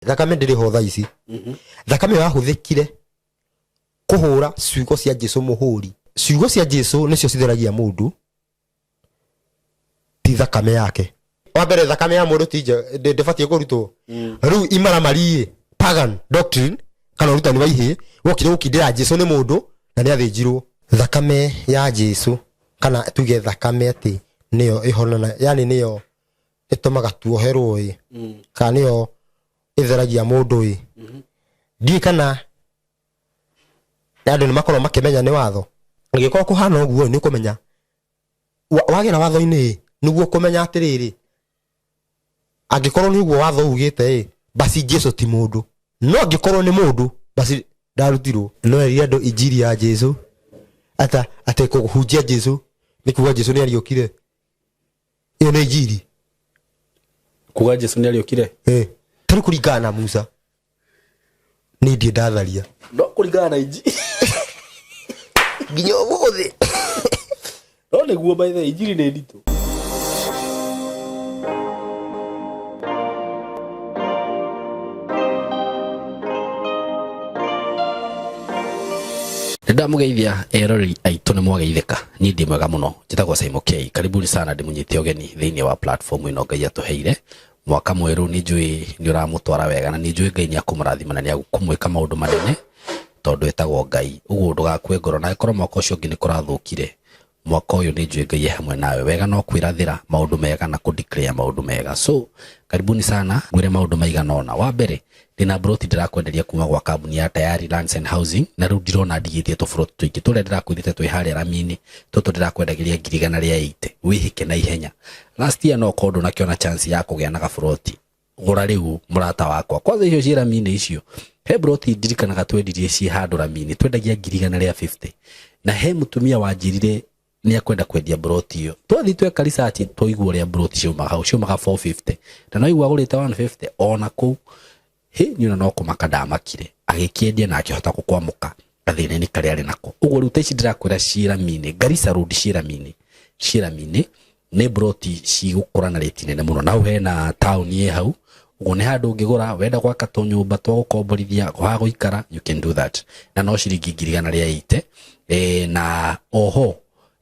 Thakame ndĩrĩ ho thaa ici. Thakame ĩyo yahũthĩkire kũhũra ciugo cia Jesu mũhũri. Ciugo cia Jesu nĩcio citheragia mũndũ, ti thakame yake. Wa mbere, thakame ya mũndũ ti ndĩbatiĩ kũrutwo. Rĩu imaramari pagan doctrine kana ũrutani wa ihĩĩ wokire gũkindĩra Jesu nĩ mũndũ na nĩ athĩnjirwo. Thakame ya Jesu, kana tuge thakame atĩ nĩyo ĩhonana, yani nĩyo ĩtũmaga tuoherwo ĩ, kana nĩyo ĩtheragia mũndũ ĩ, ndiũĩ kana andũ nĩ makorwo makĩmenya nĩ watho. Angĩkorwo kũhana ũguo, nĩ ũkũmenya wagera watho-inĩ ĩ, nĩguo kũmenya atĩrĩrĩ, angĩkorwo nĩ ũguo watho ugĩte ĩ, basi Jesu ti mũndũ. No angĩkorwo nĩ mũndũ, basi ndarutirwo. No erire andũ injiri ya Jesu ata atĩ kũhunjia Jesu nĩ kuga Jesu nĩ ariũkire. Ĩyo nĩ injiri. Kuga Jesu nĩ ariũkire. Eh, tarĩ kũringana na Musa nĩ ndiĩ ndatharia. No kũringana na injiri. Nginya ũmũthĩ. No nĩguo, by the way, injiri nĩ nditũ. Nĩndamũgeithia eroreri aitũ, nĩ mwageithĩka. Niĩ ndĩ mwega mũno, njĩtagwo Simon K. Karibuni sana, ndĩmũnyite ũgeni thĩinĩ wa platform ĩno Ngai atũheire. Mwaka mwerũ nĩ njũĩ nĩ ũramũtwara wega, na nĩ njũĩ Ngai nĩ akũmũrathima na nĩ akũmwĩka maũndũ manene tondũ etagwo Ngai. Ũguo ndũgakue ngoro, na angĩkorwo mwaka ũcio ũngĩ nĩ kũrathũkire, mwaka ũyũ nĩ njũĩ Ngai e hamwe nawe. Wega no kwĩrathĩra maũndũ mega na kũ declare maũndũ mega. So karibuni sana, ngwĩre maũndũ maigana ũna. Wa mbere, ndĩna mburoti ndĩrakwenderia kuma gwa kambuni ya Tayari Lands and Housing, na rĩu ndirona ndigĩtie tũburoti tũingĩ. Tũrĩa ndĩrakwĩrĩte twĩ harĩa rami-inĩ, tũtũ ndĩrakwendagĩria 180,000. Wĩhĩke na ihenya. Last year no ũkorwo ndũnakĩona chance ya kũgĩa na gaburoti, gũra rĩu mũrata wakwa. Kwanza icio ciĩ rami-inĩ icio, he mburoti ndirikanaga twendirie ciĩ handũ rami-inĩ, twendagia 150,000, na he mũtumia wanjĩrire nĩ akwenda kwendia mburoti ĩyo. Twathiĩ tweka research, twaigua ũrĩa mburoti ciaumaga hau, ciaumaga 450, na no igua agũrĩte 150 ona kũu. Hĩ, niĩ ona no kũmaka ndamakire. Agĩkĩendia na akĩhota gũkwamũka gathĩna-inĩ karĩa arĩ nako. Ũguo rĩu ta ici ndĩrakwĩra ciĩ rami-inĩ, Garissa Road, ciĩ rami-inĩ, ciĩ rami-inĩ, nĩ mburoti cigũkũra na rĩti nene mũno, na hau hena taũni ĩ hau. Ũguo nĩ handũ ũngĩgũra wenda gwaka tũnyũmba twa gũkomborithia ha gũikara, you can do that, na no ciringi 180,000. Na oho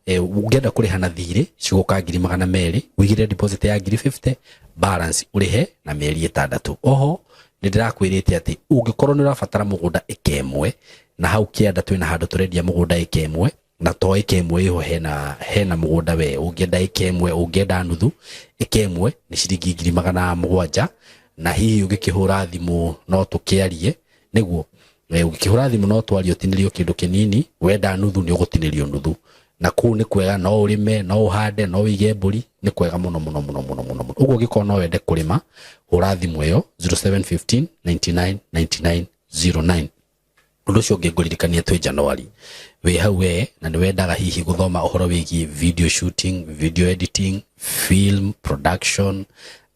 ũngĩenda kũrĩha na thirĩ, cigũka 200,000, ũigĩrĩre deposit ya 50,000, balance ũrĩhe na mĩeri 6. Oho nĩ ndĩrakwĩrĩte atĩ ũngĩkorwo nĩ ũrabatara mũgũnda ĩka ĩmwe, na hau kĩanda twĩna handũ tũrendia mũgũnda ĩka ĩmwe, na to ĩka ĩmwe ĩho, hena mũgũnda we ũngĩenda ĩka ĩmwe, ũngĩenda nuthu. Ĩka ĩmwe nĩ ciringi 700,000, na hihi ũngĩkĩhũra thimũ no tũkĩarie. Nĩguo ũngĩkĩhũra thimũ no twarie, ũtinĩrio kĩndũ kĩnini. Wenda nuthu, nĩ ũgũtinĩrio nuthu. Na kũu nĩ kwega, no ũrĩme, no ũhande, no ũige mbũri, nĩ kwega mũno mũno mũno mũno mũno mũno. Ũguo ũngĩkorwo no wende kũrĩma, hũra thimũ ĩyo 0715 99 99 09. Ũndũ ũcio ũngĩ ngũririkania, twĩ January wĩ hau we na nĩ wendaga hihi gũthoma ũhoro wĩgiĩ video shooting, video editing, film production,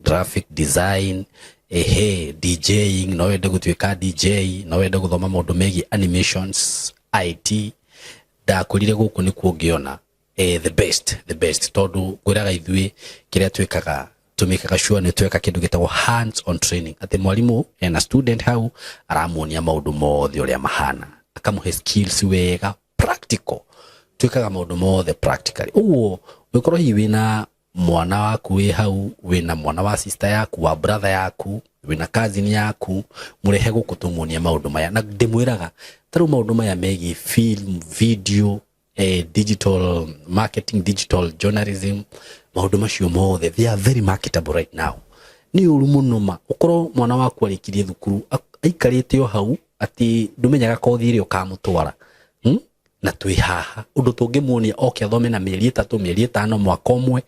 graphic design, ehe, DJing, no wende gũtuĩka DJ, no wende gũthoma maũndũ megiĩ animations, IT, ndakwĩrire gũkũ nĩkuo ũngĩona the best, the best, tondũ ngwĩraga ithuĩ kĩrĩa twĩkaga, tũmĩkaga sure nĩ tweka kĩndũ gĩtagwo hands on training, atĩ mwarimũ ena student hau aramuonia maũndũ mothe ũrĩa mahana, akamũhe skills wega, practical. Twĩkaga maũndũ mothe practically. Ũguo ũngĩkorwo hihi wĩna mwana waku wĩ hau, wĩna mwana wa sister yaku, wa brother yaku, wĩna cousin yaku, mũrehe gũkũ tũmuonie maũndũ maya. Na ndĩmwĩraga ta rĩu maũndũ maya megiĩ film, video, digital marketing, digital journalism, maũndũ macio mothe, they are very marketable right now. Nĩ ũru mũno ma ũkorwo mwana waku arĩkirie thukuru aikarĩte o hau atĩ ndũmenyaga kothi ĩrĩa ũkamũtwara, Na twĩ haha ũndũ tũngĩmuonia oke athome na mĩeri 3, mĩeri 5, mwaka ũmwe,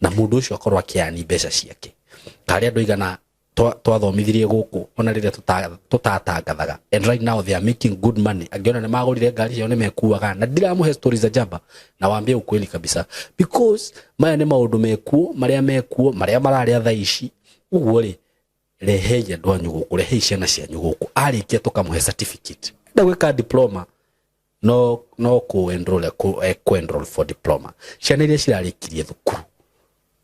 na mũndũ ũcio akorwo akĩani mbeca ciake. Karĩ andũ aigana twathomithirie gũkũ ona rĩrĩa tũtatangathaga, and right now they are making good money. Angĩona nĩ magũrire ngari ciao, nĩ mekuaga, na ndiramũhe stories za jaba, na waambie ukweli kabisa, because maya nĩ maũndũ mekuo, marĩa mekuo, marĩa mararĩa thaa ici. Ũguo rĩ, rehei andũ anyu gũkũ, rehei ciana cianyu gũkũ. Arĩkia tũkamũhe certificate. Enda gwĩka diploma, no kũ enroll, kũ enroll for diploma. Ciana iria cirarĩkirie thukuru.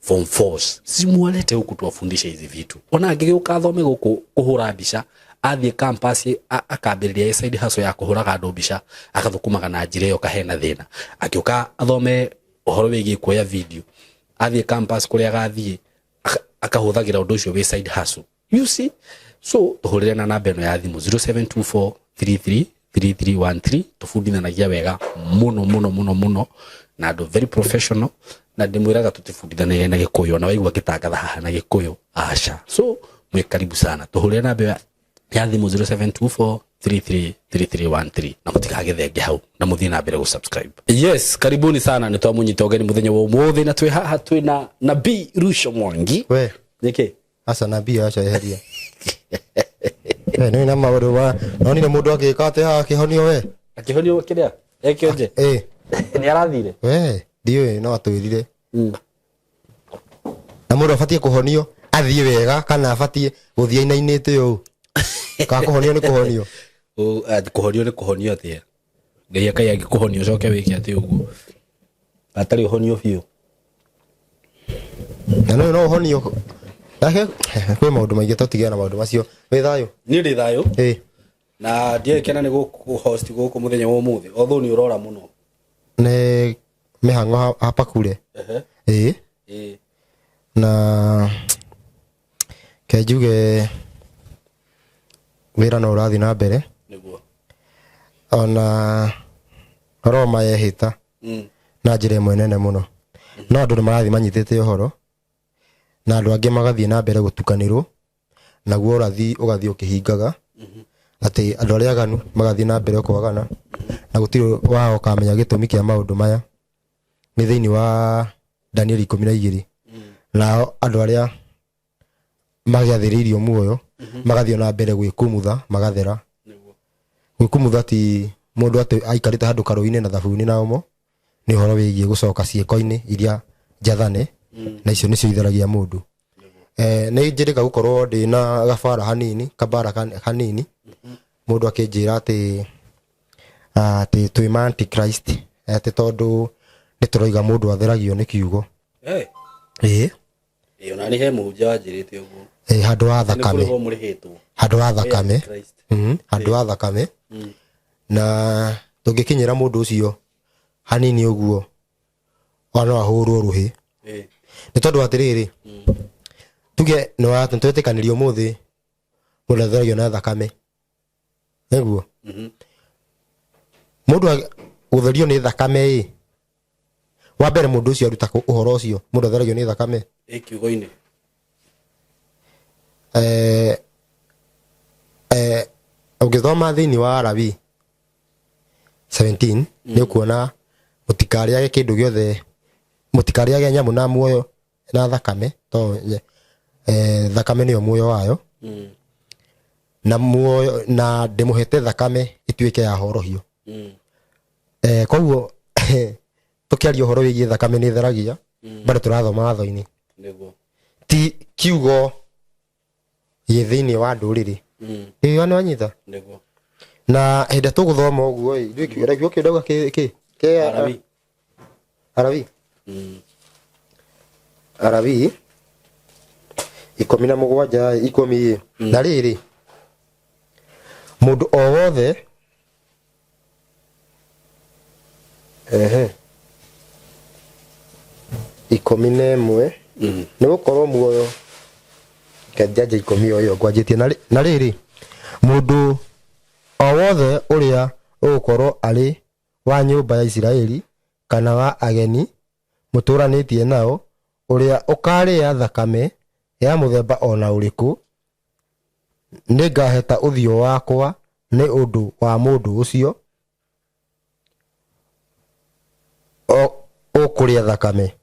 Form fours, simuwalete huku tuwafundishe hizi vitu. Ona angĩgĩũka athome gũkũ kũhũra mbica, athiĩ campus akambĩrĩria side hustle ya kũhũraga andũ mbica, agathũkũmaga na njĩra ĩyo kahena thĩna. Angĩũka athome ũhoro wĩgiĩ kuoya video, athiĩ campus kũrĩa agathiĩ akahũthagĩra ũndũ ũcio wĩ side hustle. You see? So tũhũrĩre na namba ĩno ya thimũ 0724333313. Tũbundithanagia wega mũno mũno mũno mũno na andũ very professional, na ndĩmwĩraga tũtibundithanagia na gĩkũyũ, ona waigua ngĩtangatha haha na gĩkũyũ, aca. So mwĩ karibu sana, tũhũrĩre namba ĩyo ya thimũ 0724333313 na mũtikagĩthenge hau na mũthiĩ na mbere gũsubscribe. Yes, karibuni sana, nĩ twamũnyita ũgeni mũthenya wa ũmũthĩ na twĩ haha twĩ na Nabii Rusho Mwangi. We. Nĩkĩ? Aca, nabii aca, eheria. We nĩ na maũndũ ma nonire mũndũ agĩka atĩ haha akĩhonio we. Akĩhonio kĩrĩa ekĩonje? Ĩ. Nĩ arathire. We ndiũĩ, no atwĩrire. Na mũndũ abatiĩ kũhonio athiĩ wega kana abatiĩ gũthiĩ ainainĩte ũũ? Kana kũhonio nĩ kũhonio? Kũhonio nĩ kũhonio atĩa? Ngai akai angĩkũhonia ũcoke wĩke atĩ ũguo atarĩ ũhonio biũ. Na no ũhonio nake kwĩ maũndũ maingĩ, tũtigane na maũndũ macio. Wĩ thayũ? Niĩ ndĩ thayũ. Ĩ. Na ndiagĩkena nĩ gũkũ-host gũkũ mũthenya wa ũmũthĩ, although nĩ ũrora mũno. Nĩ mĩhang'o hapa kure. Ĩ. Na ke njuge wĩra no ũrathiĩ na mbere. Nĩguo. Ona Roma yehĩta na njĩra ĩmwe nene mũno, no andũ nĩ marathiĩ manyitĩte ũhoro na andũ angĩ magathiĩ na mbere gũtukanĩrwo, naguo ũrathi ũgathiĩ ũkĩhingaga atĩ andũ arĩa aganu magathiĩ na mbere kwagana na gũtirĩ wao ũkamenya gĩtũmi kĩa maũndũ maya. Nĩ thĩinĩ wa Danieli 12. Nao andũ arĩa magĩathĩrĩirio muoyo magathiĩ na mbere gwĩkumutha magathera. Gwĩkumutha ti mũndũ atĩ aikarĩte handũ karũĩ-inĩ na thabuni na omo, nĩ ũhoro wĩgiĩ gũcoka ciĩko-inĩ iria njathane, na icio nĩcio itheragia mũndũ. Nĩ njĩrĩga gũkorwo ndĩna gabara hanini, kabara hanini, mũndũ akĩnjĩra atĩ twĩ ma antichrist, atĩ tondũ nĩ tũroiga mũndũ atheragio nĩ kiugo. Hey. Ĩĩ. Ĩĩ, ona nĩ he mũhunjia wanjĩrĩte ũguo. Ĩĩ, handũ ha Nĩ thakame. kũrĩhwo mũrĩhĩtwo. Handũ ha thakame. Antichrist. Handũ ha thakame. Na tũngĩkinyĩra mũndũ ũcio hanini ũguo, ona no ahũrwo rũhĩ. Nĩ tondũ atĩrĩrĩ, tuge nĩ twetĩkanĩria ũmũthĩ mũndũ atheragio na thakame. Nĩguo? Mũndũ gũtherio nĩ thakame ĩ, wa mbere mũndũ ũcio aruta kũ ũhoro ũcio mũndũ atheragio nĩ thakame? Ĩ kiugo-inĩ. Ũngĩthoma thĩinĩ wa Alawii 17, nĩ ũkuona mũtikarĩage kĩndũ gĩothe, mũtikarĩage nyamũ na muoyo na thakame, to thakame nĩyo muoyo wayo. Na muoyo, na ndĩmũhete thakame ĩtuĩke ya horohio. Koguo tũkĩaria ũhoro wĩgiĩ thakame nĩ ĩtheragia, bado tũrathoma watho-inĩ. Nĩguo. Ti kiugo gĩ thĩinĩ wa ndũrĩrĩ. Ĩyo nĩ wanyita? Nĩguo. Na hĩndĩ ĩrĩa tũgũthoma ũguo ĩ, ithuĩ kiugo kĩu ndauga kĩ, kĩ, Alawii. Alawii. Alawii 17 10 ĩ. Na rĩrĩ, mũndũ o wothe ehe 11, nĩ gũkorwo muoyo kenjanja 10 o ĩyo ngwanjĩtie. Na rĩrĩ, mũndũ o wothe ũrĩa ũgũkorwo arĩ wa nyũmba ya Isiraeli kana wa ageni mũtũranĩtie nao, ũrĩa ũkarĩa thakame ya mũthemba ona ũrĩkũ, nĩngaheta ũthiũ wakwa nĩ ũndũ wa mũndũ ũcio ũkũrĩa thakame,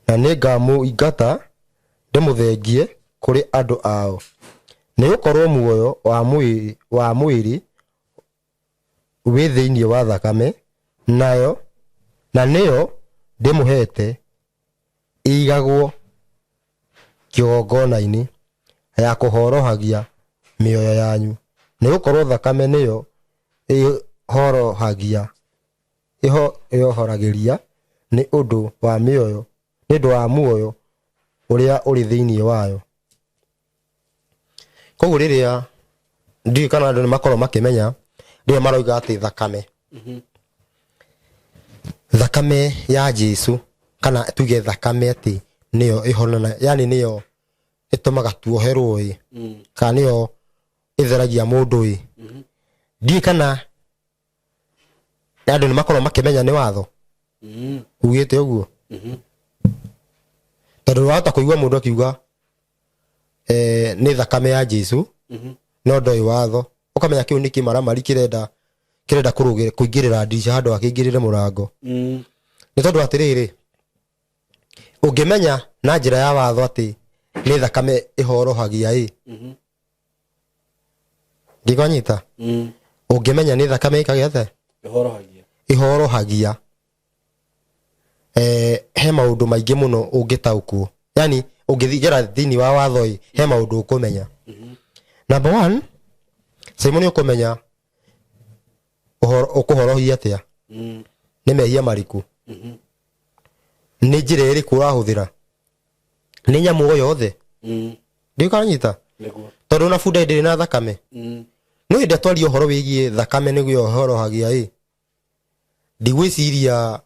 na nĩngamũingata ndĩmũthengie kũrĩ andũ ao. Nĩ gũkorwo muoyo wa mwĩrĩ wĩ thĩinĩ wa thakame, nayo na nĩyo ndĩmũhete ĩigagwo kĩgongona-inĩ ya kũhorohagia mĩoyo yanyu, nĩ gũkorwo thakame nĩyo ĩhorohagĩria nĩ ũndũ wa mĩoyo, nĩ ũndũ wa muoyo Ũrĩa ũrĩ thĩinĩ wayo. Koguo rĩrĩa, ndiũĩ kana andũ nĩ makorwo makĩmenya, rĩrĩa maroiga atĩ thakame, thakame ya Jesu, kana tuge thakame atĩ nĩyo ĩhonana, yani nĩyo ĩtũmaga tuoherwo ĩ, kana nĩyo ĩtheragia mũndũ ĩ, ndiũĩ kana andũ nĩ makorwo makĩmenya nĩ watho ugĩte ũguo, tondũ wahota kũigua mũndũ akiuga nĩ thakame ya Jesu, no ndoĩ watho. Ũkamenya kĩu nĩ kĩmaramari kĩrenda kũingĩrĩra ndirica handũ akĩingĩrĩre mũrango. Nĩ tondũ atĩrĩrĩ, ũngĩmenya na njĩra ya watho atĩ nĩ thakame ĩhorohagia ĩ, ndikwanyita. Ũngĩmenya nĩ thakame ĩkagĩa atĩa? Ĩhorohagia. Ĩhorohagia, he maũndũ maingĩ mũno ũngĩtaũkwo, yani ũngĩthigĩra thĩinĩ wa watho ĩ, he maũndũ ũkũmenya. Number one, Simon, ũkũmenya ũkũhorohia atĩa, nĩ mehia marĩkũ, nĩ njĩra ĩrĩkũ ũrahũthĩra, nĩ nyamũ o yothe. Ndikanyita. Nĩguo. Tondũ ona bunda ndĩrĩ na thakame. No hĩndĩ twaria ũhoro wĩgiĩ thakame nĩguo ĩhorohagia ĩ, ndigwĩciria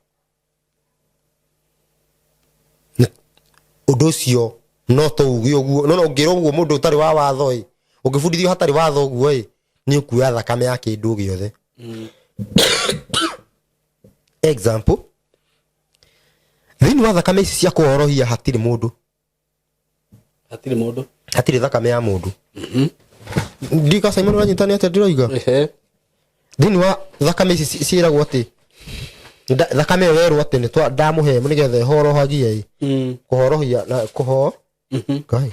ũndũ ũcio no tũuge ũguo. No ũngĩra ũguo mũndũ ũtarĩ wa watho ĩ, ũngĩbundithio hatarĩ watho ũguo ĩ, nĩ ũkuoya thakame ya kĩndũ gĩothe. Example, thĩinĩ wa thakame ici cia kũhorohia hatirĩ mũndũ. Hatirĩ mũndũ. Hatirĩ thakame ya mũndũ. Ndika Simon, ũranyita nĩ atĩa ndĩroiga? Ehe. Thĩinĩ wa thakame ici ciĩragwo atĩ thakame ĩyo yerwo atĩ nĩ ndamũhe nĩgetha ĩhorohagie ĩ, kũhorohia na kũho Ngai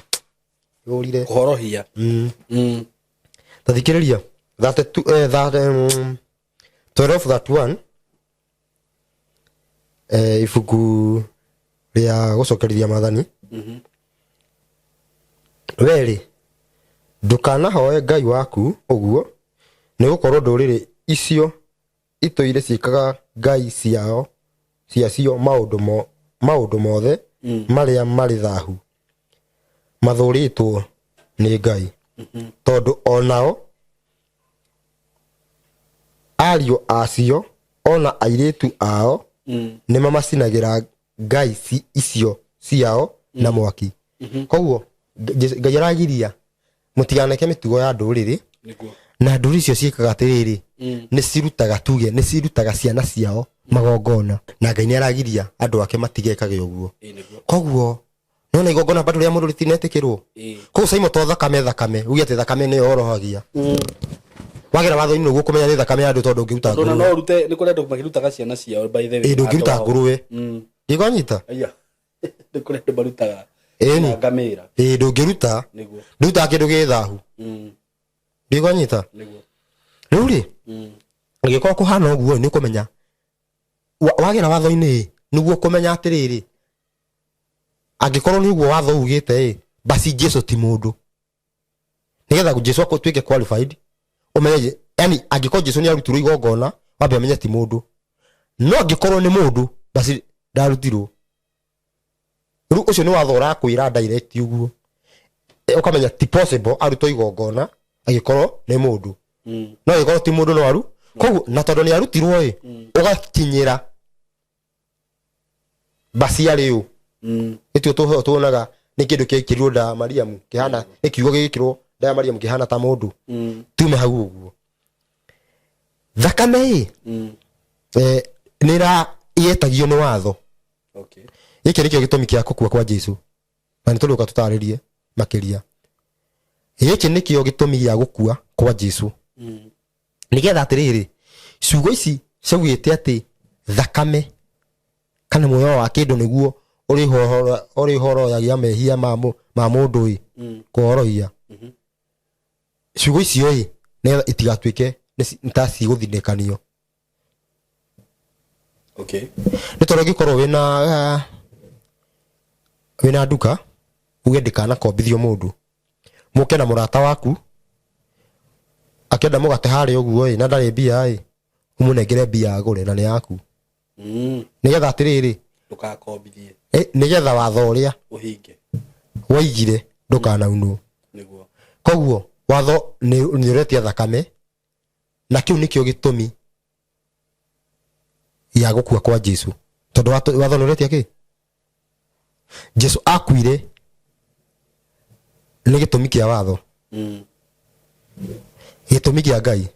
yũrire. Kũhorohia. Ta thikĩrĩria 32, that, 12:31, ibuku rĩa gũcokerithia maathani. Werĩ, ndũkanahoe Ngai waku ũguo, nĩ gũkorwo ndũrĩrĩ icio itũire ciĩkaga ngai ciao ciacio maũndũ mothe marĩa marĩ thahu mathũrĩtwo nĩ Ngai, tondũ onao ariũ acio ona airĩtu ao nĩ mamacinagĩra ngai icio ciao na mwaki. Koguo Ngai aragiria mũtiganeke mĩtugo ya ndũrĩrĩ. Nĩguo. Na ndũrĩrĩ icio ciĩkaga atĩrĩrĩ, nĩ cirutaga, tuge nĩ cirutaga ciana ciao magongona, na Ngai nĩ aragiria andũ ake matigekage ũguo. Ĩ, nĩguo. Koguo nona igongona bado rĩa mũndũ rĩtinetĩkĩrwo. Koguo Simon, to thakame, thakame uge atĩ thakame nĩyo orohagia, wagera watho-inĩ nĩguo kũmenya nĩ thakame ya andũ, tondũ ũngĩruta Tondũ ona ngũrũwe no ũrute, nĩ kũrĩ andũ makĩrutaga ciana ciao, by the way. Ĩ, ndũngĩruta Andũ ao. ngũrũwe. Ndikanyita. Aya. Nĩ kũrĩ andũ marutaga Ĩni. na ngamĩra. Ĩ, ndũngĩruta. Nĩguo. Ndũrutaga kĩndũ gĩ thahu. Ndikanyita. Nĩguo. Rĩu rĩ, angĩkorwo kũhana ũguo, nĩ ũkũmenya wagera watho-inĩ ĩ, nĩguo kũmenya atĩrĩrĩ, angĩkorwo nĩ ũguo watho ugĩte ĩ, basi Jesu ti mũndũ, nĩgetha Jesu atuĩke qualified. Ũmenye, yani angĩkorwo Jesu nĩ arutirwo igongona, wambe ũmenye ti mũndũ. No angĩkorwo nĩ mũndũ, basi ndarutirwo. Rĩu ũcio nĩ watho ũrakwĩra direct ũguo. Ũkamenya ti possible arutwo igongona angĩkorwo nĩ mũndũ. No angĩkorwo ti mũndũ, no aru. Koguo na tondũ nĩ arutirwo ĩ, ũgakinyĩra basi arĩ ũ. Nĩtuo tuonaga nĩ kĩndũ kĩekĩrirwo nda ya Mariamu kĩhana, nĩ kiugo gĩgĩkĩrwo nda ya Mariamu kĩhana ta mũndũ. Tume hau ũguo, thakame ĩ, nĩ ĩra yetagio nĩ watho. Gĩkĩ nĩkĩo gĩtũmi kĩa gũkua kwa Jesu, na nĩ tũrĩũka tũtarĩrie makĩria. Gĩkĩ nĩkĩo gĩtũmi gĩa gũkua kwa Jesu, nĩgetha atĩrĩrĩ, ciugo ici ciaugĩte atĩ thakame kana muoyo wa kĩndũ nĩguo ũrĩhoroyagia mehia ma mũndũ ĩ, kũhorohia ciugo icio ĩ, nĩgetha itigatuĩke nĩ ta cigũthinĩkanio. Nĩ tondũ ũngĩkorwo wĩna nduka, uge ndĩkanakombithio mũndũ, mũke na mũrata waku akĩenda mũgate harĩa ũguo ĩ, na ndarĩ mbia ĩ, ũmũnengere mbia agũre na nĩ yaku, nĩgetha atĩrĩrĩ, Ndũgakombithie. Nĩgetha watho ũrĩa ũhinge woigire ndũkanaunwo. Nĩguo. Koguo watho nĩ ũretia thakame, na kĩu nĩkĩo gĩtũmi gĩa gũkua kwa Jesu, tondũ watho nĩ ũretia kĩ? Jesu akuire nĩ gĩtũmi kĩa watho, gĩtũmi kĩa Ngai.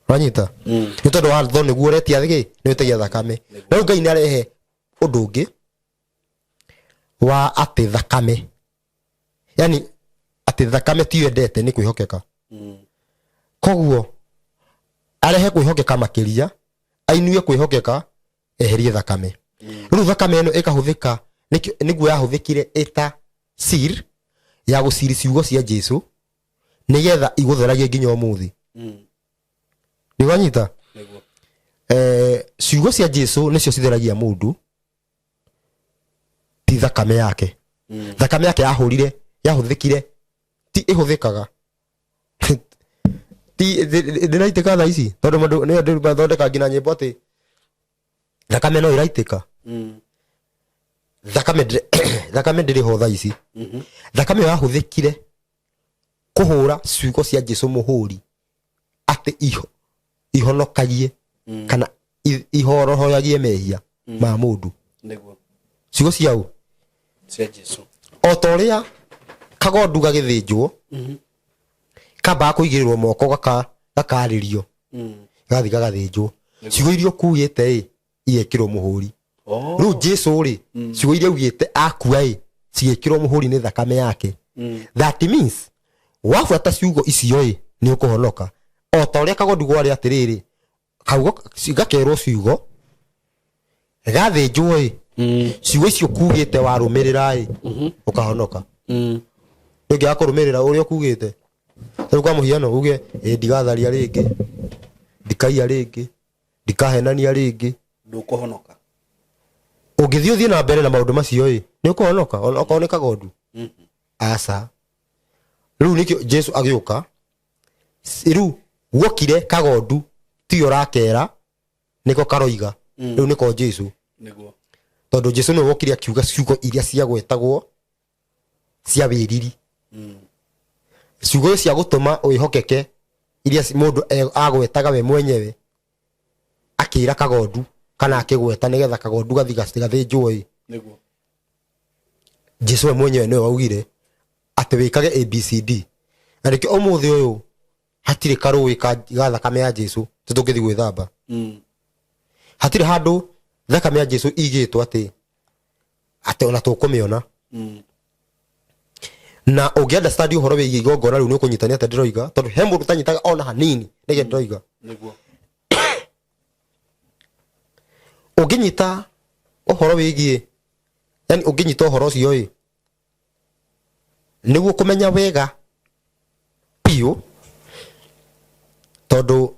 Wanyita? Nĩ tondũ watho nĩguo ũretia kĩ? Nĩ ũretagia thakame. Na rĩu Ngai nĩ arehe ũndũ ũngĩ wa atĩ thakame, yani atĩ thakame tiyo endete, nĩ kwĩhokeka. Koguo arehe kwĩhokeka makĩria, ainue kwĩhokeka, eherie thakame. Rĩu thakame ĩno ĩkahũthĩka nĩguo yahũthĩkire ĩta seal ya gũciri ciugo cia Jesu nĩgetha igũtheragie nginya ũmũthĩ. Nĩwanyita? Nĩguo. Ciugo cia Jesu nĩcio citheragia mũndũ, ti thakame yake. Thakame yake yahũrire, yahũthĩkire, ti ĩhũthĩkaga, ti ndĩraitĩka thaa ici, tondũ mũndũ nĩyo mathondeka nginya nyĩmbo atĩ thakame no ĩraitĩka. Thakame ndĩrĩ ho thaa ici. Thakame ĩyo yahũthĩkire kũhũra ciugo cia Jesu mũhũri atĩ ihonokagie kana ihorohoyagie mehia ma mũndũ. Nĩguo. Ciugo cia ũ? Cia Jesu. O ta ũrĩa kagondu gagĩthĩnjwo kambaga kũigĩrĩrwo moko, gakarĩrio, gathiĩ gagathĩnjwo, ciugo iria ũkuĩte ĩ igekĩrwo mũhũri. Oh. Rĩu Jesu rĩ, ciugo iria augĩte akua ĩ cigĩkĩrwo mũhũri nĩ thakame yake. That means wabuata ciugo icio ĩ nĩ ũkũhonoka, o ta ũrĩa kagondu gwarĩ atĩrĩrĩ, kaugo gakerwo ciugo, gathĩnjwo ĩ, ciugo icio kugĩte warũmĩrĩra ĩ ũkahonoka. Ndũngĩaga kũrũmĩrĩra ũrĩa ũkugĩte. Rĩu kwa mũhiano uge ĩ ndigatharia rĩngĩ, ndikaiya rĩngĩ, ndikahenania rĩngĩ. Ndũkũhonoka. Ũngĩthiĩ ũthiĩ na mbere na maũndũ macio ĩ nĩ ũkũhonoka ona okorwo nĩ kagondu? Aca. Rĩu nĩkĩo Jesu agĩũka, rĩu guokire kagondu tiyo ũrakera, nĩko karoiga. Rĩu nĩko Jesu. Nĩguo. Tondũ Jesu nĩwe wokire akiuga ciugo iria ciagwetagwo cia wĩriri, ciugo cia gũtũma wĩhokeke iria mũndũ agwetaga we mwenyewe akĩra kagondu kana akĩgweta nĩgetha kagondu gathi gathĩnjwo ĩ. Nĩguo. Jesu we mwenyewe nĩwe waugire atĩ wĩkage ABCD, na nĩkĩo ũmũthĩ ũyũ hatirĩ karũĩ ga thakame ya Jesu tũtũngĩthiĩ gwĩthamba. Hatirĩ handũ thakame ya Jesu igĩtwo atĩ ona tũkũmĩona. Na ũngĩ understand ũhoro wĩgiĩ igongona rĩu nĩ ũkũnyita nĩ atĩa ndĩroiga, tondũ he mũndũ ũtanyitaga ona hanini nĩkĩ ndĩroiga. Nĩguo. Ũngĩnyita ũhoro wĩgiĩ, yani ũngĩnyita ũhoro ũcio ĩ nĩguo kũmenya wega biũ, tondũ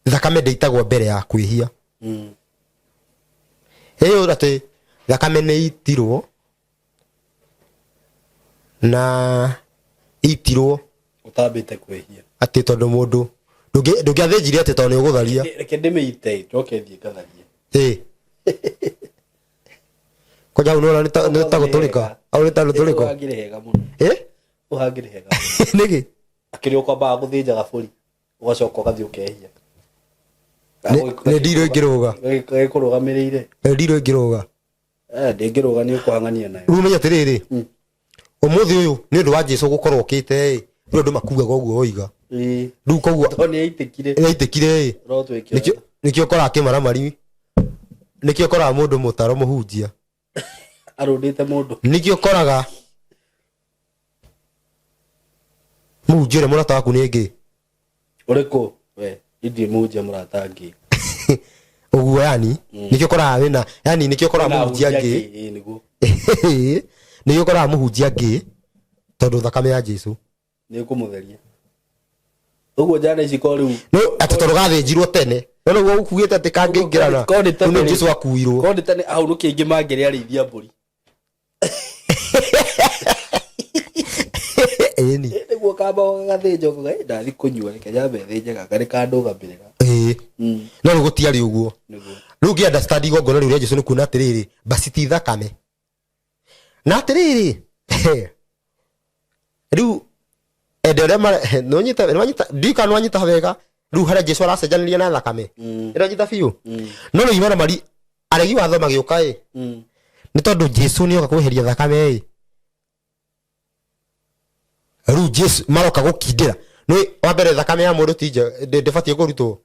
thakame ndĩitagwo mbere ya kwĩhia. Ĩyo atĩ thakame nĩ itirwo na itirwo ũtambĩte kwĩhia. Atĩ tondũ mũndũ ndũngĩathĩnjire atĩ tondũ nĩ ũgũtharia. Reke ndĩmĩite njoke thiĩ ngatharie. Ĩ kwanja hau nĩwona nĩ ta gũtũrĩka, hau nĩ ta gũtũrĩka. Ũhangĩrĩ hega mũno. Ĩ. Ũhangĩrĩ hega. Nĩkĩ? Akĩrĩ ũkwambaga gũthĩnja gabũri ũgacoka ũgathiĩ ũkehia. Nĩ ndirũ ĩngĩrũga. Gĩkũrũgamĩrĩire. Nĩ ndirũ ĩngĩrũga. Ndĩngĩrũga, nĩ ũkũhang'ania nayo. Rĩu ũmenye atĩrĩrĩ, ũmũthĩ ũyũ nĩ ũndũ wa Jesu gũkorwo okĩte ĩ, rĩu andũ makuaga ũguo woiga. Rĩu koguo Tondũ nĩ aitĩkire. Nĩ aitĩkire ĩ. No twĩke. Nĩkĩo ũkoraga kĩmaramari, nĩkĩo ũkoraga mũndũ mũtaro mũhunjia arũndĩte mũndũ. Nĩkĩo ũkoraga mũhunjia ũrĩa mũrata waku nĩ ngĩ. Ũrĩkũ we? Ithiĩ mũhunjia mũrata ngĩ. Ũguo yani nĩkĩo ũkoraga wĩna, yani nĩkĩo ũkoraga mũhunjia ngĩ. Ĩĩ, nĩguo. Nĩkĩo ũkoraga mũhunjia ngĩ, tondũ thakame ya Jesu nĩ ũkũmũtheria ũguo njana ici ko rĩu. No atĩ tondũ gathĩnjirwo tene, no nĩguo ũkugĩte atĩ kangĩingĩrana. Korwo nĩ tene rĩu nĩ rĩ. Jesu akuirwo. Korwo nĩ tene ahũnũki aingĩ mangĩrĩ arĩithia mbũri. Ĩni. Nĩguo kamba gagathĩnjwo kuga, "Ĩ, ndathi kũnyua, reke nyambe thĩnje gaka nĩ kandũgamĩrĩra." Ĩĩ, no rĩu gũtiarĩ ũguo. Nĩguo. Rĩu ngĩ understand igongona rĩu rĩa Jesu nĩ kuona atĩrĩrĩ, basi ti thakame. Na atĩrĩrĩ, rĩu ende ũrĩa nĩwanyita nĩwanyita ndiũĩ kana nĩwanyita wega rĩu harĩa Jesu aracenjanĩria na thakame. Nĩwanyita biũ. No rĩu imaramari aregi watho magĩũka ĩ nĩ tondũ Jesu nĩoka kweheria thakame ĩ rĩu Jesu maroka gũkindĩra nĩ wa mbere thakame ya mũndũ ti ndĩbatiĩ kũrutwo.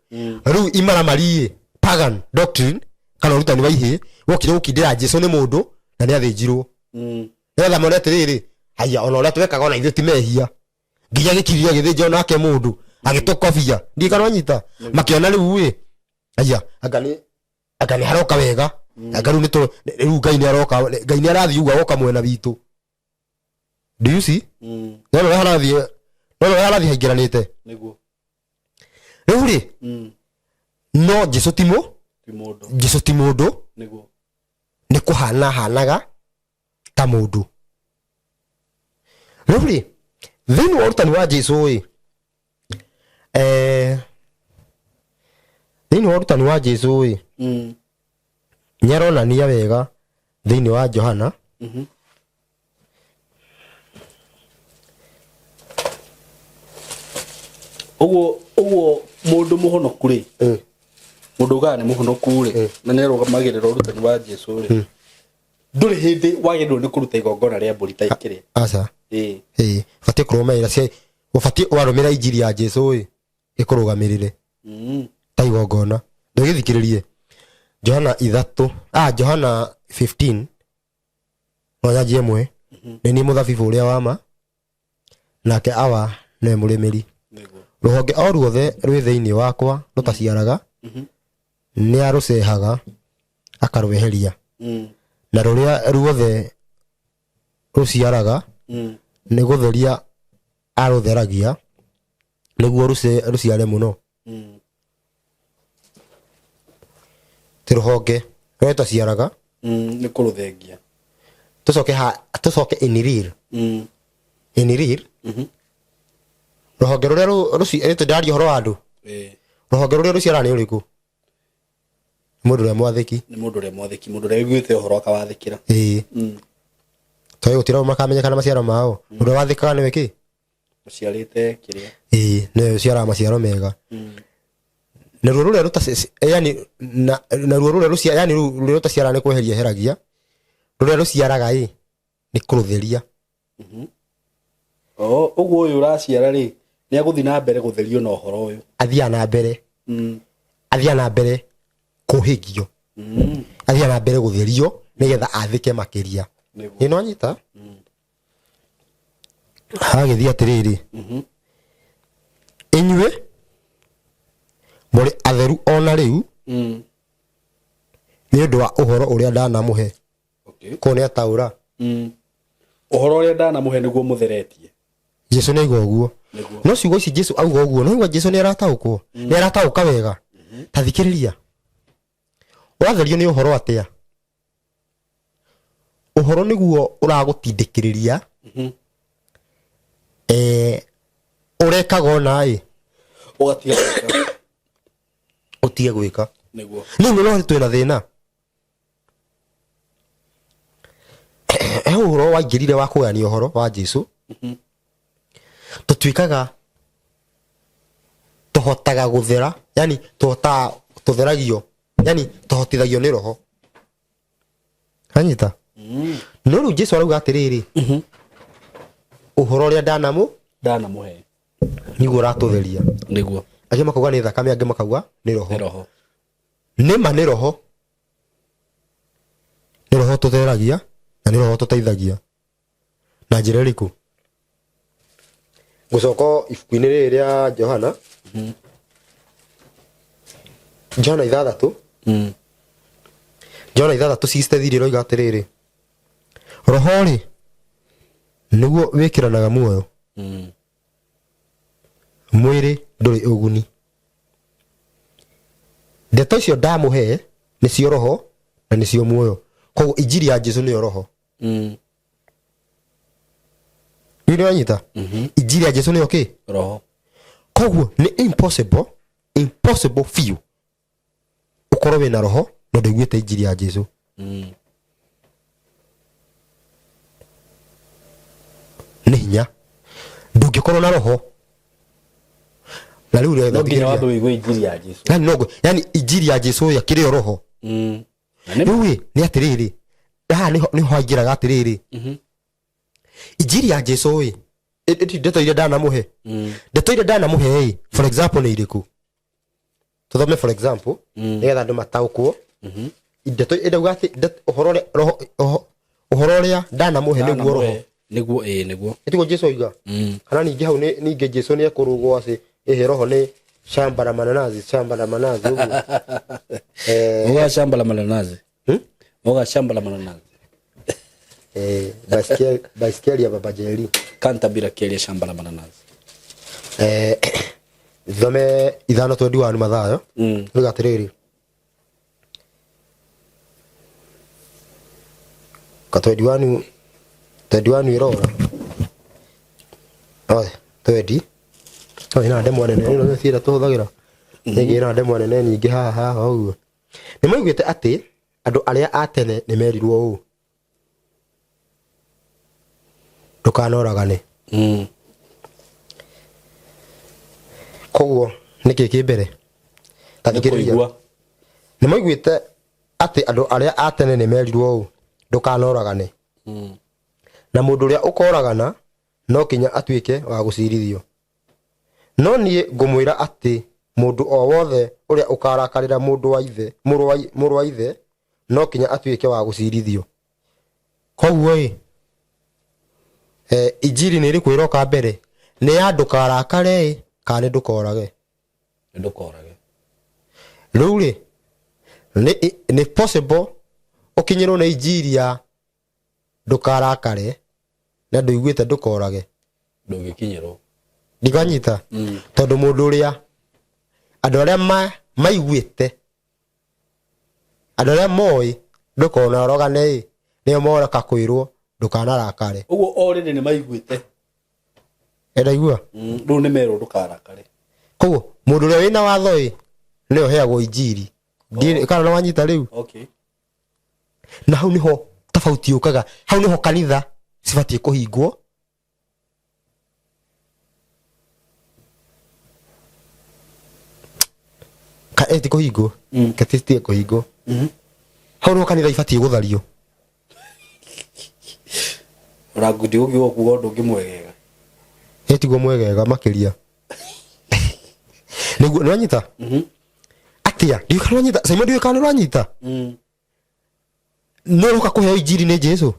Rĩu imaramari ĩ pagan doctrine kana ũrutani wa ihĩĩ wokire gũkindĩra Jesu nĩ mũndũ na nĩ athĩnjirwo nĩgetha mone atĩrĩrĩ, haya ona ũrĩa twekaga ona ithuĩ ti mehia, nginya gĩkiria gĩthĩnjwo nake mũndũ agĩtũkobia ndiĩ kana wanyita makĩona rĩu ĩ aya anga nĩ anga nĩ haroka wega, anga rĩu nĩtũ rĩu Ngai nĩ aroka, Ngai nĩ arathiĩ ũguo agoka mwena witũ. Do you see? Nona ũrĩa harathiĩ, nona ũrĩa harathiĩ haingĩranĩte. Nĩguo. Rĩu rĩ no Jesu ti mũ Ti mũndũ. Jesu ti mũndũ. Nĩguo. Nĩ kũhana hanaga ta mũndũ. Rĩu rĩ thĩinĩ wa ũrutani wa Jesu ĩ thĩinĩ wa ũrutani wa Jesu ĩ nĩ aronania wega thĩinĩ wa Johana. Ũguo ũguo mũndũ mũhonoku rĩ, mũndũ ugaga nĩ mũhonoku rĩ, na nĩ arũgamagĩrĩra ũrutani wa Jesu rĩ, ndũrĩ hĩndĩ wagĩrĩirwo nĩ kũruta igongona rĩa mbũri ta ikĩrĩa. Aca. Ĩĩ. Ĩĩ, batiĩ kũrũmĩrĩra cia ũbatiĩ warũmĩra injiri ya Jesu ĩ ĩkũrũgamĩrĩre ta igongona. Ndũgĩthikĩrĩrie Johana 3, Johana 15 no nyanjie 1. Nĩ niĩ mũthabibũ ũrĩa wa ma, nake Awa nĩwe mũrĩmĩri. Nĩguo. Rũhonge o ruothe rwĩ thĩinĩ wakwa rũtaciaraga nĩ arũcehaga akarweheria, na rũrĩa ruothe rũciaraga nĩ gũtheria arũtheragia nĩguo rũciare mũno. Ti rũhonge rũrĩa rũtaciaraga Nĩ kũrũthengia. Tũcoke ha tũcoke in real in real rũhonge rũrĩa ndĩraria ũhoro wa andũ. Rũhonge rũrĩa rũciaraga nĩ ũrĩkũ? Nĩ mũndũ ũrĩa mwathĩki. Nĩ mũndũ ũrĩa mwathĩki, mũndũ ũrĩa ũiguĩte ũhoro akawathĩkĩra. Ĩĩ. Tondũ gũtirĩ makamenyekana maciaro mao. Mũndũ ũrĩa wathĩkaga nĩwe kĩ? Ũciarĩte kĩrĩa. Ĩĩ, nĩwe ũciaraga maciaro mega. Naruo rũrĩa yani naruo rũrĩa yani rũrĩa rũtaciaraga nĩ kweheria eheragia, rũrĩa rũciaraga ĩ nĩ kũrũtheria. Oh, ũguo ũyũ ũraciara rĩ nĩ agũthiĩ na mbere gũtherio na ũhoro ũyũ. Athiaga na mbere. Athiaga na mbere kũhĩgio. Athiaga na mbere gũtherio nĩgetha athĩke makĩria. Nĩguo. Ĩ nĩwanyita? Hagĩthiĩ atĩrĩrĩ, inyuĩ mũrĩ atheru ona rĩu nĩ ũndũ wa ũhoro ũrĩa ndanamũhe. Okay. Kũu nĩ ataũra. Ũhoro ũrĩa ndanamũhe nĩguo mũtheretie. Jesu nĩ aiga ũguo. Nĩguo. No ciugo ici Jesu auga ũguo, no igua Jesu nĩ arataũkwo. Nĩ arataũka wega. Ta thikĩrĩria. Ũratherio nĩ ũhoro atĩa? Ũhoro nĩguo ũragũtindĩkĩrĩria. Ũrekaga ona ĩ. Ũgatiga gwĩka. Ũtige gwĩka. Nĩguo. Rĩu no twĩna thĩna. He ũhoro waingĩrire wa kũgayania ũhoro wa Jesu. Tũtuĩkaga tũhotaga gũthera, yani tũhotaga tũtheragio, yani tũhotithagio nĩ roho. Anyita? No rĩu Jesu arauga atĩrĩrĩ, ũhoro ũrĩa ndanamũ Ndanamũhe. nĩguo ũratũtheria. Nĩguo. Angĩ makauga nĩ thakame, angĩ makauga nĩ roho. Nĩ roho. Nĩ ma nĩ roho. Nĩ roho tũtheragia na nĩ roho tũteithagia. Na njĩra ĩrĩkũ? Ngũcoka ibuku-inĩ rĩrĩ rĩa Johana. Johana 6. Johana 6 63 ĩroiga atĩrĩrĩ, roho rĩ nĩguo wĩkĩranaga muoyo, mwĩrĩ ndũrĩ ũguni. Ndeto icio ndamũhe nĩcio roho na nĩcio muoyo. Koguo injiri ya Jesu nĩyo roho. Nĩ ũranyita? Injiri ya Jesu nĩyo kĩ? Roho. Koguo nĩ impossible, impossible biũ ũkorwo wĩna roho na No ndũiguĩte injiri ya Jesu. Nĩ hinya ndũngĩkorwo na roho na rĩu No nginya wambe ũigue injiri ya Jesu. Yani no yani injiri ya Jesu ya kĩrĩ o roho. Na nĩ Rĩu ĩ nĩ atĩrĩrĩ, haha nĩho haingĩraga atĩrĩrĩ, injiri ya Jesu ĩ ndeto iria ndanamũhe, ndeto iria ndanamũhe ĩ, for example nĩ irĩkũ? Tũthome for example nĩgetha andũ mataũkwo. Ndeto ĩndauga atĩ ũhoro ũrĩa ũhoro ũrĩa ndanamũhe nĩguo roho. Nĩguo, ĩĩ, nĩguo. Ĩtiguo Jesu oiga? Kana ningĩ hau ningĩ Jesu nĩ ekũrũgwo atĩ ĩhĩ roho nĩ shamba la mananazi, shamba la mananazi ũguo. Oga shamba la mananazi. Oga shamba la mananazi. Baiskeli ya Baba Jerry. Kanta bila kelia shamba la mananazi. Thome ithano twendi wanu Mathayo. Ruga atĩrĩrĩ, ka twendi wanu, twendi wanu ĩrora oe twendi oe ĩna ndemwa nene ĩno nĩ ciĩra tũhũthagĩra nĩngĩ ĩna ndemwa nene nyingĩ haha haha ũguo. Nĩ maiguĩte atĩ andũ arĩa a tene nĩ merirwo ũũ, ndũkanoragane. Koguo nĩkĩ kĩ mbere? Ta Nĩ thikĩrĩria. kũigua. Nĩ maiguĩte atĩ andũ arĩa a tene nĩ merirwo ũũ, ndũkanoragane. Na mũndũ ũrĩa ũkoragana no kinya atuĩke wa gũcirithio. No niĩ ngũmwĩra atĩ mũndũ o wothe ũrĩa ũkarakarĩra mũndũ wa ithe, mũrũ wa ithe, no kinya atuĩke wa gũcirithio. Koguo ĩ, injiri nĩ ĩrĩkũ ĩroka mbere? Nĩ ya ndũkarakare ĩ, kana nĩ ndũkorage? Nĩ ndũkorage. Rĩu rĩ, nĩ possible ũkinyĩrwo nĩ injiri ya ndũkarakare na ndũiguĩte ndũkorage? Ndũngĩkinyĩrwo. Ndikanyita. Tondũ mũndũ ũrĩa, andũ arĩa maiguĩte, andũ arĩa moĩ ndũkonorogane ĩ, nĩo moraga kwĩrwo ndũkanarakare. Ũguo already nĩ maiguĩte. Ndaigua? Rĩu nĩ merwo ndũkarakare. Koguo mũndũ ũrĩa wĩna watho ĩ, nĩwe ũheagwo injiri. Ndiĩ kana nĩ wanyita rĩu? Na hau nĩho tofauti yũkaga, hau nĩho kanitha cibatiĩ kũhingwo. Ka, ti kũhingwo. Ka ti kũhingwo. Hau nĩho kanitha ibatiĩ gũthario. Ona ngundi ũngiuga kuga ũndũ ũngĩ mwegega. Tiguo mwegega makĩria. Nĩguo nĩ wanyita? Atia, ndiũĩ kana nĩwanyita? Simon, ndiũĩ kana nĩũranyita? Nĩ ũroka kũheo injiri nĩ Jesu?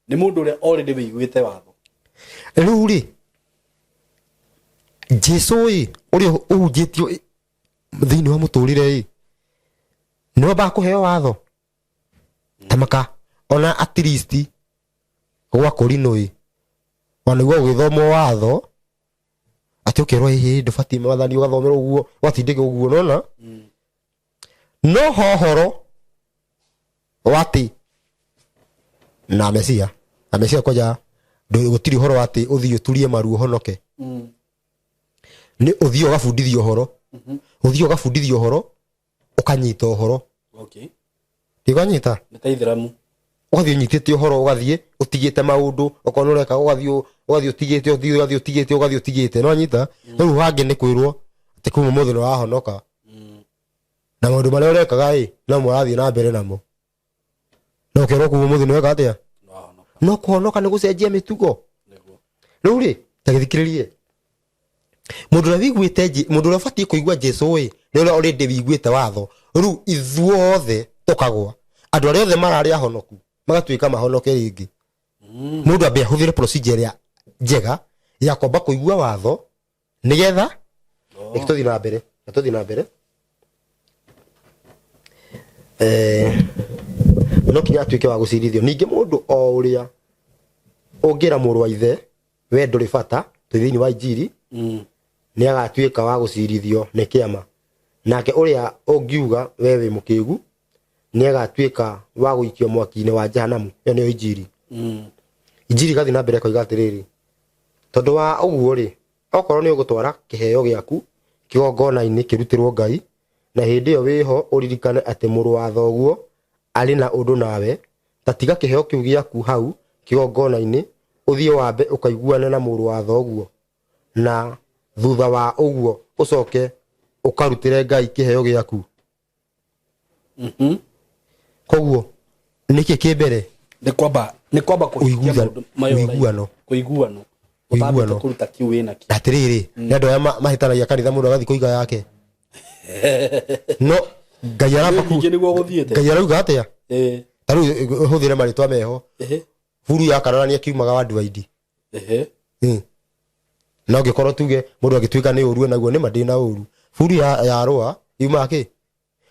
Nĩ mũndũ ũrĩa already wĩiguĩte watho. Rĩu rĩ, Jesu ĩ, ũrĩa ũhunjĩtio thĩinĩ wa mũtũrĩre ĩ, nĩ wambaga kũheo watho? Ta maka, ona at least gwa kũrinũ ĩ, ona nĩguo ũgĩthomwo watho, atĩ ũkerwo ĩhĩ ndũbatiĩ mwathani ũgathomerwo ũguo, ũgatindĩka ũguo, nĩwona? No hohoro wa atĩ na Mesia, na Mesia kwanja gũtirĩ ũhoro wa atĩ ũthiĩ ũturie maru ũhonoke. Nĩ ũthiĩ ũgabundithio ũhoro. Ũthiĩ ũgabundithio ũhoro, ũkanyita ũhoro. Ndĩkwanyita? Nĩ ta Ithĩramu. Ũgathiĩ ũnyitĩte ũhoro, ũgathiĩ ũtigĩte maũndũ, okorwo nĩ ũreka, ũgathiĩ ũtigĩte, ũgathiĩ ũtigĩte, ũgathiĩ ũtigĩte. Nĩ wanyita? Rĩu hangĩ nĩ kwĩrwo atĩ kuma ũmũthĩ nĩ wahonoka. Na maũndũ marĩa ũrekaga ĩ, no mo ũrathiĩ na mbere namo. Na ũkerwo kuma ũmũthĩ nĩ weka atĩa? No kũhonoka nĩ gũcenjia mĩtugo. Rĩu rĩ, ta gĩthikĩrĩrie. Mũndũ ũrĩa wĩiguĩte mũndũ ũrĩa ũbatiĩ kũigua Jesu ĩ, nĩ ũrĩa already wĩiguĩte watho. Rĩu ithuothe tũkagwa. Andũ arĩa othe mararĩ ahonoku, magatuĩka mahonoke rĩngĩ. Mũndũ ambe ahũthĩre procedure ĩrĩa njega ya kwamba kũigua watho nĩgetha reke tũthiĩ na mbere, reke tũthiĩ na mbere. No kinya atuĩke wa gũcirithio. Ningĩ mũndũ o ũrĩa ũngĩra mũrũ wa ithe we ndũrĩ bata, twĩ thĩinĩ wa injiri, nĩ agatuĩka wa gũcirithio nĩ kĩama. Nake ũrĩa ũngiuga we wĩ mũkĩgu nĩ agatuĩka wa gũikio mwaki-inĩ wa jehanamu. Ĩyo nĩyo injiri. Injiri ĩgathiĩ na mbere ĩkoiga atĩrĩrĩ, tondũ wa ũguo rĩ, okorwo nĩ ũgũtwara kĩheo gĩaku kĩgongona-inĩ kĩrutĩrwo Ngai, Na hĩndĩ ĩyo wĩho ũririkane atĩ mũrũ wa thoguo arĩ na ũndũ nawe, ta tiga kĩheo kĩu gĩaku hau kĩgongona-inĩ, ũthiĩ wambe ũkaiguane na mũrũ wa thoguo, na thutha wa ũguo ũcoke ũkarutĩre Ngai kĩheo gĩaku. Koguo nĩkĩ kĩ mbere? Nĩ kwamba nĩ kwamba kũhingia maũndũ maya ũraiga. Ũiguano. Kũiguano. Ũtambĩte Ũiguano. kũruta kiu wĩna kĩo. Atĩrĩrĩ, nĩ andũ arĩa mahĩtanagia kanitha mũndũ agathiĩ kũiga yake. No Ngai aramba ku Ningĩ nĩguo gũthiĩte. Ngai arauga atĩa? Eh, Ta rĩu hũthĩre marĩtwa meho. ehe, Buru yakararania kiumaga wa ndiwaindi. ehe. No ngĩkorwo tuge mũndũ angĩtuĩka nĩ ũru naguo nĩ ma ndĩ na ũru. Buru ya ya rũa yumaga kĩ?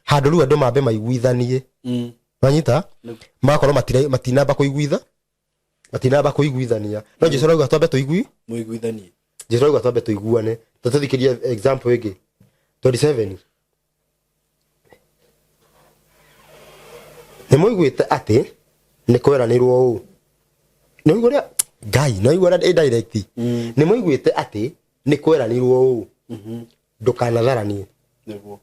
Handũ rĩu andũ mambe maiguithanie. Wanyita? Magakorwo matinamba kũiguitha matinamba kũiguithania. No Jesu arauga twambe tũigui Mũiguithanie. Jesu arauga twambe tũiguane. Tũthikĩrie example ĩngĩ. 27. Nĩ mũiguĩte atĩ nĩ kweranĩrwo ũũ. Nĩ ũiguo ũrĩa Ngai, nĩ ũiguo ũrĩa ĩ direct. Nĩ mũiguĩte atĩ nĩ kweranĩrwo ũũ. Ndũkanatharanie. Nĩguo.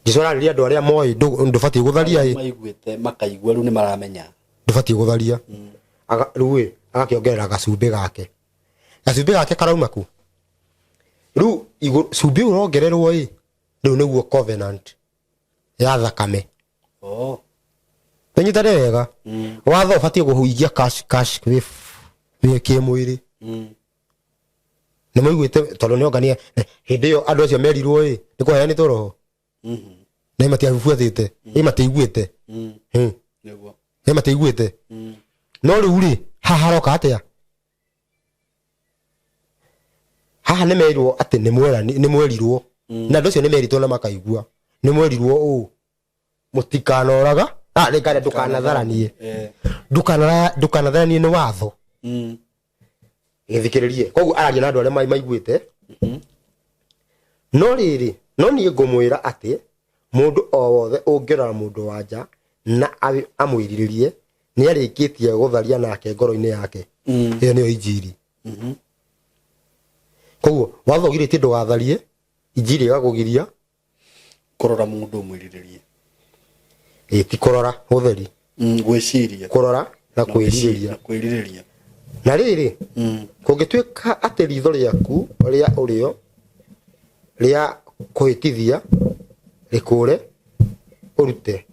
Jesu ararĩria andũ arĩa moĩ ndũbatiĩ gũtharia ĩ. Maiguĩte makaigua rĩu nĩ maramenya. Ndũbatiĩ gũtharia. Rĩu ĩ agakĩongerera gacumbĩ gake. Gacumbĩ gake karauma kũ? Rĩu cumbĩ ũrongererwo ĩ, rĩu nĩguo covenant ya thakame. Oh. Tũnyitane wega. Watho ũbatiĩ kũhuingia cash cash wĩ kĩmwĩrĩ. Nĩ mũiguĩte tondũ nĩ ongania hĩndĩ ĩyo andũ acio merirwo ĩ, nĩ kũheanĩtwo roho. Na matiabuatĩte, ĩ matiaiguĩte. Nĩguo. Ĩ matiaiguĩte. No rĩu rĩ, haha haroka atĩa? Haha nĩ merirwo atĩ nĩ mwerani, nĩ mwerirwo. Na andũ acio nĩ meritwo na makaigua. Nĩ mwerirwo ũũ, mũtikanoraga, nĩ ngara ndũkanatharanie. Ndũkanatharanie nĩ watho. Gĩthikĩrĩrie. Koguo araria na andũ arĩa maiguĩte. No rĩrĩ, no niĩ ngũmwĩra atĩ mũndũ o wothe ũngĩrora mũndũ wa nja na amwĩrirĩrie, nĩ arĩkĩtie gũtharia nake ngoro-inĩ yake. Ĩyo nĩyo injiri. Koguo watho ũgirĩtie ndũgatharie, injiri ĩgakũgiria Kũrora mũndũ ũmwĩrirĩrie. Ĩ ti kũrora ũtheri. Gwĩciria. Kũrora na kwĩrirĩria. Na kwĩrirĩria. Na rĩrĩ, kũngĩtuĩka atĩ ritho rĩaku rĩa ũrĩo rĩa kũhĩtithia rĩkũre, ũrute,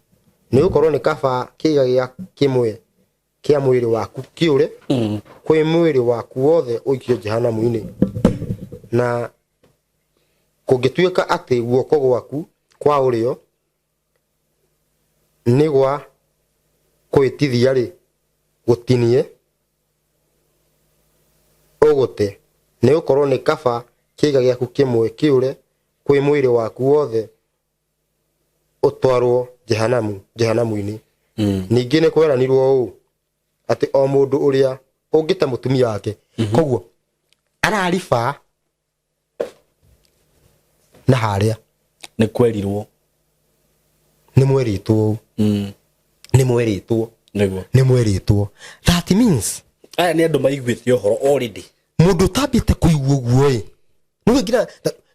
nĩ gũkorwo nĩ kaba kĩĩga gĩa kĩmwe kĩa mwĩrĩ waku kĩũre, kwĩ mwĩrĩ waku wothe ũikio jehanamu-inĩ. Na kũngĩtuĩka atĩ guoko gwaku kwa ũrĩo nĩ gwa kũhĩtithia-rĩ, gũtinie ũgũte, nĩ gũkorwo nĩ kaba kĩĩga gĩaku kĩmwe kĩũre kwĩ mwĩrĩ waku wothe ũtwarwo jehanamu-inĩ. Ningĩ nĩ kweranirwo ũũ atĩ o mũndũ ũrĩa ũngĩte mũtumia wake. Koguo arariba na harĩa Nĩ kwerirwo. Nĩ mwerĩtwo ũũ. Nĩ mwerĩtwo. Nĩguo. Nĩ mwerĩtwo. That means aya nĩ andũ maiguĩte ũhoro already. Mũndũ ũtambĩte kũigua ũguo ĩ, nĩwe nginya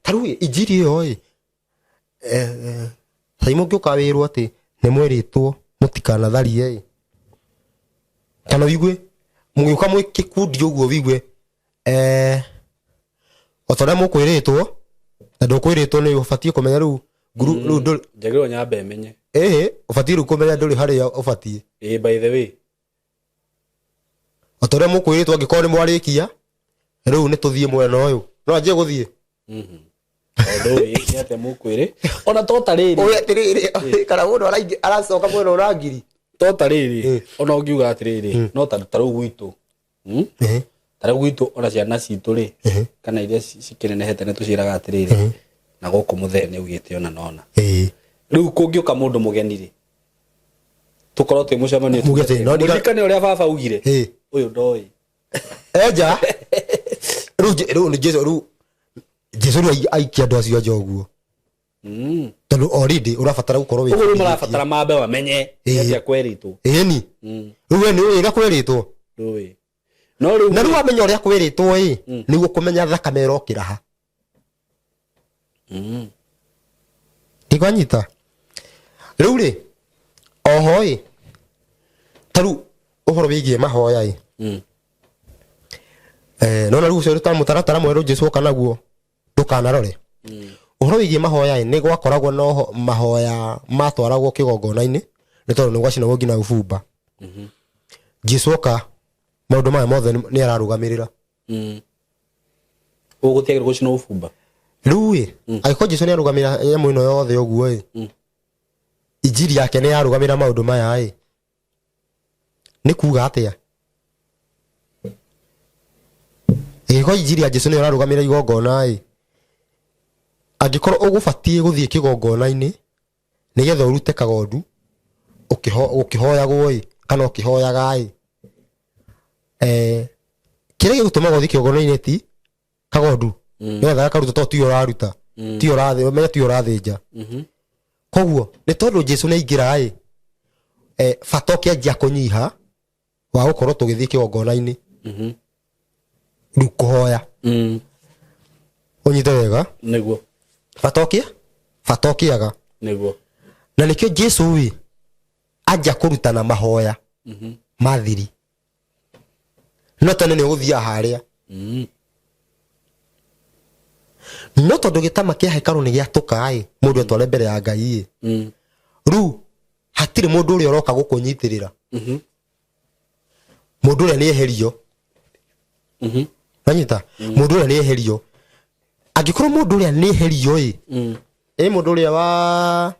ta rĩu ĩ, injiri ĩyo ĩ, Sai mũngĩũka wĩrwo atĩ nĩ mwerĩtwo mũtikanatharie ĩ, kana ũigue mũgĩũka mwĩ kĩkundi ũguo ũigue, o ta ũrĩa mũkwĩrĩtwo, na ndũkwĩrĩtwo nĩ ũbatiĩ kũmenya rĩu nguru, rĩu ndũrĩ Njagĩrĩirwo nyambe menye. Ĩhĩ, ũbatiĩ rĩu kũmenya ndũrĩ harĩa ũbatiĩ. Ĩĩ, by the way. O ta ũrĩa mũkwĩrĩtwo angĩkorwo nĩ mwarĩkia, rĩu nĩ tũthiĩ mwena ũyũ. No anjie gũthiĩ. Tondũ ĩ, nĩ atĩa mũkwĩrĩ? Ona to ta rĩrĩ. Ũyũ atĩrĩrĩ, kana mũndũ aracoka mwena ũrangiri. To ta rĩrĩ, ona ũngiuga atĩrĩrĩ, no ta rĩu gwitũ. Ta rĩu gwitũ ona ciana citũ rĩ, kana iria cikĩnenehete nĩ tũciĩraga atĩrĩrĩ, na gũkũ mũthee nĩ augĩte ona na ona. Rĩu kũngĩũka mũndũ mũgeni rĩ, tũkorwo twĩ mũcemanio Muge atĩ, no ndiga- mũririkane ũrĩa baba augire. Ũyũ ndoĩ. Enja. Rĩu rĩu nĩ Jesu, rĩu Jesu rĩu aikia andũ acio nja ũguo. Tondũ already ũrabatara gũkorwo wĩ Ũguo rĩu marabatara mambe mamenye atĩa kwerĩtwo. Ĩni. Rĩu we nĩ ũĩ ũrĩa kwerĩtwo. Ndũĩ. No rĩu Na rĩu wamenya ũrĩa kwĩrĩtwo ĩ, nĩguo kũmenya thakame ĩrokĩra ha. Ikwanyita rĩu rĩ oho ĩ ta rĩu ũhoro wĩgiĩ mahoya ĩ nona rĩu ũcio ta mũtaratara mwerũ Jesu oka naguo ndũkanarore. Ũhoro wĩgiĩ mahoya ĩ nĩ gwakoragwo na mahoya matwaragwo kĩgongona-inĩ nĩ tondũ nĩ gwacinagwo nginya ũbumba. Jesu oka maũndũ maya mothe nĩ ararũgamĩrĩra. Ũgũtiagĩrwo gũcina ũbumba. Rĩu ĩ angĩkorwo Jesu nĩ arũgamĩrĩra nyamũ ĩno yothe ũguo ĩ injiri yake nĩ yarũgamĩrĩra maũndũ maya ĩ nĩ kuga atĩa? Angĩkorwo injiri ya Jesu nĩyo ĩrarũgamĩrĩra igongona ĩ angĩkorwo ũgũbatiĩ gũthiĩ kĩgongona-inĩ nĩgetha ũrute kagondu ũkĩhoyagwo ĩ kana ũkĩhoyaga ĩ kĩrĩa gĩgũtũmaga ũthiĩ kĩgongona-inĩ ti kagondu nĩgetha gakaruta tondũ tiwe ũraruta tiwe ũrathĩ ũmenye tiwe ũrathĩnja. Koguo nĩ tondũ Jesu nĩ aingĩra ĩ bata ũkĩanjia kũnyiha wa gũkorwo tũgĩthiĩ kĩgongona-inĩ rĩu kũhoya. Ũnyite wega. Nĩguo. Bata ũkĩa bata ũkĩaga. Nĩguo. Na nĩkĩo Jesu ĩ anjia kũrutana mahoya ma thiri no tene nĩ ũgũthiaga harĩa no tondũ gĩtama kĩa hekarũ nĩ gĩatũka ĩ mũndũ etware mbere ya Ngai ĩ rĩu hatirĩ mũndũ ũrĩa ũroka gũkũnyitĩrĩra. Mũndũ ũrĩa nĩ eherio. Wanyita mũndũ ũrĩa nĩ eherio. Angĩkorwo mũndũ ũrĩa nĩ eherio ĩ ĩ mũndũ ũrĩa wa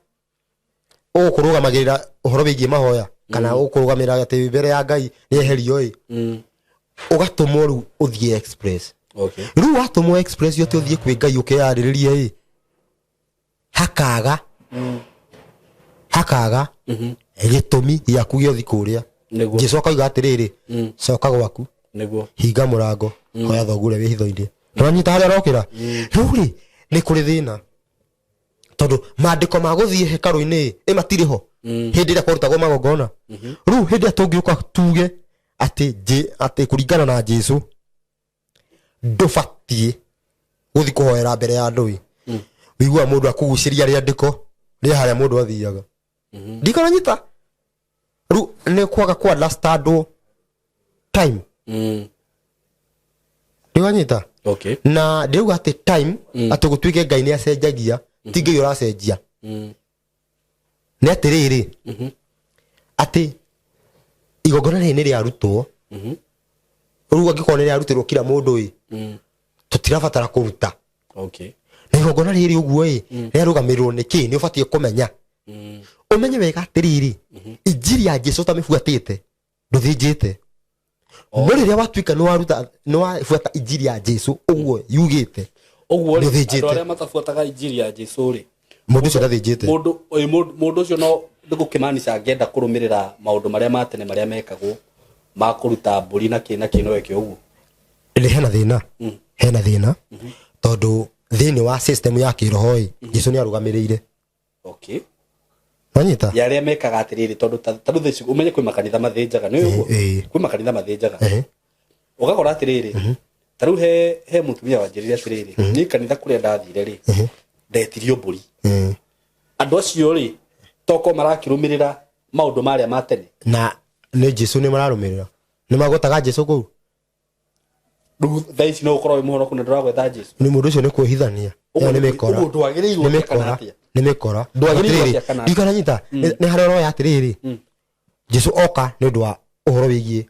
ũgũkũrũgamagĩrĩra ũhoro wĩgiĩ mahoya kana ũgũkũrũgamĩrĩra atĩ mbere ya Ngai nĩ eherio ĩ ũgatũmwo rĩu ũthiĩ express. Rĩu watũmwo express ũtĩ ũthiĩ kwĩ Ngai ũkeyarĩrĩrie ĩ hakaga hakaga gĩtũmi gĩaku gĩa ũthiĩ kũrĩa. Nĩguo. Jesu akauga atĩrĩrĩ, coka gwaku. Nĩguo. Hinga mũrango, hoya thoguo ũrĩa wĩ hitho-inĩ. Nĩwanyita harĩa ũrokĩra? Rĩu rĩ nĩ kũrĩ thĩna tondũ maandĩko ma gũthiĩ hekarũ-inĩ ĩ matirĩ ho hĩndĩ ĩrĩa kwarutagwo magongona. Rĩu hĩndĩ ĩrĩa tũngĩũka tuge atĩ atĩ kũringana na Jesu ndũbatiĩ gũthiĩ kũhoera mbere ya andũ ĩ wĩiguaga mũndũ akũgucĩria rĩandĩko rĩa harĩa mũndũ athiaga. Ndikaranyita rĩu nĩ kwaga ku understand time. Ndiwanyita. Na ndĩrauga atĩ time atĩ gũtuĩke Ngai nĩ acenjagia ti Ngai ũracenjia. Nĩ atĩrĩrĩ atĩ igongona rĩrĩ nĩ rĩarutwo rĩu angĩkorwo nĩ rĩarutĩrwo kila mũndũ ĩ tũtirabatara kũruta. Na igongona rĩrĩ ũguo ĩ rĩarũgamĩrĩrwo nĩ kĩ nĩ ũbatiĩ kũmenya. Ũmenye wega atĩrĩrĩ injiri ya Jesu ũtamĩbuatĩte ndũthĩnjĩte. No rĩrĩa watuĩka nĩ waruta nĩ wabuata injiri ya Jesu ũguo yugĩte Ũguo rĩ Ndũthĩnjĩte. andũ arĩa matabuataga injiri ya Jesu rĩ mũndũ ũcio ndathĩnjĩte. Mũndũ ĩ, mũndũ ũcio no nĩ gũkĩmaanica angĩenda kũrũmĩrĩra maũndũ marĩa ma tene marĩa mekagwo ma kũruta mbũri na kĩ na kĩ no eke ũguo. Nĩ hena thĩna. Hena thĩna tondũ thĩinĩ wa system ya kĩroho ĩ Jesu nĩ arũgamĩrĩire. Wanyita? Ya arĩa mekaga atĩrĩrĩ tondũ ta rĩu thaa ici ũmenye kwĩ makanitha mathĩnjaga nĩ ũguo? Kwĩ makanitha mathĩnjaga. Ũgakora atĩrĩrĩ ta rĩu he mũtumia wanjĩrire atĩrĩrĩ niĩ kanitha kũrĩa ndathire rĩ ndetirio mbũri. Andũ acio rĩ toko marakĩrũmĩrĩra maũndũ marĩa ma tene. Na nĩ Jesu nĩ mararũmĩrĩra nĩ magwetaga Jesu kũu. Rĩu thaa ici no ũkorwo wĩ mũhonoku na ndũragweta Jesu. Nĩ mũndũ ũcio nĩ kwĩhithania. Ũguo Ĩyo nĩ mĩkora. Ũguo ndwagĩrĩirwo Nĩ atĩa kana mĩkora. atĩa? Nĩ mĩkora. Ndwagĩrĩirwo Atĩrĩrĩ, atĩa kana atĩa? ndikananyita nĩ harĩa ũroya atĩrĩrĩ Jesu oka nĩ ũndũ wa ũhoro wĩgiĩ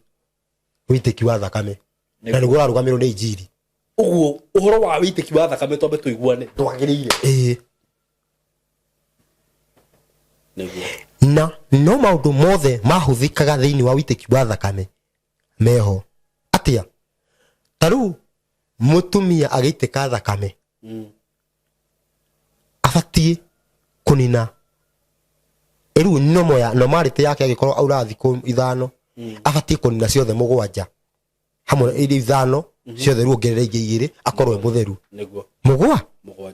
wĩitĩki wa thakame na nĩguo ũrarũgamĩrwo nĩ injiri. Ũguo ũhoro wa wĩitĩki wa thakame twambe tũiguane ndwagĩrĩire. Ĩĩ. Nĩguo. Na no maũndũ mothe mahũthĩkaga thĩinĩ wa wĩitĩki wa thakame meho atĩa ta rĩu mũtumia agĩitĩka thakame abatiĩ kũnina rĩu nomo ya normality yake angĩkorwo aura thikũ 5 abatiĩ kũnina ciothe 7 hamwe na iria 5 ciothe rĩu ongerere ingĩ 2 akorwo e mũtheru. Nĩguo. Mũgwa? 7.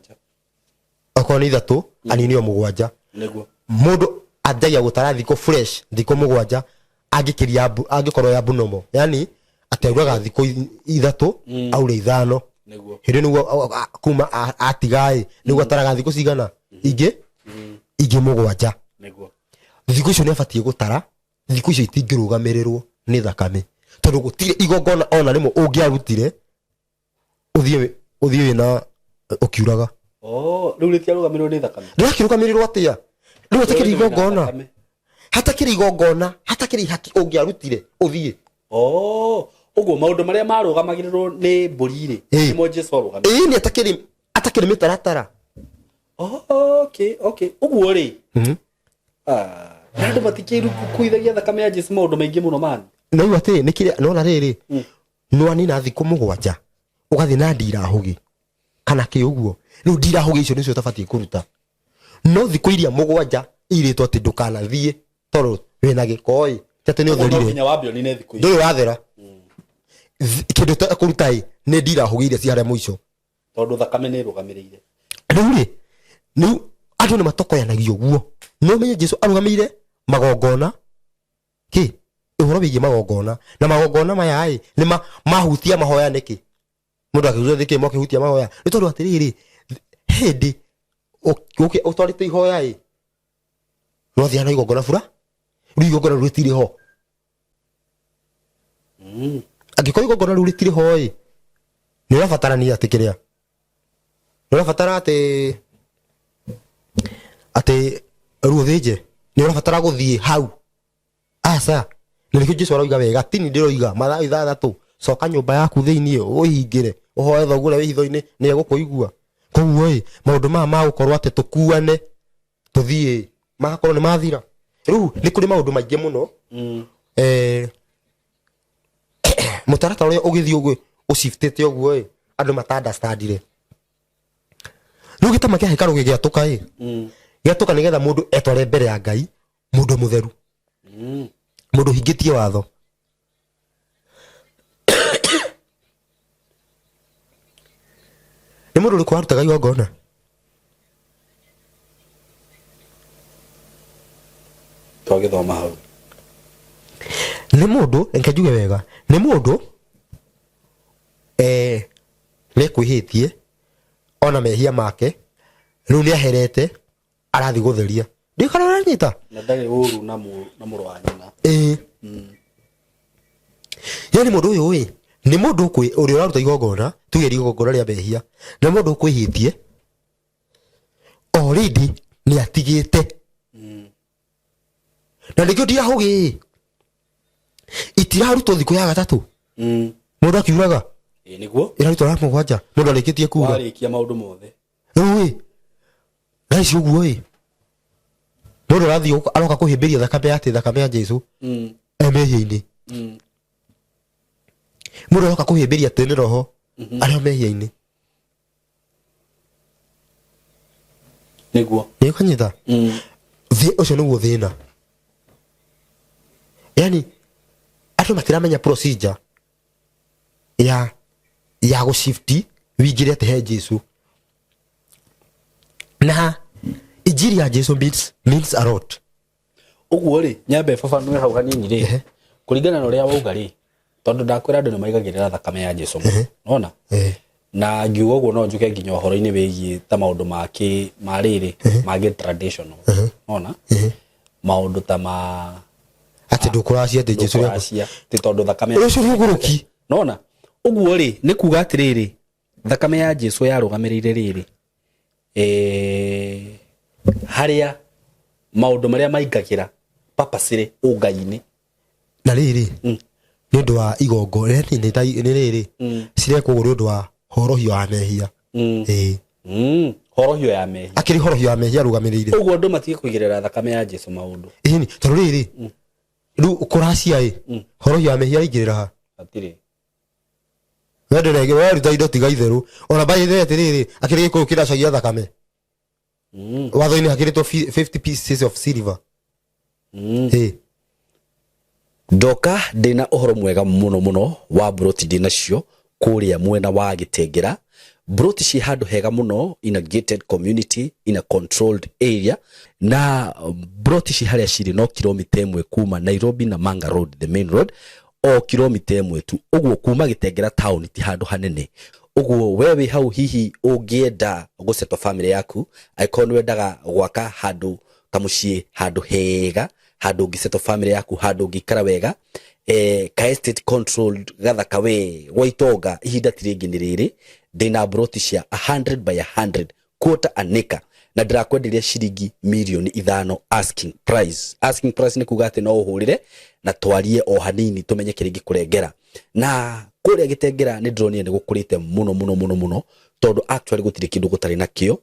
Okorwo nĩ 3 anini o 7. Nĩguo. Mũndũ anjagia gũtara thikũ fresh thikũ 7 angĩkĩria angĩkorwo ya abnormal yani atĩ auraga thikũ 3 aure 5. Nĩguo. Hĩndĩ nĩguo kuma atiga ĩ nĩguo ataraga thikũ cigana ingĩ Ingĩ mũgwanja. Nĩguo. Thikũ icio nĩ abatiĩ gũtara, thikũ icio itingĩrũgamĩrĩrwo nĩ thakame, tondũ gũtirĩ igongona ona rĩmwe ũngĩarutire ũthiĩ ũthiĩ wĩna ũkiuraga. Oh, rĩu rĩtiarũgamĩrĩrwo nĩ thakame. Rĩrakĩrũgamĩrĩrwo atĩa rĩu hatakĩrĩ Rĩu wĩna igongona? thakame. Hatakĩrĩ igongona, hatakĩrĩ ihaki ũngĩarutire ũthiĩ. Oh, ũguo maũndũ marĩa marũgamagĩrĩrwo nĩ mbũri rĩ, Ĩĩ. nĩmo Jesu arũgamĩrĩire. Ĩĩ, nĩ atakĩrĩ atakĩrĩ mĩtaratara. Oh, okay, okay. Ũguo rĩ, ah, na andũ matikĩkuithagia thakame ya Jesu maũndũ maingĩ mũno mani. Na rĩu atĩrĩ nĩ kĩrĩa nona rĩrĩ, nwanina thikũ mũgwanja ũgathiĩ na ndirahũgĩ kana kĩ ũguo. Rĩu ndirahũgĩ icio nĩcio ũtabatiĩ kũruta, no thikũ iria mũgwanja irĩtwo atĩ ndũkanathiĩ tondũ wĩna gĩko ĩ, ti atĩ nĩ Ũguo no ũtherire. nginya wambe ũnine thikũ icio. Ndũrĩ wathera. Kĩndũ ta kũruta ĩ nĩ ndirahũgĩ iria ci harĩa mũico. Tondũ thakame nĩ ĩrũgamĩrĩire. Rĩu rĩ, rĩu andũ nĩ matokoyanagia ũguo. No menye Jesu arũgamĩire magongona kĩ, ũhoro wĩgiĩ magongona, na magongona maya ĩ nĩ mahutia mahoya nĩkĩ? Mũndũ akĩhutia nĩkĩ mokĩhutia mahoya? Nĩ tondũ atĩrĩrĩ, hĩndĩ ũtwarĩte ihoya ĩ, no thiaga na igongona bura, rĩu igongona rĩu rĩtirĩ ho. Angĩkorwo igongona rĩu rĩtirĩ ho ĩ, nĩ ũrabatarania atĩ kĩrĩa nĩ ũrabatara atĩ atĩ rĩu ũthĩnje, nĩ ũrabatara gũthiĩ hau, aca. Na nĩkĩo Jesu aroiga wega, tini ndĩroiga mathaa 6 coka nyũmba yaku thĩiniĩ, ũhingĩre, ũhoe thoguo ũrĩa wĩ hitho-inĩ, nĩ egũkũigua. Koguo ĩ, maũndũ maya ma gũkorwo atĩ tũkuane tũthiĩ magakorwo nĩ mathira. Rĩu nĩ kũrĩ maũndũ maingĩ mũno. Mũtaratara ũrĩa ũgĩthiĩ ũguo ũciftĩte ũguo ĩ, andũ mata understandire. Rĩu gĩtama kĩa hekarũ gĩgĩatũka ĩ, gĩatũka nĩgetha mũndũ etware mbere ya Ngai mũndũ mũtheru, mũndũ ũhingĩtie watho. Nĩ mũndũ ũrĩkũ warutaga igongona? Twagĩthoma hau. Nĩ mũndũ, reke njuge wega, nĩ mũndũ nĩ ekwĩhĩtie ona mehia make, rĩu nĩ aherete, arathiĩ gũtheria. Ndiũĩ kana ũranyita. Na ndarĩ ũru na na mũrũ wa nyina. Ĩĩ, yani mũndũ ũyũ ĩ, nĩ mũndũ ũrĩa ũraruta igongona, tuge igongona rĩa mehia, nĩ mũndũ ũkwĩhĩtie already, nĩ atigĩte. Na nĩkĩo ndirahũgĩ itirarutwo thikũ ya gatatũ, mũndũ akiuraga. Ĩĩ, nĩguo. Ĩrarutwo ya mũgwanja, mũndũ arĩkĩtie kuga. Warĩkia maũndũ mothe. Rĩu ĩ, thaa ici ũguo ĩ, mũndũ arathiĩ aroka kũhĩmbĩria thakame atĩ thakame ya Jesu e mehia-inĩ. Mũndũ aroka kũhĩmbĩria atĩ nĩ roho arĩ o mehia-inĩ. Nĩguo. Nĩ ũkanyita. Ũcio nĩguo thĩna, yani andũ matiramenya procedure ya gũshifti wingĩre atĩ he Jesu. Na injiri ya Jesu means a lot. Ũguo rĩ, nyambe baba nwe hau hanini rĩ, kũringana na ũrĩa wauga rĩ, tondũ ndakwĩra andũ nĩ maigagĩrĩra thakame ya Jesu mũno, nona? Na ngiuga ũguo no njuke nginya ũhoro-inĩ wĩgiĩ ta maũndũ ma kĩ ma rĩrĩ ma gĩ traditional, nona? Maũndũ ta ma Atĩ ndũkũracia atĩ Jesu ndũkũracia ti tondũ thakame Ũcio nĩ ũgũrũki. Nona? Ũguo rĩ, nĩ kuga atĩrĩrĩ, thakame ya Jesu yarũgamĩrĩire rĩrĩ, harĩa maũndũ marĩa maingagĩra papacĩrĩ ũngai-inĩ. Na rĩrĩ, nĩ ũndũ wa igongona nĩ rĩrĩ, cirekwo ũguo nĩ ũndũ wa horohio wa mehia. Ĩĩ. Horohio ya mehia. Akĩrĩ horohio ya mehia arũgamĩrĩire. Ũguo andũ matige kũigĩrĩra thakame ya Jesu maũndũ. Ĩni tondũ rĩrĩ, rĩu kũracia ĩ, horohio ya mehia aingĩrĩra ha? Hatirĩ. We ndũrege, weruta indo tiga itherũ. Ona by the way atĩrĩrĩ, akĩrĩ gĩkũyũ kĩracagia thakame. Watho-inĩ hakĩrĩtwo 50 pieces of silver. Ĩĩ. Ndoka ndĩna ũhoro mwega mũno mũno wa mburoti ndĩnacio kũrĩa mwena wa Gĩtengera. Mburoti ciĩ handũ hega mũno, in a gated community, in a controlled area, na mburoti ici harĩa cirĩ no kilomita 1 kuma Nairobi Namanga Road, the main road, o kilomita 1 tu. Ũguo kuma Gĩtengera town ti handũ hanene. Ũguo we wĩ hau hihi ũngĩenda gũsettle family yaku, angĩkorwo nĩ wendaga gwaka handũ kamũciĩ, handũ hega, handũ ũngĩsettle family yaku, handũ ũngĩikara wega, ka estate controlled gathaka we gwa itonga, ihinda ti rĩngĩ nĩ rĩrĩ. Ndĩna mburoti cia 100 by 100 quarter an acre na ndĩrakwenderia ciringi mirioni 5 asking price. Asking price nĩ kuga atĩ no ũhũrĩre na twarie o hanini tũmenye kĩrĩa ingĩkũrengera. Na kũrĩa Gĩtengera nĩ ndĩronire nĩ gũkũrĩte mũno mũno mũno mũno, tondũ actually gũtirĩ kĩndũ gũtarĩ nakĩo.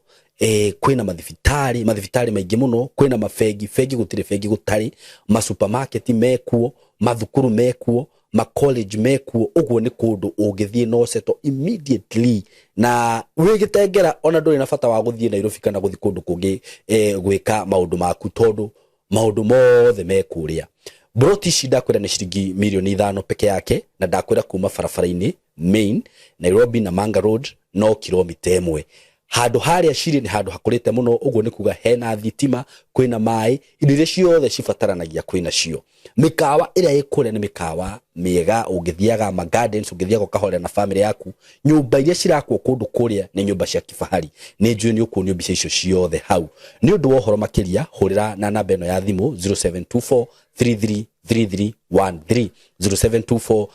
Kwĩna mathibitarĩ, mathibitarĩ maingĩ mũno, kwĩna mabengi, bengi gũtirĩ bengi gũtarĩ, masupermarket mekuo, mathukuru mekuo, ma college mekuo. Ũguo nĩ kũndũ ũngĩthiĩ no settle immediately na wĩ Gĩtengera, ona ndũrĩ na bata wa gũthiĩ Nairobi kana gũthiĩ kũndũ kũngĩ gwĩka maũndũ maku, tondũ maũndũ mothe me kũrĩa. Mburoti ici ndakwĩra nĩ ciringi mirioni 5 peke yake, na ndakwĩra kuma barabara-inĩ main Nairobi na Manga Road no kilomita 1. Handũ harĩa cirĩ nĩ handũ hakũrĩte mũno, ũguo nĩ kuga hena thitima, kwĩna maĩ, indo iria ciothe cibataranagia kwĩna cio. Mĩkawa ĩrĩa ĩ kũrĩa nĩ mĩkawa mĩega, ũngĩthiaga ma gardens, ũngĩthiaga ũkahorera na family yaku. Nyũmba iria cirakwo kũndũ kũrĩa nĩ nyũmba cia kifahari. Nĩ njũĩ nĩ ũkuonio mbica icio ciothe hau. Nĩ ũndũ wa ũhoro makĩria, hũrĩra na namba ĩno ya thimũ 0724 333313, 0724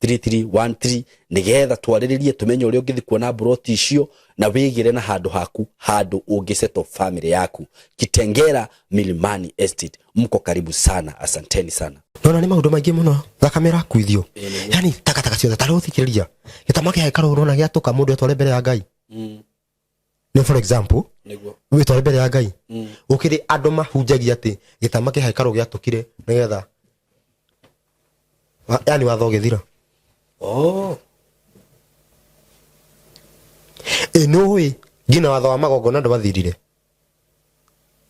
333313, nĩgetha twarĩrĩrie tũmenye ũrĩa ũngĩthiĩ kuona mburoti icio na wĩgĩre na handũ haku, handũ ũngĩsettle family yaku. Kitengera Milimani Estate, mko karibu sana, asanteni sana. Nona nĩ maũndũ maingĩ mũno, thakame ĩrakuithio, yani takataka ciothe. Tarĩ ũthikĩrĩria gĩtama kĩa hekarũ, ũrona gĩatũka, mũndũ etware mbere ya Ngai. Nĩ for example, nĩguo wĩtware mbere ya Ngai. Gũkĩrĩ andũ mahunjagia atĩ gĩtama kĩa hekarũ gĩatũkire nĩgetha yani watho ũgĩthira. Ĩ nĩũĩ nginya watho wa magongona ndwathirire,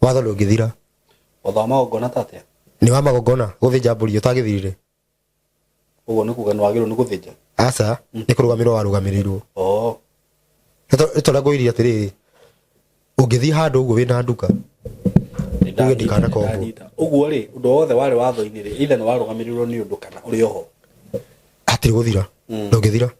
watho ndũngĩthira. Watho wa magongona ta atĩa? Nĩ wa magongona gũthĩnja mbũri ũtagĩthirire. Ũguo nĩ kuga nĩ wagĩrĩirwo nĩ gũthĩnja? Aca, nĩ kũrũgamĩrĩrwo warũgamĩrĩirwo. Nĩ tondũ ngwĩrire atĩrĩrĩ, ũngĩthiĩ handũ ũguo wĩna nduka uge ndikanakombwo. Ndanyita. Ũguo rĩ, ũndũ wothe warĩ watho-inĩ rĩ, either nĩ warũgamĩrĩirwo nĩ ũndũ kana ũrĩ oho. Hatirĩ gũthira. Ndũngĩthira.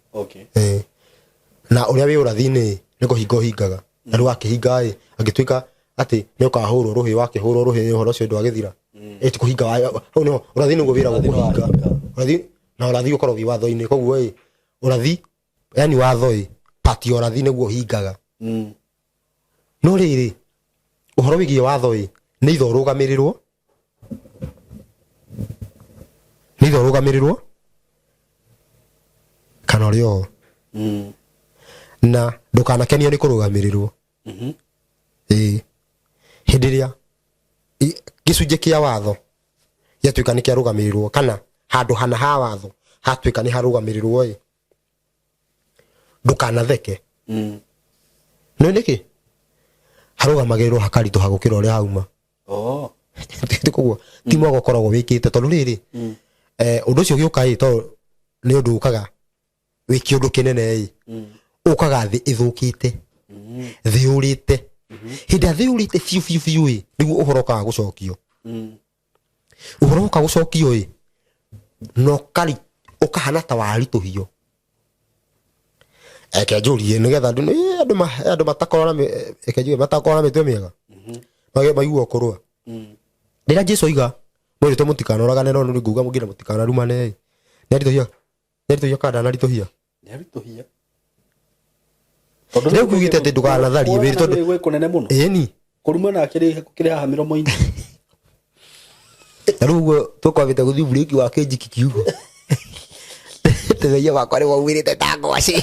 Na ũrĩa wĩ ũrathi-inĩ nĩ kũhinga ũhingaga, na rĩu wakĩhinga ĩ, angĩtuĩka atĩ nĩ ũkahũrwo rũhĩ, wakĩhũrwo rũhĩ, ũhoro ũcio ndwagĩthira. Ĩ ti kũhinga hau nĩho ũrathi nĩguo wĩragwo Ũrathi nĩ kũhinga. wahinga. Ũrathi na ũrathi ũkoragwo wĩ watho-inĩ, koguo ĩ ũrathi, yani watho ĩ part ya ũrathi nĩguo ũhingaga. No rĩrĩ, ũhoro wĩgiĩ watho ĩ nĩ itho ũrũgamĩrĩrwo, nĩ itho ũrũgamĩrĩrwo kana ũrĩ oho. Na ndũkanakenio nĩ kũrũgamĩrĩrwo. Ĩĩ, hĩndĩ ĩrĩa gĩcunjĩ kĩa watho gĩatuĩka nĩ kĩarũgamĩrĩrwo, kana handũ hana ha watho hatuĩka nĩ harũgamĩrĩrwo ĩ, ndũkanatheke. Nĩ nĩkĩ harũgamagĩrĩrwo hakaritũha gũkĩra ũrĩa hauma? Koguo ti mwega ũkoragwo wĩkĩte, tondũ rĩrĩ, ũndũ ũcio ũgĩũka ĩ, tondũ nĩ ũndũ ũkaga wĩ kĩũndũ kĩnene ĩ, ũkaga thĩ ĩthũkĩte, thĩ yũrĩte. Hĩndĩ ĩrĩa thĩ yũrĩte biũ biũ biũ ĩ, nĩguo ũhoro ũkaga gũcokio. Ũhoro ũka gũcokio ĩ, na ũkahana ta waritũhio. Eke njũrie nĩgetha andũ, andũ matakorwo na eke njuge matakorwo na mĩtwe mĩega. Maigua kũrũa. Rĩrĩa Jesu oiga mwĩrĩtwo mũtikanoragane, no nĩ nguga mũngĩra mũtikanarumane ĩ, nĩ aritũhia, nĩ aritũhia kana ndanaritũhia? Nĩ aritũhia. Rĩu kiugĩte atĩ ndũkanatharie wĩrĩ tondũ gwĩ kũnene mũno. Ĩni. Kũrumana kĩrĩ haha mĩromo-inĩ. Na rĩu ũguo tũkwambĩte gũthiĩ burĩki wa kĩnjiki kiugo. Tethia wakwa nĩ waumĩrĩte ta ngwacĩ.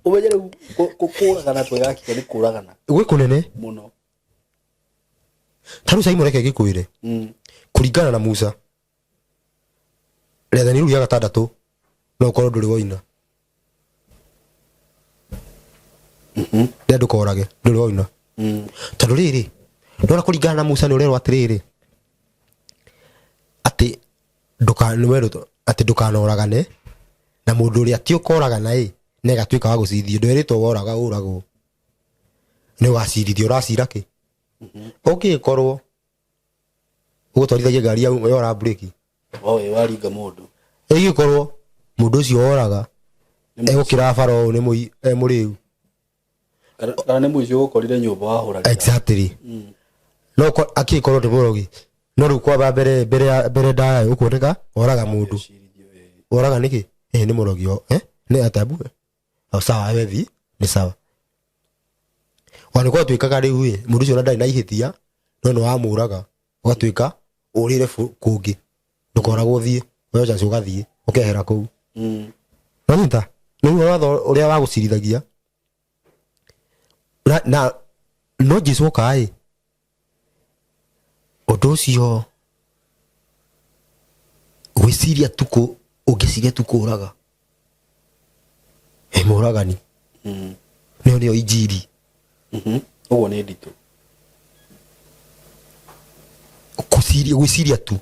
Ũmenye rĩu kũragana twĩgakinya nĩ kũragana. Gwĩ kũnene mũno. Ta rĩu Simon, reke ngĩkwĩre. Kũringana na Musa, rĩathani rĩu rĩa gatandatũ no ũkorwo ndũrĩ woina. Rĩa ndũkorage ndũrĩ woina. Tondũ rĩrĩ, ndona kũringana na Musa nĩ ũrerwo atĩrĩrĩ, atĩ nĩwerwo atĩ ndũkanoragane, na mũndũ ũrĩa ti ũkoragana ĩ nĩ agatuĩka wa gũcirithio. Ndwerĩtwo woraga ũragwo, nĩ ũgacirithio. Ũracira kĩ? Ũngĩkorwo ũgũtwarithagia ngari yora mburĩki, Oe waringa mũndũ. Ĩgĩkorwo mũndũ ũcio woraga Egũkĩra bara ũũ nĩ mũi e mũrĩu. Kana nĩ mũici ũgũkorire nyũmba wahũra rithathi. Exactly. No akĩkorwo nĩ mũrogi, no rĩu kwamba mbere mbere ya mbere ndaya ũkuoneka oraga mũndũ. Oraga nĩkĩ? Ĩ nĩ mũrogi o eh nĩ atabu o sawa, we thi nĩ sawa. Ona nĩ gwatuĩkaga rĩu ĩ mũndũ ũcio ona ndarĩ na ihĩtia, no nĩ wamũraga ũgatuĩka ũrĩre kũngĩ, ndũkoragwo ũthiĩ woe chance ũgathiĩ ũkehera kũu. Nanyita nĩguo watho ũrĩa wagũcirithagia na no Jesu oka ĩ ũndũ ũcio gwĩciria tu ũngĩciria tu kũraga ĩ mũragani. Nĩyo nĩyo injiri. Ũguo nĩ nditũ. Gwĩciria gwĩciria tu,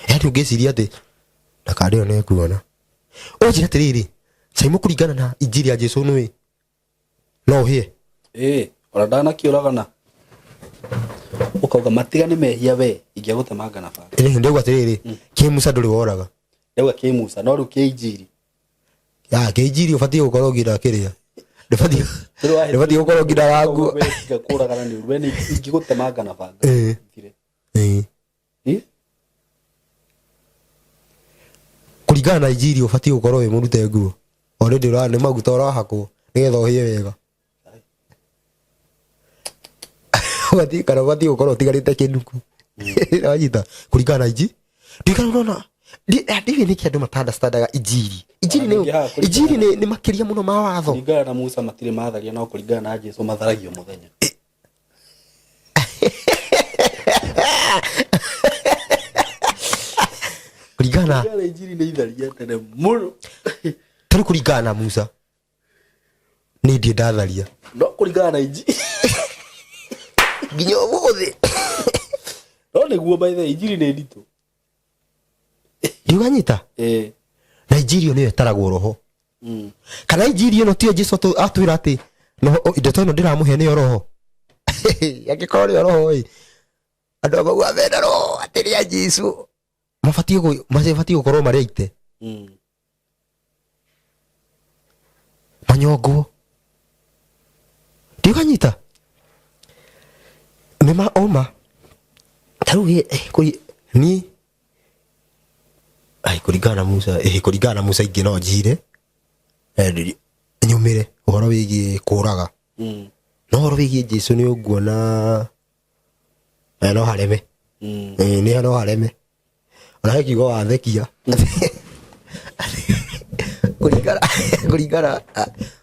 yaani ũngĩciria atĩ ndakandĩ ĩyo nĩkuona ũnjĩre atĩrĩrĩ, Caimũ, kũringana na injiri ya Jesu nĩ no ũhĩe. Ĩĩ, ona ndanakĩũragana ũkauga matiga nĩ mehia, we ingĩagũtemanga na banga. Ĩĩ, ndauga atĩrĩrĩ, kĩ Musa ndũrĩ woraga. Ndauga kĩ Musa, no rĩu kĩ injiri. Ya kĩ injiri ũbatiĩ gũkorwo nginya kĩrĩa ndũbatiĩ ndũbatiĩ gũkorwo nginya waguo. Tiga kũragana nĩ ũru, we nĩ ingĩgũtemanga na banga. Thire. Ĩ? Kũringana na injiri ũbatiĩ gũkorwo wĩ mũrute nguo already, nĩ maguta ũrahakwo nĩgetha ũhĩe wega. Ũbatiĩ kana ũbatiĩ gũkorwo ũtigarĩte kĩnuku, wanyita, kũringana na inji ndikana ũrona ndiũĩ nĩkĩ andũ mata-understandaga injiri. Injiri Ona ningĩ haha kũringana injiri nĩ makĩria mũno ma watho. Kũringana na Musa matirĩ matharia, no kũringana na Jesu matharagio mũthenya. Kũringana Kũringana na injiri nĩ itharia tene mũno. Tarĩu kũringana na Musa nĩ ndiĩ ndatharia. No kũringana na injiri nginya ũmũthĩ. No nĩguo, by the way, injiri nĩ nditũ. Ndiũganyita. Na injiri ĩyo nĩyo ĩtaragwo roho. Kana injiri ĩno tiyo Jesu atwĩra atĩ ndeto ĩno ndĩramũhe nĩyo roho? Angĩkorwo nĩyo roho ĩ, andũ a mauga mena roho atĩ nĩ a Jesu mabatiĩ gũkorwo marĩ aite manyongwo. Ndiũkanyita nĩ ma ũma tarĩu niĩ ai kũringana na Musa, kũringana na Musa ingĩ no njire nyũmĩre ũhoro wĩgiĩ kũraga. No ũhoro wĩgiĩ Jesu nĩ ũnguona no hareme. Nĩ no hareme. Ona he kiugo wathekia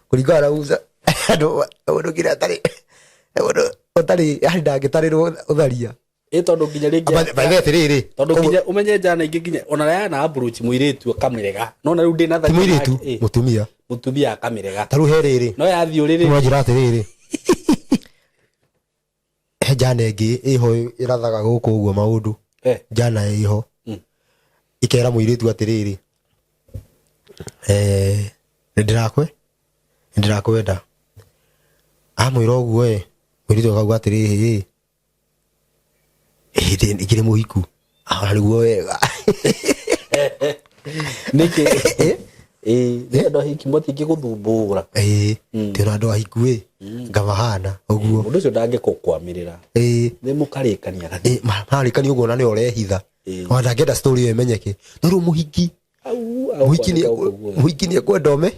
kũringana na Musa, andũ mũndũ nginya atarĩ mũndũ ũtarĩ yani ndangĩtarĩrwo ũtharia. Ĩ tondũ nginya rĩngĩ By the way, atĩrĩrĩ, tondũ nginya ũmenye njana ingĩ nginya ona yana approach mũirĩtu akamĩrega, no na rĩu ndĩ na ti mũirĩtu, mũtumia. Mũtumia akamĩrega. Ta rĩu he rĩrĩ no yathiĩ ũrĩrĩ wanjĩra atĩrĩrĩ, he njana ĩngĩ ĩho ĩrathaga gũkũ ũguo maũndũ. Njana ĩho ikera mũirĩtu atĩrĩrĩ, nĩ ndĩrakwenda. Amwĩra ũguo ĩ, mũirĩtu akauga atĩrĩrĩ, ĩ ngĩrĩ mũhiku. Ah, nĩguo wega. Nĩkĩ ĩ nĩ andũ ahiki matingĩgũthumbũra. Ĩĩ, ti ona andũ ahiku ĩ ngamahana ũguo. Mũndũ ũcio ndangĩkũkwamĩrĩra. Nĩ mũkarĩkania gathi. Ĩ, marĩkania ũguo na nĩ ũrehitha. Ona ndangĩenda story ĩyo ĩmenyeke, no rĩu mũhiki Au, mũhiki nĩ agũkwandĩka gũkũ guothe. Mũhiki nĩ ekwenda ome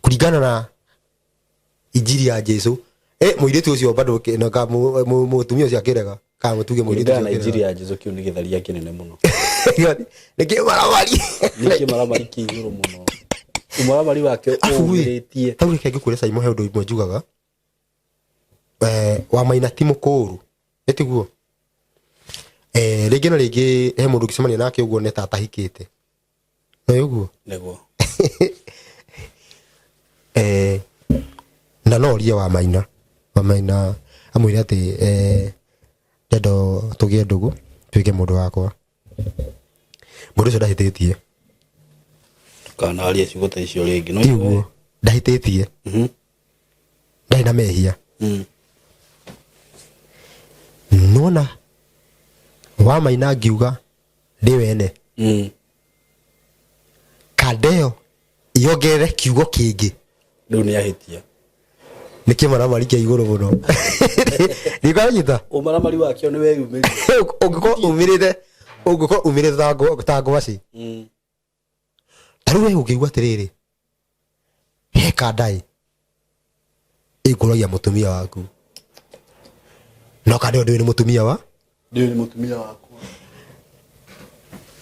kũringana na injiri ya Jesu. Mũirĩtu ũcio bado na mũtumia ũcio akĩrega, kana mũtuge mũirĩtu Kũringana ũcio na injiri akĩrega ya Jesu, kĩu nĩ gĩtharia kĩnene mũno. Nĩ kĩmaramari. Nĩ kĩmaramari kĩ igũrũ mũno, ũmaramari wake Abu ĩ, ũmĩrĩtie. Tau reke ngĩkwĩre Saimo, he ũndũ ũmwe njugaga, wa maina ti mũkũrũ ĩtiguo. Rĩngĩ na rĩngĩ he mũndũ ũngĩcemania nake ũguo nĩ ta atahikĩte nĩ ũguo. Nĩguo. Na no orie wa maina, wa maina amwĩre atĩ ndenda tũgĩe ndũgũ, tuĩke mũndũ wakwa. Mũndũ ũcio ndahĩtĩtie. Ndũkanarie ciugo ta icio rĩngĩ no Ti ũguo, ndahĩtĩtie, ndarĩ na mehia. Nona wa maina ngiuga ndĩ wene kanda ĩyo. Yongerere kiugo kĩngĩ. Rĩu nĩ ahĩtia. Nĩ kĩmaramari kĩa igũrũ mũno. Ndikanyita. Ũmaramari wakĩo nĩ weyumĩria. Ũngĩkorwo umĩrĩte, ũngĩkorwo umĩrĩte ta ngwacĩ. Ta rĩu we ũngĩigua atĩrĩrĩ, he kanda ĩ ĩkũragia mũtumia waku, no kanda ĩyo ndũĩ nĩ mũtumia wa Ndĩũ nĩ mũtumia wakwa.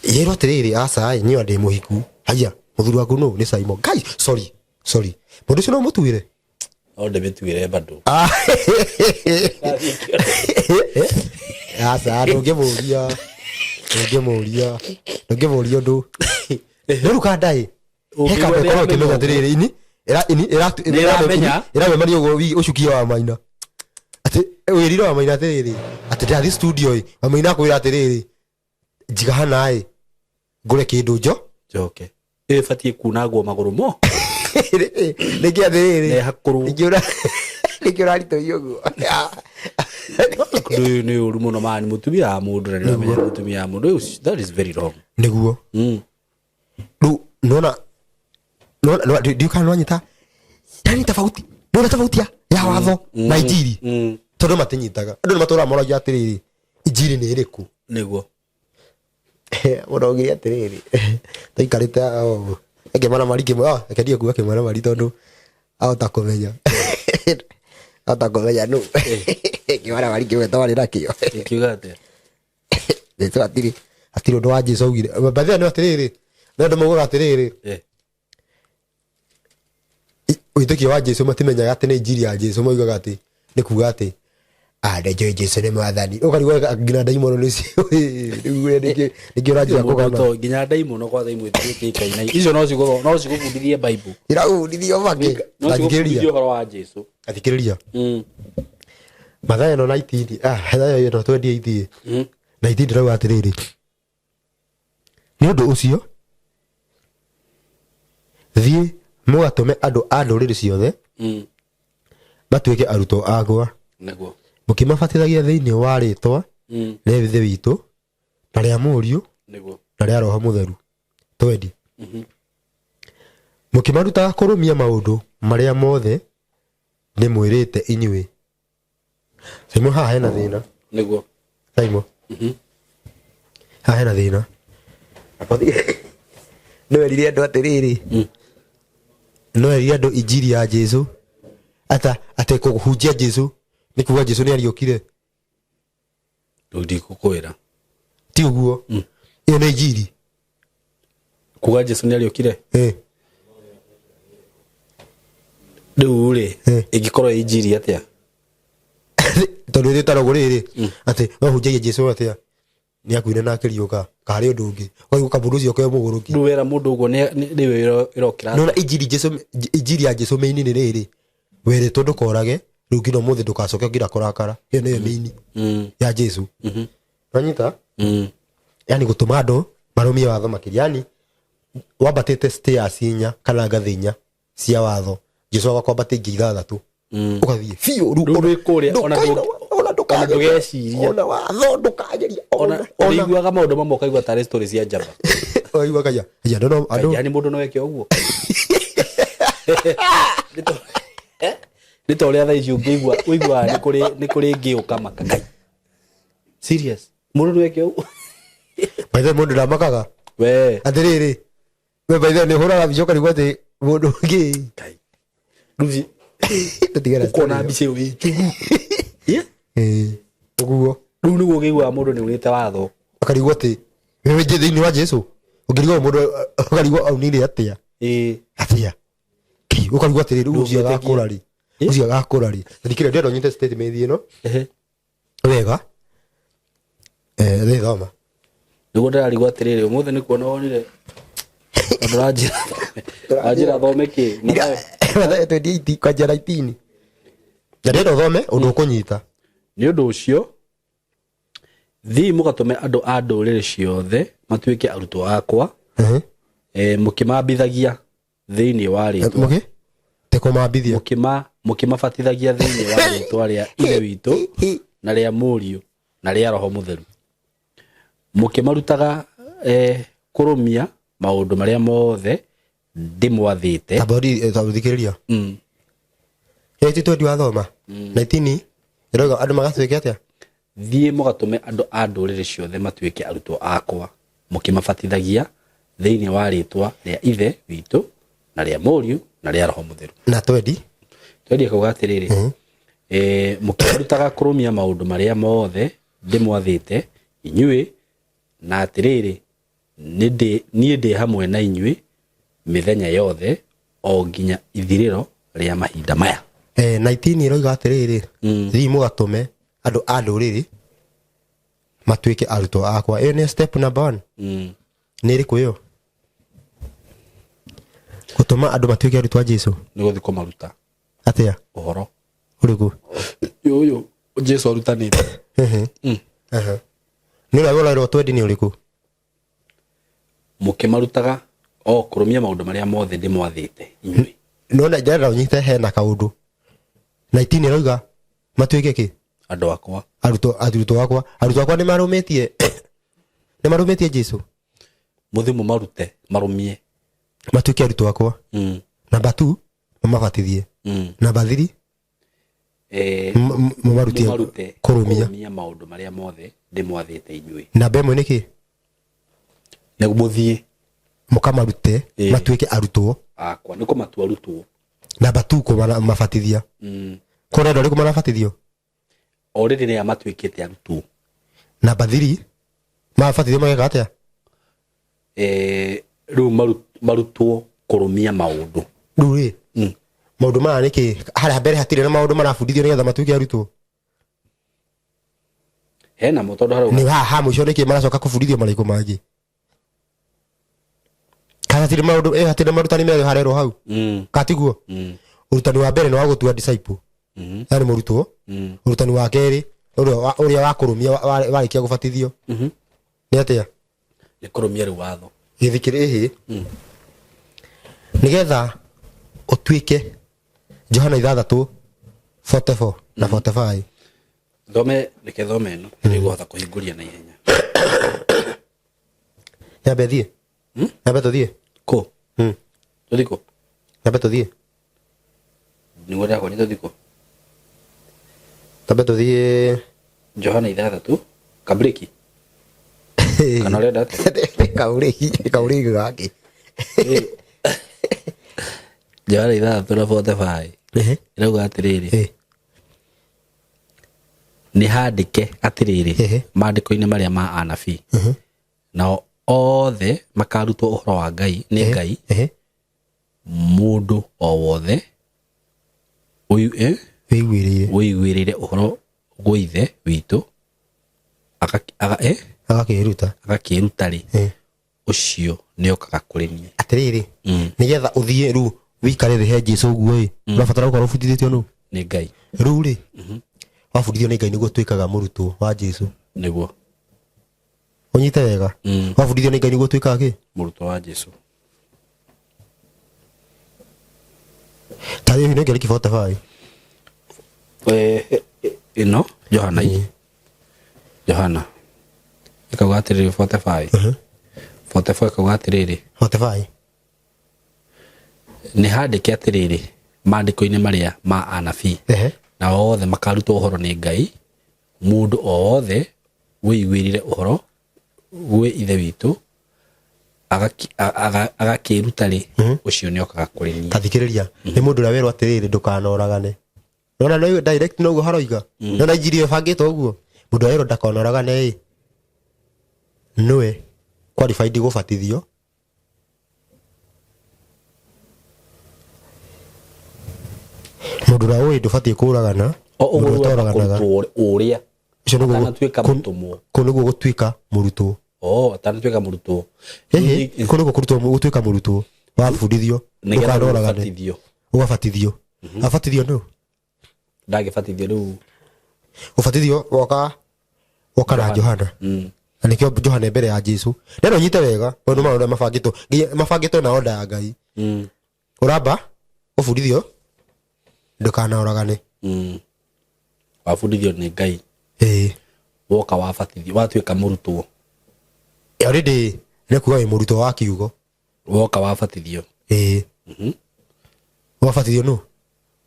Yerwo atĩrĩrĩ, aca ĩ, niĩ ndĩ mũhiku. Haya, mũthuri waku nũ? Nĩ Simon. Guy, sorry, sorry, mũndũ ũcio no mũtuĩre? No ndĩmĩtuĩre bado. Ah. Aca, ndũngĩmũria, ndũngĩmũria, ndũngĩmũria ũndũ. Rĩu kanda ĩ, he kanda ĩkorwo ĩkĩmenya atĩrĩrĩ, ini ini Nĩ ĩramenya. Ĩramemania ũguo ũcukie wa maina atĩ wĩrire wa maina atĩrĩrĩ, atĩ ndathi studio ĩ, wa maina akwĩra atĩrĩrĩ, njiga hana ĩ, ngũre kĩndũ njo Njoke. Ĩyo ĩbatiĩ kunangwo magũrũ mo. Nĩkĩ atĩrĩrĩ? Nehakũrwo. Nĩkĩ ũraritũhia ũguo? Ũndũ ũyũ nĩ ũru mũno mani, mũtumia wa mũndũ na nĩũramenya nĩ mũtumia wa mũndũ. Ũyũ, that is very wrong. Nĩguo. Rĩu nona ndiũ kana nwanyita yani tofauti, nona tofauti ya watho na injiri. Tondũ matinyitaga, andũ nĩ matũraga moragia atĩrĩrĩ, injiri nĩ ĩrĩkũ? Nĩguo. Mũraugire atĩrĩrĩ, tũikarĩte haha ũguo, kĩmaramari kĩmwe, ah, reke ndige kuga kĩmaramari tondũ ahota kũmenya, ahota kũmenya nũ kĩmaramari kĩmwe twarĩ nakĩo. Ĩkiuga atĩa? Jesu hatirĩ, hatirĩ ũndũ wa Jesu augire. By the way, nĩ atĩrĩrĩ, nĩ andũ maugaga atĩrĩrĩ, wĩtĩkio wa Jesu matimenyaga atĩ nĩ injiri ya Jesu, maugaga atĩ nĩ kuga atĩ ah, nĩ Jesu nĩ mwathani, ũkarigwo nginya ndaimono nĩ rĩu we nĩkĩ ũranjia Mũndũ kũgana. To nginya ndaimono kwa thaa imwe itiĩkaina. Icio no cigũbundithie Bible. Iragũbundithia ũmake. No cigũbundithie ũhoro wa Jesu. Athikĩrĩria. Mathayo ĩno 19, ah, Mathayo ĩno 28. 19 ndĩrauga atĩrĩrĩ, nĩ ũndũ ũcio thiĩ mũgatũme andũ a ndũrĩrĩ ciothe matuĩke arutwo akwa, Nĩguo. Mũkĩmabatithagia thĩinĩ wa rĩtwa rĩa Ithe witũ na rĩa Mũriũ Nĩguo. na rĩa Roho Mũtheru. Twendi. Mũkĩmarutaga kũrũmia maũndũ marĩa mothe ndĩmwĩrĩte inyuĩ. Simon, haha hena thĩna. Nĩguo. Simon, haha hena thĩna. Nĩwerire andũ atĩrĩrĩ, nĩwerire andũ injiri ya Jesu ata atĩ kũhunjia Jesu nĩ kuga Jesu nĩ ariũkire. Rĩu ndikũkwĩra. Ti ũguo? Ĩyo nĩ injiri. Kuga Jesu nĩ ariũkire. Eh. Rĩu rĩ, ĩngĩkorwo ĩ injiri atĩa? Tondũ ĩrĩ taragwo rĩrĩ atĩ wahunjagia Jesu atĩa nĩ akuire na akĩriũka karĩ ũndũ ũngĩ, ũkaigua kamũndũ ũcio ke mũgũrũki. Rĩu wera mũndũ ũguo nĩwe ĩrokĩra. Nona injiri Jesu, injiri ya Jesu mĩini nĩ rĩrĩ, werĩtwo ndũkorage, rĩu nginya ũmũthĩ ndũgacoke nginya kũrakara. Ĩyo nĩyo mĩini ya Jesu. Wanyita? Yani gũtũma andũ marũmie watho makĩria, yani wambatĩte stairs inya kana ngathĩ inya cia watho, Jesu agakwambatia ingĩ ithathatũ, ũgathiĩ biũ Rĩu wĩ kũrĩa, ona ona ndũkageria. Ndũgeciria. Ona watho ndũkageria. Ona ona ũrĩiguaga maũndũ mamwe ũkaigua tarĩ story cia njamba. Ũkaigua kaya ya andũ no andũ. Yani mũndũ no eke ũguo? Nĩ ta ũrĩa thaa ici ũngĩigua ũiguaga nĩ kũrĩ ngĩ ũkamaka kai, serious, mũndũ no eke ũguo? By the way, mũndũ ndamakaga. We. Atĩrĩrĩ, we, by the way, nĩ ũhũraga mbica ũkarigwo atĩ mũndũ ũngĩ Kai. Rĩu Tũtigane na ũkona story ĩyo. Mbica ĩyo ĩ njũru. Yeah. Ĩĩ, ũguo. Rĩu nĩguo ũngĩiguaga mũndũ nĩ unĩte watho. Ũkarigwo atĩ wewe je thĩinĩ wa Jesu, ũngĩrigwo mũndũ ũkarigwo aunire atĩa. Atĩa. Kĩ, ũkarigwo atĩrĩrĩ, rĩu ũcio Ndũngĩtĩkia. agakũra rĩ? Ũcio agakũra rĩ? Thikĩrĩria, ndĩrenda ũnyite statement ĩno wega. Eh, rĩ thoma. Nĩguo ndĩrarigwo atĩrĩrĩ, ũmũthĩ nĩ kuona wonire tondũ ũranjĩra thome kĩ? Mathayo. Mathayo 28 kwanjia 19. Na ndĩrenda ũthome ũndũ ũkũnyita. Nĩ ũndũ ũcio thiĩ mũgatũme andũ a ndũrĩrĩ ciothe matuĩke arutwo akwa, mũkĩmambithagia thĩinĩ wa rĩtwa Mũgĩ? Tekũmambithia. Mũkĩmabatithagia thĩinĩ wa rĩtwa rĩa Ithe witũ na rĩa Mũriũ na rĩa Roho Mũtheru, mũkĩmarutaga kũrũmia maũndũ marĩa mothe Ndĩmwathĩte. Tamba thikĩrĩria. Ĩ ti twendi wathoma 19 ĩroiga andũ magatuĩke atĩa? Thiĩ mũgatũme andũ a ndũrĩrĩ ciothe matuĩke arutwo akwa, mũkĩmabatithagia thĩinĩ wa rĩĩtwa rĩa Ithe witũ na rĩa Mũriũ na rĩa Roho Mũtheru. Na twendi. Twendi akauga atĩrĩrĩ, mũkĩmarutaga kũrũmia maũndũ marĩa mothe ndĩmwathĩte inyuĩ, na atĩrĩrĩ, niĩ ndĩ hamwe na inyuĩ mĩthenya yothe o nginya ithirĩro rĩa mahinda maya. 19 ĩroiga atĩrĩrĩ, thiĩ mũgatũme andũ a ndũrĩrĩ matuĩke arutwo akwa. Ĩyo nĩ step number one. Nĩ ĩrĩkũ ĩyo? Gũtũma andũ matuĩke arutwo a Jesu. Nĩ gũthiĩ kũmaruta. Atĩa? Ũhoro. Ũrĩkũ? Ũyũ Jesu arutanĩte. Aha. Nĩ ũrĩa ũrerwo twendi nĩ ũrĩkũ? Mũkĩmarutaga o kũrũmia maũndũ marĩa mothe ndĩmwathĩte inyuĩ. Nona ndĩrenda ũnyite hena kaũndũ. 19 ĩroiga matuĩke kĩ? Andũ akwa. Arutwo akwa. Arutwo akwa nĩ marũmĩtie Jesu. Mũthiĩ mũmarute marũmie. Matuĩke arutwo akwa. Namba 2, mamabatithie. Namba 3, mũmarutie mũmarute kũrũmia. Kũrũmia maũndũ marĩa mothe ndĩmwathĩte inyuĩ. Namba 1 nĩ kĩ? Nĩ mũthiĩ. Mũkamarute matuĩke arutwo akwa. Nĩ kũmatua arutwo. Namba 2, kũmabatithia. Kũrĩ andũ arĩkũ marabatithio? O rĩrĩ rĩrĩa matuĩkĩte arutwo. Namba 3, mabatithio mageka atĩa? Rĩu marutwo kũrũmia maũndũ. Rĩu rĩ, maũndũ maya nĩ kĩ? Harĩa mbere hatirĩ na maũndũ marabundithio nĩgetha matuĩke arutwo? Hena mo, tondũ harauga Nĩ haha mũico nĩkĩ maracoka kũbundithio marĩkũ mangĩ? Kana hatirĩ maũndũ, hatirĩ marutani merĩ harerwo hau? Katiguo? Ũrutani wa mbere nĩ wa gũtua disciple. Yani mũrutwo. Ũrutani wa kerĩ ũrĩa wa kũrũmia warĩkia gũbatithio. Nĩ atĩa? Nĩ kũrũmia rĩu watho. Gĩthikĩrĩ ĩhĩ. Nĩgetha ũtuĩke Johana 6:44 na 45. Thome, reke thome ĩno nĩngũhota kũhingũria na ihenya. Nyambe thiĩ? Nyambe tũthiĩ? Kũ? Tũthiĩ kũ? Nyambe tũthiĩ? Nĩguo ndĩrakwĩra tũthiĩ kũ. Nyambe tũthiĩ. Johana 6 kabreki kana ũrenda atĩa? Kaũrĩki gake. Johana 6 na 45 ĩrauga atĩrĩrĩ, nĩ handĩke atĩrĩrĩ maandĩko-inĩ marĩa ma anabii, nao othe makarutwo ũhoro wa Ngai nĩ Ngai. Mũndũ o wothe Wĩiguĩrĩire. Wĩiguĩrĩire ũhoro gwĩ Ithe witũ Agakĩruta. Agakĩruta rĩ, ũcio nĩokaga kũrĩ niĩ. Atĩrĩrĩ, nĩgetha ũthiĩ rĩu wĩikare thĩ he Jesu ũguo ĩ, ũrabatara gũkorwo ũbundithĩtio nũ? Nĩ Ngai. Rĩu rĩ, wabundithio nĩ Ngai nĩguo ũtuĩkaga mũrutwo wa Jesu. Nĩguo. Ũnyite wega. Wabundithio nĩ Ngai nĩguo ũtuĩkaga kĩ? Mũrutwo wa Jesu. Ta rĩu nĩ ngeri 45. Ĩno Johana, Johana ĩkauga atĩrĩrĩ, 45 44 ĩkauga atĩrĩrĩ, 45. Nĩ handĩke atĩrĩrĩ maandĩko-inĩ marĩa ma anabii, na othe makarutwo ũhoro nĩ Ngai. Mũndũ o wothe wĩiguĩrĩre ũhoro gwĩ Ithe witũ agakĩĩruta rĩ, ũcio nĩokaga kũrĩ niĩ. Ta thikĩrĩria, nĩ mũndũ ũrĩa werwo atĩrĩrĩ, ndũkanoragane. Nona no direct noguo haroiga. Nona injiri ĩbangĩtwo ũguo. Mũndũ ũrĩa werwo ndakanoragane ĩ, nĩwe qualified gũbatithio. Mũndũ ũrĩa ũĩ ndũbatiĩ kũragana, O ũguo mũndũ rĩu amba ũtoraganaga. kũrutwo ũrĩa Ũcio nĩguo atanatuĩka mũtũmwo. Kũu nĩguo gũtuĩka mũrutwo. O atanatuĩka mũrutwo. Ĩhĩ, kũu nĩguo kũrutwo gũtuĩka mũrutwo. Wabundithio Nĩgetha ndũkanoragane. ũbatithio. Ũgabatithio. Abatithio nũ? Ndangĩbatithio rĩu. Ũbatithio woka na Johana. Na nĩkĩo Johana mbere ya Jesu. Neno nyite wega, maũndũ maya ũrĩa mabangĩtwo, nginya mabangĩtwo na order ya Ngai. Ũramba ũbundithio ndũkanoragane. Wabundithio nĩ Ngai. Woka wabatithio, watuĩka mũrutwo. Already nĩ kuga wĩ mũrutwo wa kiugo. Woka wabatithio. Ĩĩ. Wabatithio nũ?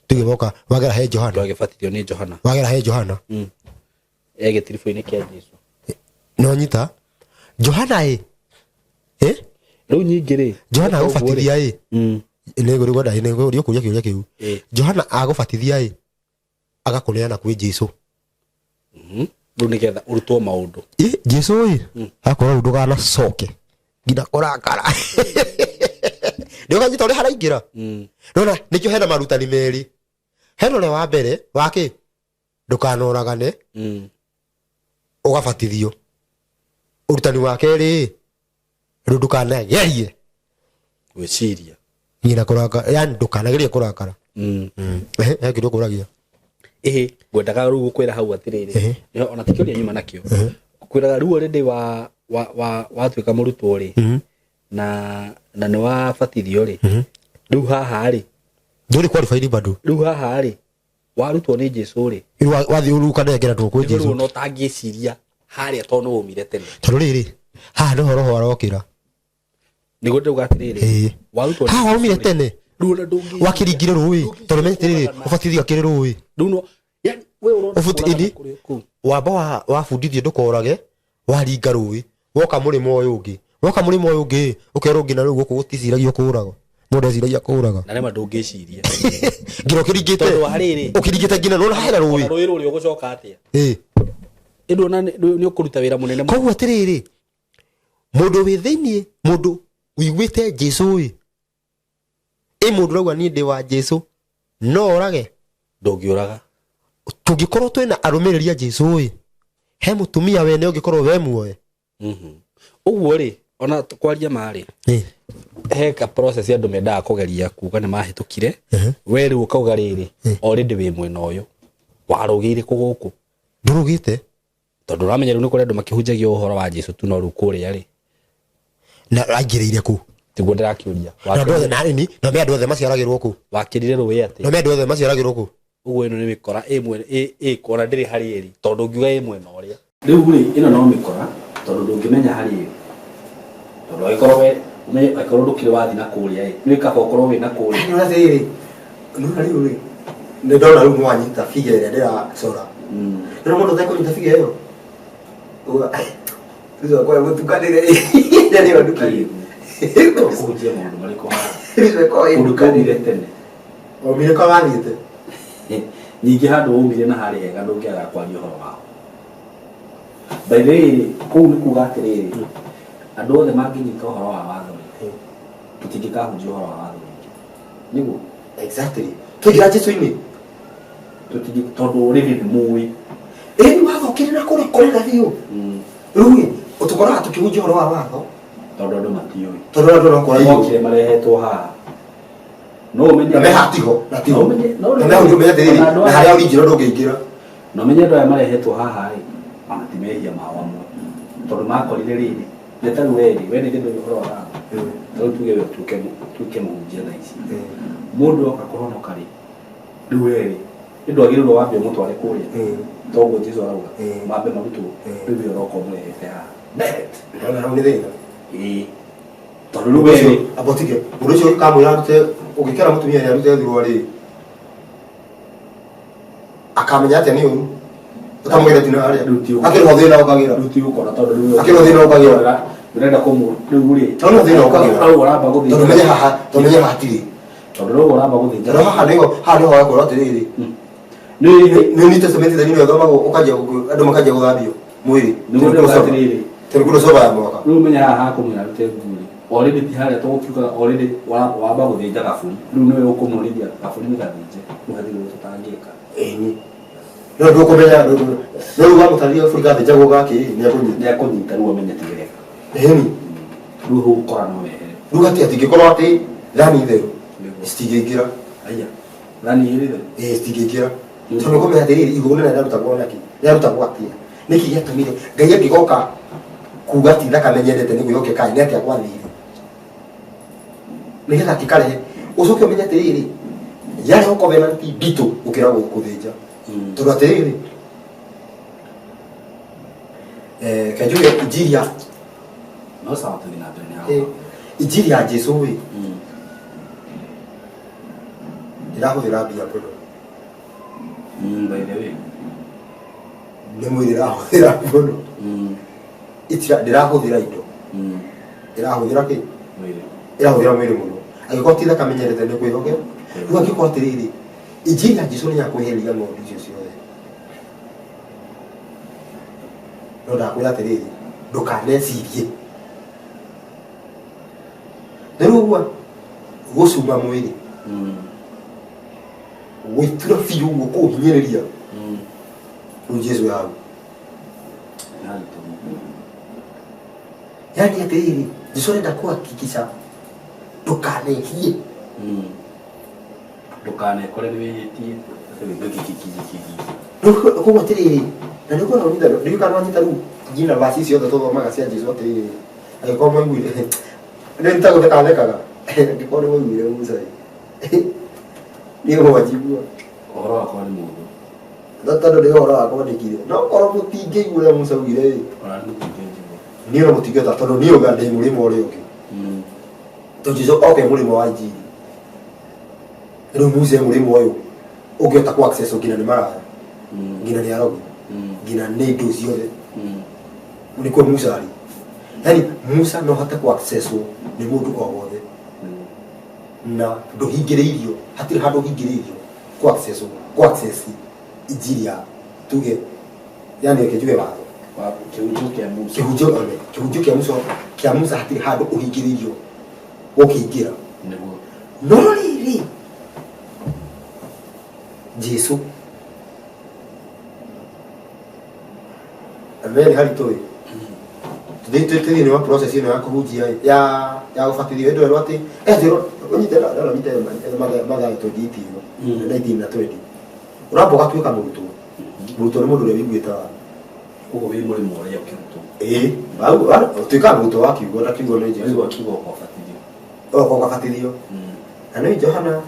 Tuge woka wagera he Johana. Twagĩbatithio nĩ Johana. Wagera he Johana. E gĩtiribũ-inĩ kĩa Jesu. No nyita. Johana ĩ. Ĩ? Rĩu nyingĩ rĩ. Johana agũbatithia ĩ. Nĩ ngũrigwo nĩ ngũria kũria kĩũria kĩu. Ĩ. Johana agũbatithia ĩ. Agakũneana kwĩ Jesu. Rĩu nĩgetha ũrutwo maũndũ. Ĩ Jesu ĩ. Akwĩra rĩu ndũganacoke nginya kũrakara. Nĩ ũkanyita ũrĩa haraingĩra. Nona nĩkĩo hena marutani merĩ. Hena ũrĩa wa mbere wa kĩ? Ndũkanoragane. Ũgabatithio. Ũrutani wa kerĩ rĩu ndũkanagerie Gwĩciria. nginya kũrakara, yani ndũkanagerie kũrakara. Ehe, he kĩndũ ũkũragia. Ĩhĩ, ngwendaga rĩu gũkwĩra hau atĩrĩrĩ. Nĩho ona ti kĩũria nyuma nakĩo. Ngũkwĩraga rĩu already wa wa wa watuĩka mũrutwo rĩ. Na na nĩ wabatithio rĩ. Rĩu haha rĩ. Ndũrĩ qualified bado. Rĩu haha rĩ. Warutwo nĩ Jesu rĩ. Rĩu wathiĩ rĩu ũkanengera ndũ kwĩ Nĩguo Jesu. rĩu ona ũtangĩciria harĩa tondũ nĩ waumire tene. Tondũ rĩrĩ, haha nĩho roho arokĩra. Nĩguo ndĩrauga atĩrĩrĩ. Ĩĩ. Warutwo nĩ Haha waumire Jesu rĩ, tene. Rĩu ona ndũngĩciria. Wakĩringire rũĩ. Tondũ menya atĩrĩrĩ, ũbatithio akĩrĩ rũĩ. Rĩu no, yani we ũrona Ũbuti kũraga ini? kũrĩa kũu. Wamba wa wabundithio ndũkorage, waringa rũĩ, woka mũrĩmo ũyũ ũngĩ. Woka mũrĩmo ũyũ ũngĩ, ũkerwo nginya rĩu gũkũ gũticiragio kũraga. Mũndũ eciragia kũraga. Na rĩma ndũngĩciria. Nginya ũkĩringĩte. Tondũ wa rĩrĩ. Ũkĩringĩte nginya nĩwona hena Ona rũĩ. rũĩ rũrĩa ũgũcoka atĩa? Ĩĩ. Ĩndĩ ona nĩ ũkũruta wĩra mũnene mũno. Koguo atĩrĩrĩ, mũndũ wĩ thĩinĩ, mũndũ ũiguĩte Jesu ĩ, ĩ mũndũ ũrauga niĩ ndĩ wa Jesu, no orage? Ndũngĩũraga. Tũngĩkorwo twĩna arũmĩrĩri a Jesu ĩ, he mũtumia wene ũngĩkorwo we muoe? Ũguo rĩ, ona kwaria ma rĩ, he ka process andũ mendaga kũgeria kuga nĩ mahĩtũkire. We rĩu ũkauga rĩrĩ, already wĩ mwena ũyũ. Warũgĩire kũ gũkũ? Ndũrũgĩte. Tondũ ũramenya rĩu nĩ kũrĩ andũ makĩhunjagia ũhoro wa Jesu tu no rĩu kũrĩa rĩ. Na aingĩrĩire kũ? Tiguo ndĩrakĩũria. Na andũ othe, na nini, na me andũ othe maciaragĩrwo kũ? Wakĩrire rũĩ atĩ? Na me andũ othe maciaragĩrwo kũ? Ũguo ĩno nĩ mĩkora ĩ mwena, ĩ, ĩ, ona ndĩrĩ harĩ ĩrĩ, tondũ ũngiuga ĩ mwena ũrĩa. Rĩu rĩ, ĩno no mĩkora, tondũ ndũngĩmenya harĩ ĩrĩ. Tondũ angĩkorwo we, ũmenye angĩkorwo ndũkĩrĩ wathiĩ na kũrĩa ĩ, nĩ kaba ũkorwo wĩ na kũrĩa. Nĩ atĩrĩrĩ, nĩ rĩu rĩ, nĩ ndona rĩu nĩwanyita figure ĩrĩa ndĩracora. Nĩ mũndũ ũtekũnyita figure ĩyo? Uga, thutha wakwa mũtukanĩre, nĩyo ndukanĩre. Kũhunjia maũndũ marĩkũ haha? Thutha wakwa Kũndũ ndukanĩre. kwaumire tene. Waumire kwa wathiĩte? Ningĩ handũ waumire na harĩ hega ndũngĩaga kwaria ũhoro waho. By the way, kũu nĩ kuga atĩrĩrĩ, andũ othe mangĩnyita ũhoro wa watho rĩ, tũtingĩkahunjia ũhoro wa watho rĩngĩ. Nĩguo? Exactly. Twaingĩra Jesu-inĩ. Tũtingĩ, tondũ already nĩ mũĩ. Ĩĩ nĩ watho ũkĩrĩ na kũrĩ kũrĩ na biũ. Rĩu ĩ, tũkoraga tũkĩhunjia ũhoro wa watho. Tondũ andũ matiũĩ. Tondũ andũ no kũraihu. Mokire marehetwo haha. No ũmenye. Na me hatiho, na tiho. No ũmenye, no Na me hau ũmenye atĩrĩrĩ, ona andũ na aya- harĩa ũringĩra ndũngĩingĩra. Na ũmenye andũ aya marehetwo haha rĩ, ona ti mehia mao amwe. Tondũ makorire rĩrĩ, nĩ ta rĩu we rĩ, we nĩ ndũĩ ũhoro wa watho. Ta rĩu tuge we ũtuĩke mũhunjia thaa ici. Mũndũ oka kũhonoka rĩ, rĩu we rĩ, nĩ ndwagĩrĩirwo wambe ũmũtware kũrĩa. Toguo Jesu arauga, mambe marutwo, rĩu we ũroka ũmũrehete haha. Direct. Nĩwona hau nĩ thĩna. Ĩĩ. Tondũ rĩu we rĩ, Amba ũtige. Mũndũ ũcio ũkamwĩra arute, ũngĩkera mũtumia nĩ arute thurwa rĩ, akamenya atĩa nĩ ũru? Ũtamwĩre ti na harĩa. Rĩu ti ũguo. Akĩrĩ ho thĩna ũkagĩra. Rĩu ti gũkora tondũ rĩu Akĩrĩ ho thĩna ũkagĩra. Ũrenda kũmũ rĩu rĩ. Tondũ thĩna ũkagĩra. Hau ũramba gũthĩnja. Tondũ menye haha, tondũ menye haha hatirĩ. Tondũ rĩu ũramba gũthĩnja. Tondũ haha nĩho, haha nĩho hagakorwo atĩrĩrĩ. Nĩ Nĩ New Testament thĩinĩ nĩyo ĩthomagwo ũkanjia andũ makanjia gũthambio mwĩrĩ. Nĩguo ndĩrauga atĩrĩrĩ. Tondũ kũrĩ ya mwaka. Rĩu menye haha hakũmwĩra arute nguo rĩ. Already ti harĩa tũgũkiugaga already wamba gũthĩnja gaburi. Rĩu nĩwe ũkũmuonithia gaburi nĩ gathĩnje. Rĩu hatirĩ ũndũ tũtangĩka. Ĩni. No ndũkũmenya no rĩu wamũtarĩria gaburi gathĩnjagwo gakĩ nĩ akũnyita. Nĩ akũnyita rĩu amenye ti wega. Ĩni. Rĩu hau ũkora no wehere. Rĩu atĩ atingĩkorwo atĩ thani theru citingĩingĩra. Aya. Thani igĩrĩ theru? Ĩĩ citingĩingĩra. Tondũ ũkũmenya atĩrĩrĩ igongona rĩrĩa rĩarutagwo nakĩ? Rĩarutagwo atĩa? Nĩkĩ gĩatũmire Ngai angĩgoka kuga ti thakame nyendete nĩguo yoke kaĩ nĩ atĩa gwathire? Nĩgetha atikarehe ũcoke ũmenye atĩrĩrĩ yareho covenant nditũ gũkĩra gũthĩnja. Tondũ atĩrĩrĩ eh, kenjuge injiri ya No sawa tũthiĩ na mbere nĩ eh, haha. injiri ya Jesu ĩ Ndĩrahũthĩra mbia mũno. By the way. Nĩ mwĩrĩ ĩrahũthĩra mũno. Ndĩrahũthĩra indo. Ĩrahũthĩra kĩ? Mwĩrĩ. Ĩrahũthĩra mwĩrĩ mũno. Angĩkorwo ti thakame nyendete nĩ kwĩhoke. Rĩu angĩkorwo atĩrĩrĩ, injiri ya Jesu nĩ ya kweheria ng'ondu icio ciothe. No ndakwĩra atĩrĩrĩ, ndũkanecirie. Na rĩu ũguo gũcuma mwĩrĩ, gwĩtura biũ ũguo kũũhinyĩrĩria, rĩu Jesu hau. Nĩ haritũ mũno. Yani atĩrĩrĩ, Jesu arenda kũhakikisha ndũkanehie. Ndũkanekore nĩ wĩhĩtie. Rĩu koguo atĩrĩrĩ, na nĩ ũkona ũnyita, ndiũĩ kana wanyita rĩu nginya verse ici ciothe tũthomaga cia Jesu atĩrĩrĩ, angĩkorwo mwaiguire, nĩ ta gũtheka thekaga, angĩkorwo nĩ mwaiguire Musa ĩ, niĩ mwanjigua. Ũhoro wakwa nĩ mũhũthũ. No tondũ nĩ ũhoro wakwa ndĩkire, no korwo mũtingĩigua ũrĩa Musa augire ĩ, Ona niĩ mũtingĩnjigua. niĩ ona mũtingĩhota tondũ niĩ uga ndĩ mũrĩmo ũrĩa ũngĩ. Tondũ Jesu oke mũrĩmo wa injiri. Rĩu Musa e mũrĩmo ũyũ ũngĩhota kũ access nginya nĩ maraya, nginya nĩ arogi, nginya nĩ indo ciothe. Nĩkuo Musa arĩ. Yani Musa no hote kũ access nĩ mũndũ o wothe na ndũhingĩrĩirio, hatirĩ handũ ũhingĩrĩirio kũ access, kũ access injiri ya tuge, yani reke njuge watho. Kĩhunjio kĩa Musa. Kĩhunjio, one, kĩhunjio kĩa Musa, kĩa Musa hatirĩ handũ ũhingĩrĩirio ũkĩingĩra. Nĩguo. No rĩrĩ, Jesu very haritũ ĩ, tũthiĩ thĩinĩ wa process ĩno ya kũhunjia ĩ, ya gũbatithio ĩndũ ĩrwo atĩ njĩrwo ũnyite na ũnyite Mathayo 28 ĩyo, 19 na 20. Ũramba ũgatuĩka mũrutwo. Mũrutwo nĩ mũndũ ũrĩa wĩiguĩte watho. Koguo wĩ mũrĩmo ũrĩa ũkĩrutwo. Ĩĩ, ũtuĩkaga mũrutwo wa kiugo na kiugo nĩ Jesu. Waigua kiugo ũkabatithio. Ũgoka ũgabatithio. Na nĩ Johana,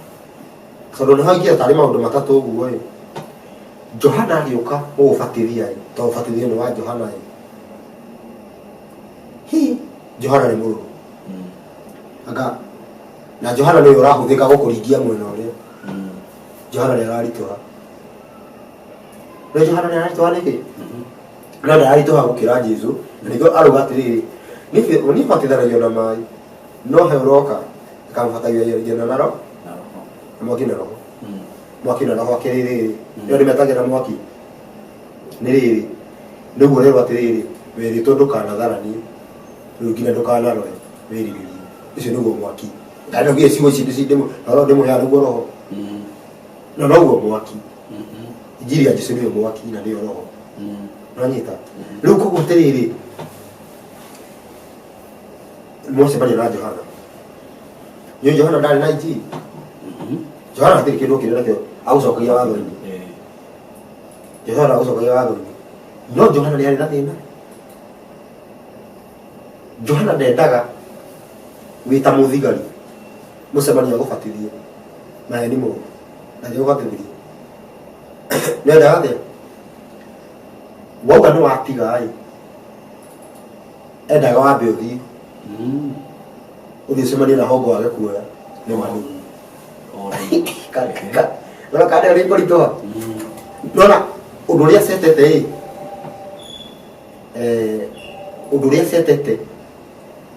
tondũ nĩho ingĩra tarĩ maũndũ matatũ ũguo ĩ. Johana agĩũka gũgũbatithia ĩ, tondũ ũbatithio nĩ wa Johana ĩ. Hi, Johana nĩ mũrũrũ. Anga, na Johana nĩwe ũrahũthĩka gũkũringia mwena ũrĩa. Johana nĩ araritũha. No Johana nĩ araritũha nĩkĩ? No ndararitũha gũkĩra Jesu, na nĩkĩo arauga atĩrĩrĩ, niĩ batithanagia na maĩ, no he ũroka akamũbatithia na roho, Na roho. na mwaki na roho. Mwaki na roho akĩrĩ rĩrĩ, nĩo ndĩmetagĩra mwaki. Nĩ rĩrĩ, nĩguo rĩrwo atĩrĩrĩ, wĩrĩtwo ndũkanatharanie, rĩu nginya ndũkanarore, wĩrirĩrie. Ũcio nĩguo mwaki. Kana nĩguo ciugo ici no ndĩmũheaga nĩguo roho. Na noguo mwaki. Injiri ya Jesu nĩyo mwaki na nĩyo roho. Ũranyita? Rĩu koguo atĩrĩrĩ, mwacemania na Johana. Nĩ Johana ndarĩ na injiri. Johana hatirĩ kĩndũ okire nakĩo agũcokagia watho-inĩ. Johana agũcokagia watho-inĩ. No Johana nĩ arĩ na thĩna. Johana ndendaga wĩ ta mũthigari mũcemanio agũbatithie na ni mũru na nĩ ũbatithirie. Nĩendaga atĩa? Wauga nĩ watiga ĩ, endaga wambe ũthiĩ ũthiĩ ũcemanie na hongo wage kuoya nĩ ma nĩguo. Nona kande ũrĩa ikũritũha. Nona ũndũ ũrĩa acetete ĩ, ũndũ ũrĩa acetete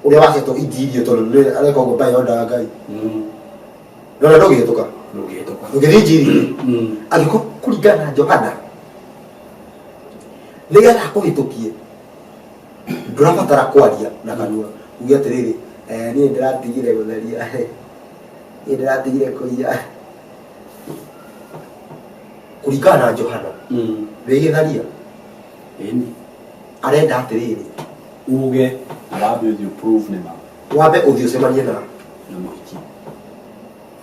ũrĩa wacetwo injiri tondũ nĩ areka ũguo by order ya Ngai. Nona ndũngĩhĩtũka. Ndũngĩhĩtũka. Ndũngĩthiĩ injiri-inĩ. Angĩkorwo kũringana na Johana nĩgetha akũhĩtũkie ndũrabatara kwaria na kanua uge atĩrĩrĩ, niĩ ndĩratigire gũtheria, niĩ ndĩratigire kũiya. Kũringana na Johana wĩ gĩtharia. Ĩni. Arenda atĩrĩrĩ, Uge na wambe ũthiĩ prove nĩ ma. Wambe ũthiĩ ũcemanie na na mũhiki.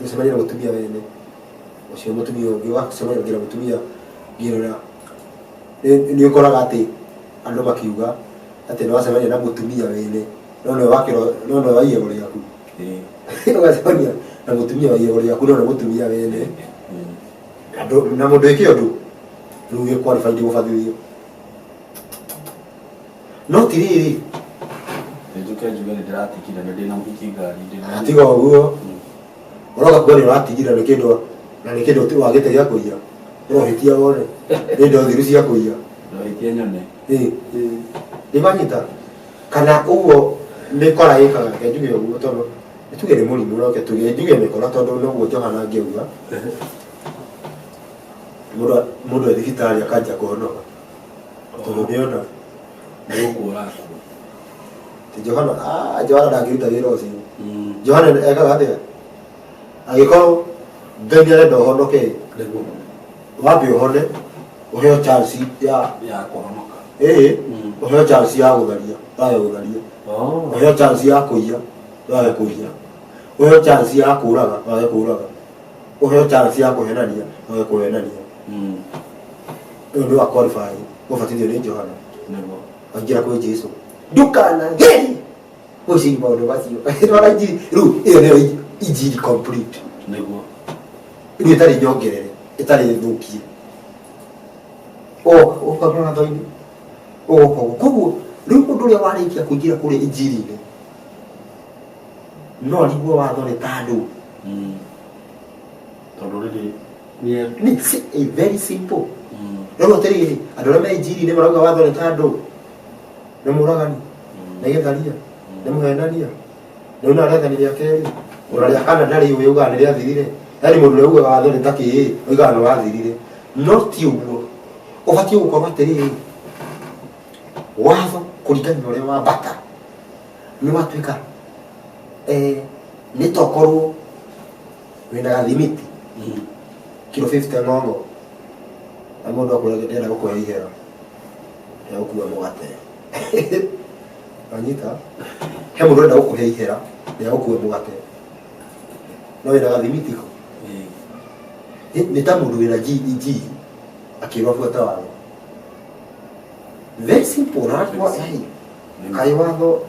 Ũcemanie na mũtumia wene. Ũcio mũtumia ũngĩ wacemania nginya mũtumia nginya nĩ ũkoraga atĩ andũ makiuga atĩ nĩ wacemania na mũtumia wene, no nĩwe wakĩro, no nĩwe wa igego rĩaku. Ũgacemania na mũtumia wa igego rĩaku, no nĩ mũtumia wene. Andũ na mũndũ wĩke ũndũ rĩu wĩ qualified gũbatithio. No ti rĩrĩ. Njuke njuge nĩ ndĩratigire nĩ ndĩna mũhiki ngari ndĩna. Tiga ũguo. Ũroka kuga nĩ ũratigire nĩ kĩndũ Na nĩ kĩndũ wagĩte gĩa kũiya, ũrohĩtia wone nĩ indo thiru cia kũiya. Ndohĩtie nyone. Ĩ, nĩmanyita kana ũguo mĩkora ĩkaga. Reke njuge ũguo tondũ nĩ tuge nĩ mũrimũ, no reke tuge njuge mĩkora tondũ noguo Johana angĩauga. Mũndũ e thibitarĩ akanjia kũhonoka tondũ nĩona Nĩ gũkua ũrakua. Ti Johana, ah, Johana ndangĩruta wĩra ũcio. Johana ekaga atĩa? Angĩkorwo Ngai nĩ arenda ũhonoke, wambe ũhone, ũheo chance ya ya kũhonoka. Ĩĩ, ũheo chance ya gũtharia, wage gũtharia. Ũheo chance ya kũiya, wage kũiya. Ũheo chance ya kũraga, wage kũraga. Ũheo chance ya kũhenania, wage kũhenania. Rĩu nĩ wa qualify gũbatithio nĩ Johana. Waingĩra kwĩ Jesu, ndũkanagerie gwĩciria maũndũ macio. Nĩwona injiri rĩu ĩyo nĩyo injiri complete. Rĩu ĩtarĩ nyongerere, ĩtarĩ thũkie, ũka watho-inĩ ũgoka ũguo. Koguo rĩu mũndũ ũrĩa warĩkia kũingĩra kũrĩa injiri-inĩ no arigwo watho nĩ ta ndũ. Tondũ rĩrĩ nĩ Nĩ very simple. Rĩu atĩrĩrĩ, andũ arĩa me injiri-inĩ marauga watho nĩ ta ndũ, nĩ mũragani, nĩ gĩtharia, nĩ mũhenania, rĩu na rĩathani rĩa kerĩ ona rĩa kana ndarĩ ũĩ ugaga nĩ rĩathirire. Yani mũndũ ũrĩa ugaga watho nĩ ta kĩĩ, oigaga nĩ wathirire, no ti ũguo. Ũbatiĩ gũkorwo atĩrĩrĩ, watho kũringana na ũrĩa wambata nĩ watuĩka nĩ tokorwo wĩna gathimiti kilo 50 ng'ong'o na mũndũ akwĩra ndĩrenda gũkũhe ihera rĩa gũkua mũgate. Wanyita? He mũndũ ũrenda gũkũhe ihera rĩa gũkua mũgate no wĩna gathimiti ko. Nĩ ta mũndũ wĩna G G akĩrwo abuate watho. Very simple. Na watu hey, kaĩ watho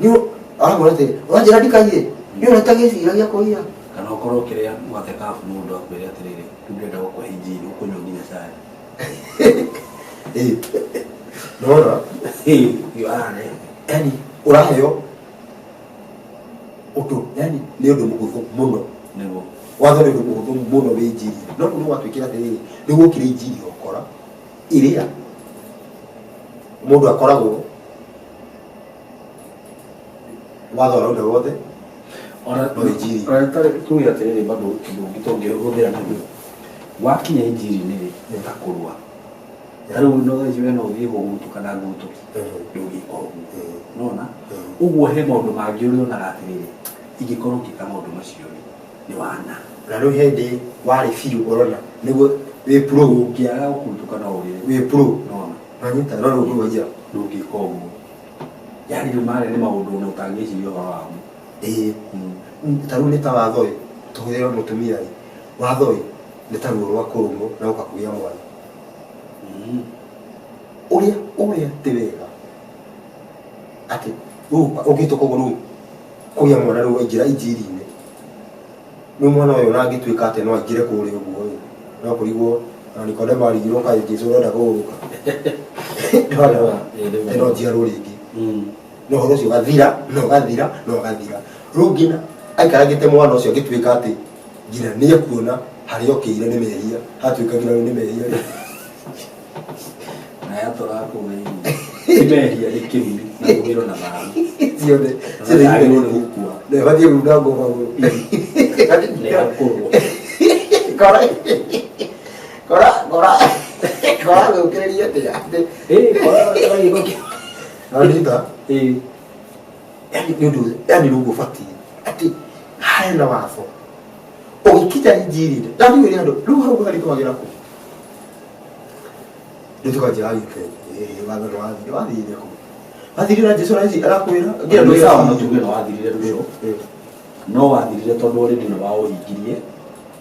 nĩ aramwĩra atĩ ũranjĩra ndikaiye, nĩ ũreta gĩcira gĩa kũiya. Kana ũkorwo ũkĩrĩa mũgate kabu, mũndũ akwĩre atĩrĩrĩ, rĩu ndĩrenda gũkũhe injiri, ũkũnyua nginya cai. Ĩ, nona. Arare. Yani ũraheo ũndũ, yani nĩ ũndũ mũhũthũ mũno. Watho nĩ ũndũ mũhũthũ mũno wĩ injiri, no rĩu nĩ gwatuĩkire atĩrĩrĩ, rĩu gwokire injiri ya ũkora ĩrĩa mũndũ akoragwo watho arauna wothe. Ona No injiri. Ona tarĩ tuge atĩrĩrĩ, bado ũndũ ũngĩ tũngĩhũthĩra naguo wakinya injiri-inĩ rĩ, nĩ ta kũrua. Ta rĩu no thaa ici we no ũthiĩ kũgutũka na ngutũki, ndũngĩka ũguo. Nona ũguo he maũndũ mangĩ ũrĩonaga atĩrĩrĩ, ingĩkorwo ngĩka maũndũ macio rĩ, nĩ wana. Na rĩu hĩndĩ warĩ biũ ũrona nĩguo wĩ pro. Ũngĩaga gũkurutũka no ũrĩre. Wĩ pro. Nona. Wanyita? No rĩu ũkũigua ndũngĩka ũguo, yani rĩu marĩa nĩ maũndũ ona ũtangĩciria ũhoro wamo. Ĩĩ, ta rĩu nĩ ta watho ĩ, tũhũthĩre mũtumia ĩ, watho ĩ nĩ ta ruo rwa kũrũmwo na gũka kũgĩa mwana. Ũrĩa ti wega atĩ rĩu ũngĩtũka ũguo, rĩu kũgĩa mwana, rĩu waingĩra injiri-inĩ, rĩu mwana ũyũ ona angĩtuĩka atĩ no aingĩre kũrĩa ũguo ĩ, no kũrigwo ona Nikodemo arigirwo kaĩ Jesũ ũrenda kũgũrũka. Ndona atĩ no njiarwo rĩngĩ, no ũhoro ũcio ũgathira na ũgathira na ũgathira. Rĩu nginya aikarangĩte mwana ũcio angĩtuĩka atĩ nginya nĩ ekuona harĩa okĩire nĩ mehia, hatuĩka nginya rĩu nĩ mehia rĩ. Na yatũraga kũu thĩinĩ ti mehia, nĩ kĩrumi na mũgĩro na thahu. Ciothe. Na ciothe. Yagĩrĩirwo nĩ gũkua. Na ĩbatiĩ kuuna ngoma. Nĩ yakũrwo. Kora kora kora kora gũkĩrĩria atĩa atĩ Ĩ, kora gĩko Anita. Ĩ. Yani nĩ ũndũ, yani rĩu ũbatiĩ atĩ hena watho ũgĩkinya injiri-inĩ, na ndiũĩ andũ rĩu hau haritũhagĩra kũ. Rĩu tũkanjia gĩkenya, ĩĩ, watho nĩ wathire, wathire kũ? Wathire na Jesu raici arakwĩra nginya Nĩ sawa, no ndũgĩra. tuge nĩ wathirire rũcio, no wathirire tondũ already nĩ waũhingirie,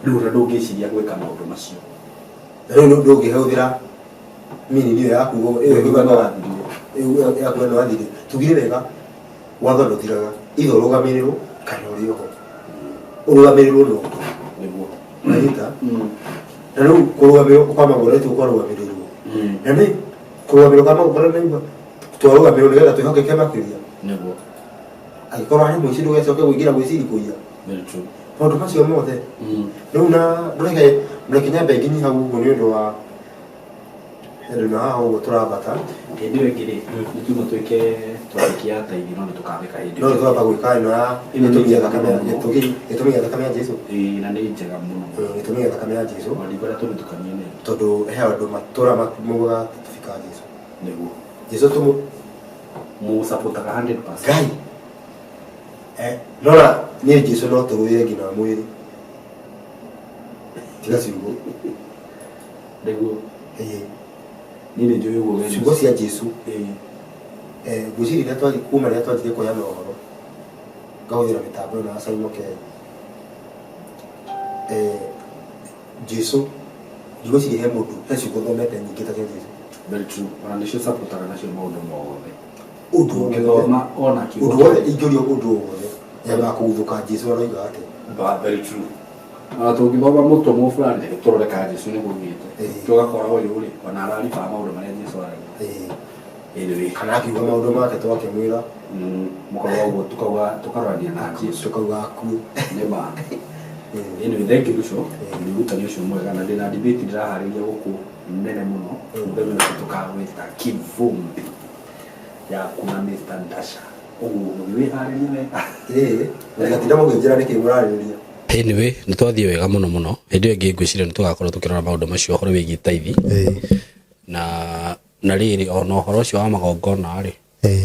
rĩu ona ndũngĩciria gwĩka maũndũ macio. Rĩu ndũngĩhũthĩra meaning ĩyo yaku ĩyo. Tuge nĩ wathirire. Ĩyo yaku nĩ wathirire. Tugire wega, watho ndũthiraga, ithe ũrũgamĩrĩrwo kana ũrĩ oho ũrũgamĩrĩrwo no ũndũ. Wanyita? Na rĩu kũrũgamĩrĩrwo kwa magũrũ nĩ kwarũgamĩrĩrwo na nĩ kũrũgamĩrĩrwo kwa magũrũ nĩ twarũgamĩrĩrwo nĩgetha twĩhokeke makĩria. Angĩkorwo harĩ mũici, ndũgecoke kũingĩra gwĩciri kũiya. Very true. Maũndũ macio mothe. Rĩu na ndũreke ndũreke nyambe nginyi hau ũguo nĩ ũndũ wa andũ na haha ũguo tũrambata. Hĩndĩ ĩyo ĩngĩ rĩ, nĩ tuma twĩke topic ya taithi no nĩ tũkamĩka hĩndĩ No nĩ twamba gwĩka ĩno ya Ĩno nĩ gĩtũmi gĩa njega thakame mũno. gĩtũmi gĩa thakame ya Jesu. Ĩĩ, na nĩ njega mũno. Gĩtũmi gĩa thakame ya Jesu. Ona ndikwenda tũmĩtukanie na ĩngĩ. Tondũ he andũ matũra maugaga tũtibika Jesu. Nĩguo. Jesu tũmũ Mũsupportaga 100%. Ngai. Nora niĩ Jesu no tũrũĩre nginya mwĩrĩ. Tiga ciugo. Nĩguo. Ĩĩ. Niĩ nĩ njũĩ ũguo we. Ciugo cia Jesu. Ĩĩ. Ngwĩciria rĩrĩa twathi kuma rĩrĩa twanjirie kũheana ũhoro ngahũthĩra mĩtambo ĩno ya Simon K. Jesu ndigwĩciria he mũndũ he ciugo thomete nyingĩ ta cia Jesu. Very true. Ona nĩcio supportaga nacio maũndũ mothe. Ũndũ wothe. Ũngĩthoma ona kiugo. Ũndũ wothe ingĩũrio ũndũ wothe nyambaga kũguthũka Jesu aroiga atĩa. Ba, very true. Ona tũngĩthoma mũtũmwo fulani reke tũrore kana Jesu nĩguo augĩte. Tũgakora ũyũ rĩ, ona araribaa maũndũ marĩa Jesu aragia. Anyway. Kana akiuga maũndũ make twakĩmwĩra. Mũkauga ũguo tukauga tũkarorania na Jesu. Tukauga akue. Nĩ ma. Anyway, thank you Ruco. Nĩ ũrutani ũcio mwega na ndĩna debate ndĩraharĩria gũkũ nene mũno. Mũthenya ũcio tũkawĩta kivumbi yaku na Mr. Ndasha. Ũguo mũthiĩ wĩharĩrie wega. Ĩĩ, mũtigatinda mũkĩnjĩra nĩkĩ mũrarĩrĩria. Anyway, nĩ twathiĩ wega mũno mũno. Hĩndĩ ĩyo ĩngĩ ngwĩciria nĩ tũgakorwo tũkĩrora maũndũ macio ũhoro wĩgiĩ taithi. Na rĩrĩ ona ũhoro ũcio wa magongona rĩ,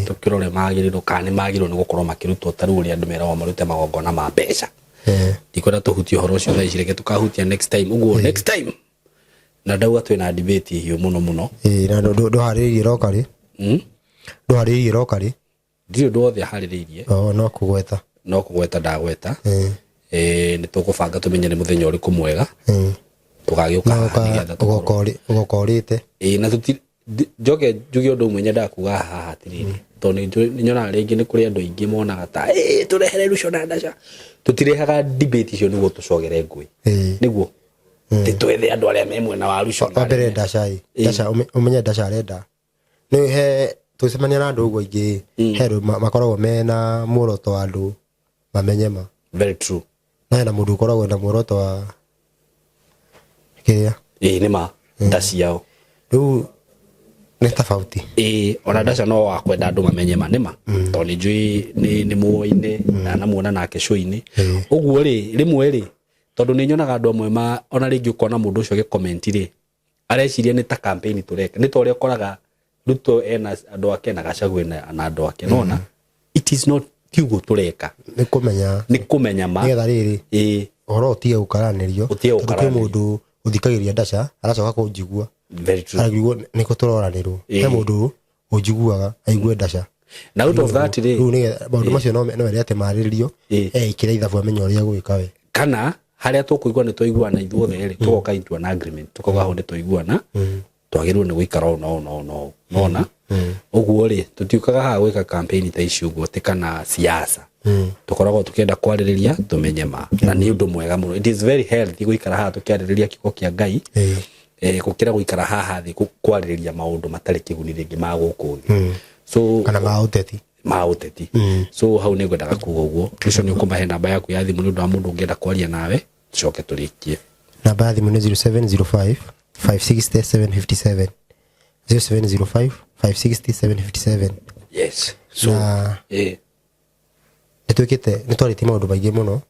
tũkĩrore magĩrĩirwo kana nĩ magĩrĩirwo nĩ gũkorwo makĩrutwo ta rĩu ũrĩa andũ meragwo marute magongona ma mbeca. Ndikwenda tũhutie ũhoro ũcio thaa ici, reke tũkahutia next time. Ũguo next time na ndauga twĩna debate hiũ mũno mũno. Na ndũharĩrĩirie roka rĩ? Ndũharĩrĩirie roka rĩ? Ndirĩ ũndũ wothe harĩrĩirie. Oh, no kũgweta. No kũgweta ndagweta. Nĩ tũkũbanga tũmenye nĩ mũthenya ũrĩkũ mwega. Tũgagĩũka haha nĩgetha tũkorwo. Ũgoka ũrĩte. Na tũti njoke njuge ũndũ ũmwe nyendaga kuga haha atĩrĩrĩ, tondũ nĩ nyonaga rĩngĩ nĩ kũrĩ andũ aingĩ monaga ta tũrehere Ruco na Ndasha. Tũtirehaga debate icio nĩguo tũcogere ngũĩ. Nĩguo. Ti twethe andũ arĩa me mwena wa Ruco na Wa mbere arĩa me- Ndasha ĩ. Ndasha ũmenye Ndasha arenda. Nĩ he tũcemania na andũ ũguo aingĩ, he andũ makoragwo mena muoroto wa andũ mamenye ma. Very true. Na hena mũndũ ũkoragwo na muoroto wa kĩrĩa. Ĩĩ nĩ ma. Nda ciao. Rĩu nĩ tofauti. Ĩĩ ona Ndasha no wa kwenda andũ mamenye ma nĩ ma. Tondũ nĩ njũĩ nĩ muoine na namuona nake show-inĩ. Ũguo rĩ rĩmwe rĩ tondũ nĩ nyonaga andũ amwe ma ona rĩngĩ ũkona mũndũ ũcio agĩ-comment rĩ areciria nĩ ta campaign tũreka. Nĩ ta ũrĩa ũkoraga Ruto ena andũ ake na Gachagua ena na andũ ake. Nona it is not ti ũguo tũreka. Nĩ kũmenya. Nĩ kũmenya ma. Nĩgetha rĩrĩ. Ũhoro ũtige gũkaranĩrio. Ũtige Tondũ kwĩ gũkaranĩrio. mũndũ ũthikagĩrĩria Ndasha aracoka kũnjigua. Very true. Araigua nĩkũ tũroranĩrwo. He mũndũ ũnjiguaga aigue Ndasha. Na out of that rĩ. Rĩu nĩgetha maũndũ macio no ere atĩ marĩrĩrio. Eĩkĩre ithabu amenye ũrĩa egwĩka we. Kana harĩa tũkũigua nĩ twaiguana ithuothe rĩ, tũgoka into an agreement. Tũkauga hau nĩ twaiguana. Twagĩrĩirwo nĩ gũikara ũũ na ũũ na ũũ na ũũ. Nona? Ũguo rĩ, tũtiũkaga haha gwĩka campaign ta ici ũguo atĩ kana siasa. Tũkoragwo tũkĩenda kwarĩrĩria tũmenye ma. Na nĩ ũndũ mwega mũno. It is very healthy gũikara haha tũkĩarĩrĩria kiugo kĩa Ngai. Gũkĩra gũikara haha thĩ kwarĩrĩria maũndũ matarĩ kĩguni rĩngĩ ma gũkũ thĩ. So, kana ma ũteti. Ma ũteti. So hau nĩ ngwendaga kuga ũguo. Ũcio nĩ ũkũmahe namba yaku ya thimũ nĩ ũndũ wa mũndũ ũngĩenda kwaria nawe, tucoke tũrĩkie. Namba ya thimũ nĩ 0705 560 757. 0705 560 757. Yes. So, Na nĩ twĩkĩte, nĩ twarĩtie maũndũ maingĩ mũno.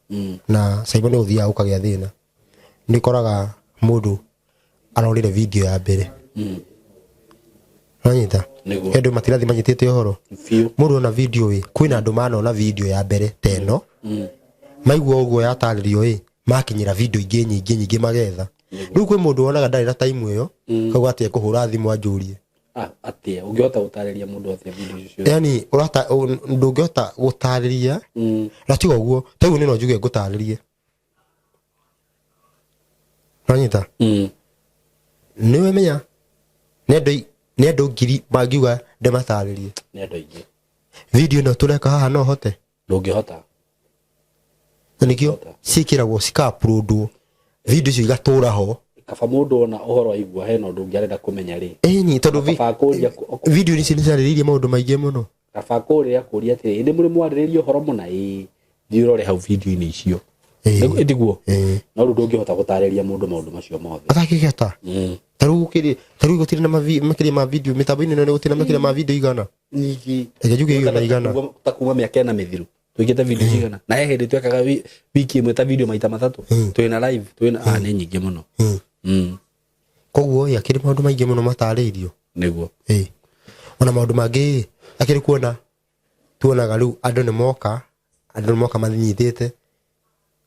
Na Simon nĩ ũthiaga ũkagĩa thĩna. Nĩ ũkoraga mũndũ arorire video ya mbere. Wanyita? Nĩguo. He andũ matirathi manyitĩte ũhoro. Biũ. Mũndũ ona video ĩ, kwĩna andũ manona video ya mbere ta ĩno. Maigua ũguo yatarĩrio ĩ, makinyĩra video ingĩ nyingĩ nyingĩ magetha. Rĩu kwĩ mũndũ wonaga ndarĩ na time ĩyo, kauga atĩ ekũhũra thimũ anjũrie. Atĩa? Ũngĩhota gũtarĩria mũndũ atĩa video icio ciothe? Yaani, ndũngĩhota gũtarĩria. Na tiga ũguo, ta rĩu niĩ no njuge ngũtarĩrie. Wanyita? Nĩ wemenya? Nĩ andũ ngiri mangiuga ndĩmatarĩrie. Nĩ andũ aingĩ. Video ĩno tũreka haha no hote? Ndũngĩhota. Na nĩkĩo ciĩkĩragwo cika-uploadwo. Video icio igatũra ho. Kaba mũndũ ona ũhoro aigua hena ũndũ ũngĩ arenda kũmenya rĩ. Ĩni, tondũ Kaba kũria video ici nĩ ciarĩrĩirie maũndũ maingĩ mũno. Kaba kũria kũria atĩrĩ, nĩ mũrĩ mwarĩrĩria ũhoro mũna? Ĩĩ. Thiĩ ũrore hau video-inĩ icio. Ĩtiguo. Ĩĩ. No rĩu ndũngĩhota gũtarĩria mũndũ maũndũ macio mothe. Atakĩgeta. Tarĩu gũkĩrĩ, tarĩu gũtirĩ na makĩria ma video mĩtambo-inĩ ĩno, gũtirĩ na makĩria ma video 100. Nyingĩ. Reke njuge 100. Ta kuma mĩaka 4 mĩthiru twĩkĩte video cigana, na he hĩndĩ twekaga wiki ĩmwe ta video maita matatũ, twĩna live, twĩna nĩ nyingĩ mũno. Koguo ĩ, akĩrĩ maũndũ maingĩ mũno matarĩirio. Nĩguo. Ĩ, ona maũndũ mangĩ ĩ, akĩrĩ kuona tuonaga rĩu andũ nĩ moka, andũ nĩ moka mathinyitĩte.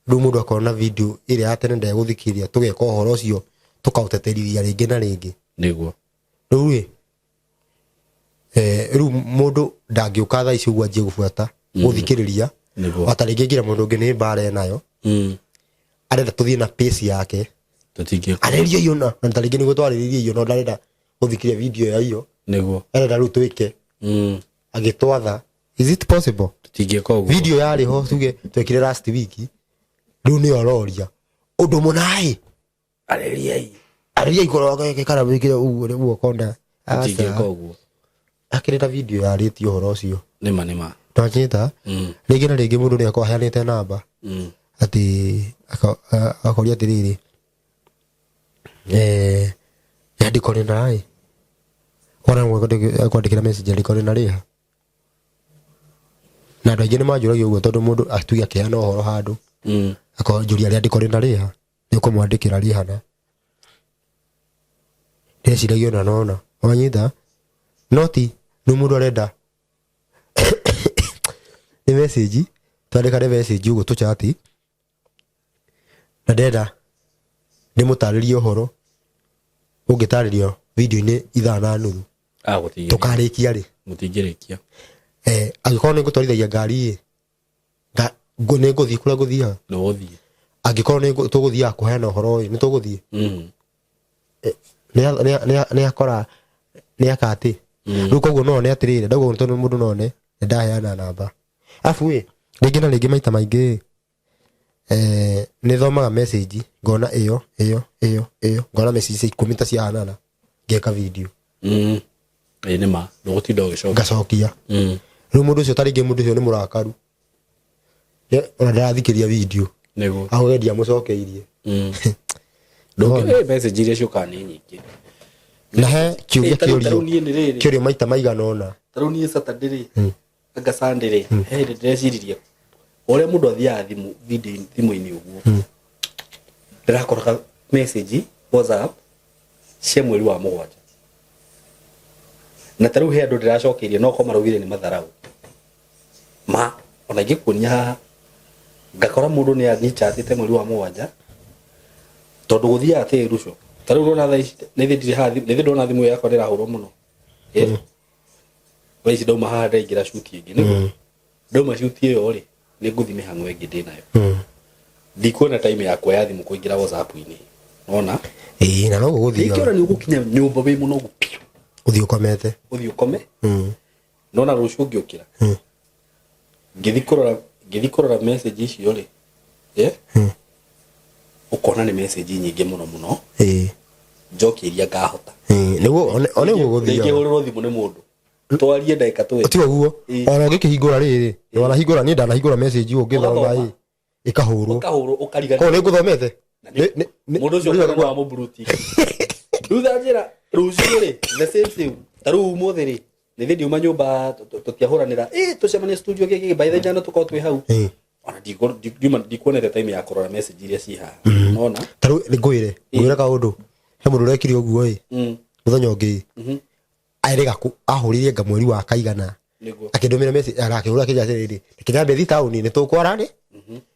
Rĩu mũndũ akona video ĩrĩa ya tene ndegũthikĩrĩria, tũgeka ũhoro ũcio tũkaũteterithia rĩngĩ na rĩngĩ. Nĩguo. Rĩu ĩ, rĩu mũndũ ndangĩũka thaa ici ũguo anjie gũbuata gũthikĩrĩria. Nĩguo. Ota rĩngĩ ngira mũndũ ũngĩ nĩ mbara enayo, arenda tũthiĩ na pace yake. Tũtingĩka. Arĩria iyo, na ta rĩngĩ nĩguo twarĩrĩria iyo, no ndarenda gũthikĩrĩria video ya iyo. Nĩguo. Arenda rĩu twĩke agĩtwatha. Is it possible? Tũtingĩka ũguo. Video yarĩ ho, tuge twekire last week, rĩu nĩyo aroria ũndũ mũna ĩ. Arĩriai. Arĩria ikoro kana wĩkire ũguo nĩguo konda. Tũtingĩka ũguo. Akĩrĩ na video yarĩtie ũhoro ũcio. Nĩma, nĩma. Twanyita. Rĩngĩ na rĩngĩ mũndũ nĩ akorwo aheanĩte namba, atĩ akoria atĩrĩrĩ, rĩandĩko rĩna ĩ, ona kwandĩkĩra message, rĩandĩko rĩna rĩha, na andũ aingĩ nĩ manjũragia ũguo, tondũ mũndũ atuge akĩheana ũhoro handũ, akonjũria rĩandĩko rĩna rĩha, nĩ ũkũmwandĩkĩra rĩhana, ndeciragia ona nona wanyita, no ti rĩu mũndũ arenda nĩ message, twandĩkane message ũguo tũchati, na ndenda ndĩmũtarĩrie ũhoro ũngĩtarĩrio video-inĩ ithaa na nuthu. Gũtingĩ. Tũkarĩkia rĩ? Mũtingĩrĩkia. Angĩkorwo nĩ ngũtwarithagia ngari ĩ, nĩ ngũthiĩ kũrĩa ngũthiaga. Nĩ ũgũthiĩ. Angĩkorwo nĩ tũgũthiaga kũheana ũhoro ĩ, nĩ tũgũthiĩ. Nĩ akora nĩ akatĩ. Rĩu koguo no one atĩrĩrĩ, ndauga ũguo tondũ mũndũ no one nĩ ndaheana namba. Arabu ĩ, rĩngĩ na rĩngĩ maita maingĩ ĩ, nĩ thomaga message ngona ĩyo ĩyo ĩyo ĩyo, ngona message cia 10 ta ciahanana, ngeka video. Ĩ nĩ ma, ndũgũtinda ũgĩcokia. Ngacokia. Rĩu mũndũ ũcio, ta rĩngĩ mũndũ ũcio nĩ mũrakaru, ona ndarathikĩria video. Nĩguo. Akũgeria amũcokeirie. Message iria ciũkaga nĩ nyingĩ. Na he kĩũria Ta rĩu niĩ nĩ rĩrĩ. kĩũrio maita maigana ũna. Ta rĩu niĩ Saturday rĩ, anga Sunday rĩ, he hĩndĩ ndĩreciririe ũrĩa mũndũ athiaga thimũ video thimũ-inĩ ũguo, ndĩrakoraga message WhatsApp cia mweri wa 7, na ta rĩu he andũ ndĩracokeirie no korwo maraugire nĩ matharau ma, ona ingĩkuonia haha ngakora mũndũ nĩ anyichatĩte mweri wa 7, tondũ gũthiaga atĩ ruco ta rĩu ũrona thaa ici nĩ thĩ ndirĩ haha, nĩ thĩ ndona thimũ yakwa ndĩrahũrwo mũno. Thaa ici ndauma haha ndaingĩra shoot ĩngĩ, nĩguo ndauma shoot ĩyo rĩ, nĩ ngũthiĩ mĩhang'o ĩngĩ ndĩnayo, ndikuona time ya kuoya thimũ kũingĩra WhatsApp-inĩ, nona. Ĩĩ, na no gũgũthiaga. Rĩngĩ ona nĩ ũgũkinya nyũmba wĩ mũnogu biũ. Ũthiĩ ũkomete. Ũthiĩ ũkome. Nona rũciũ ngĩũkĩra, ngĩthiĩ kũrora message icio rĩ, ũkona nĩ message nyingĩ mũno mũno. Njokie iria ngahota. Ĩĩ, nĩguo one ũguo Rĩngĩ gũthiaga. Hũrĩrwo thimũ nĩ mũndũ twarie ndagĩka twĩrĩ. Tiga ũguo. Ona ũngĩkĩhingũra rĩrĩ, wanahingũra, niĩ ndanahingũra message ũguo ngĩthoma. Ũgathoma. Ĩ, ĩkahũrwo. Ũkahũrwo ũkariganĩrwo. Koguo nĩ ngũthomete. Mũndũ ũcio ũkona nĩ wamũburuti. Rĩu tha njĩra rũciũ rĩ, the same same, ta rĩu ũmũthĩ rĩ, nĩ thĩ ndiuma nyũmba, tũtiahũranĩra ĩ tũcemanie studio gĩkĩ by the njano tũkorwo twĩ hau. Ona ndikuonete time ya kũrora message iria ci haha, nona. Ta rĩu nĩ ngwĩre kaũndũ, he mũndũ ũrekire ũguo ĩ, mũthenya ũngĩ arĩga ahũrĩrie nga mweri wa kaigana. Nĩguo. Akĩndũmĩra message, akĩhũra akĩnjĩra atĩrĩrĩ, reke nyambe thiĩ taũni nĩ tũkwara rĩ,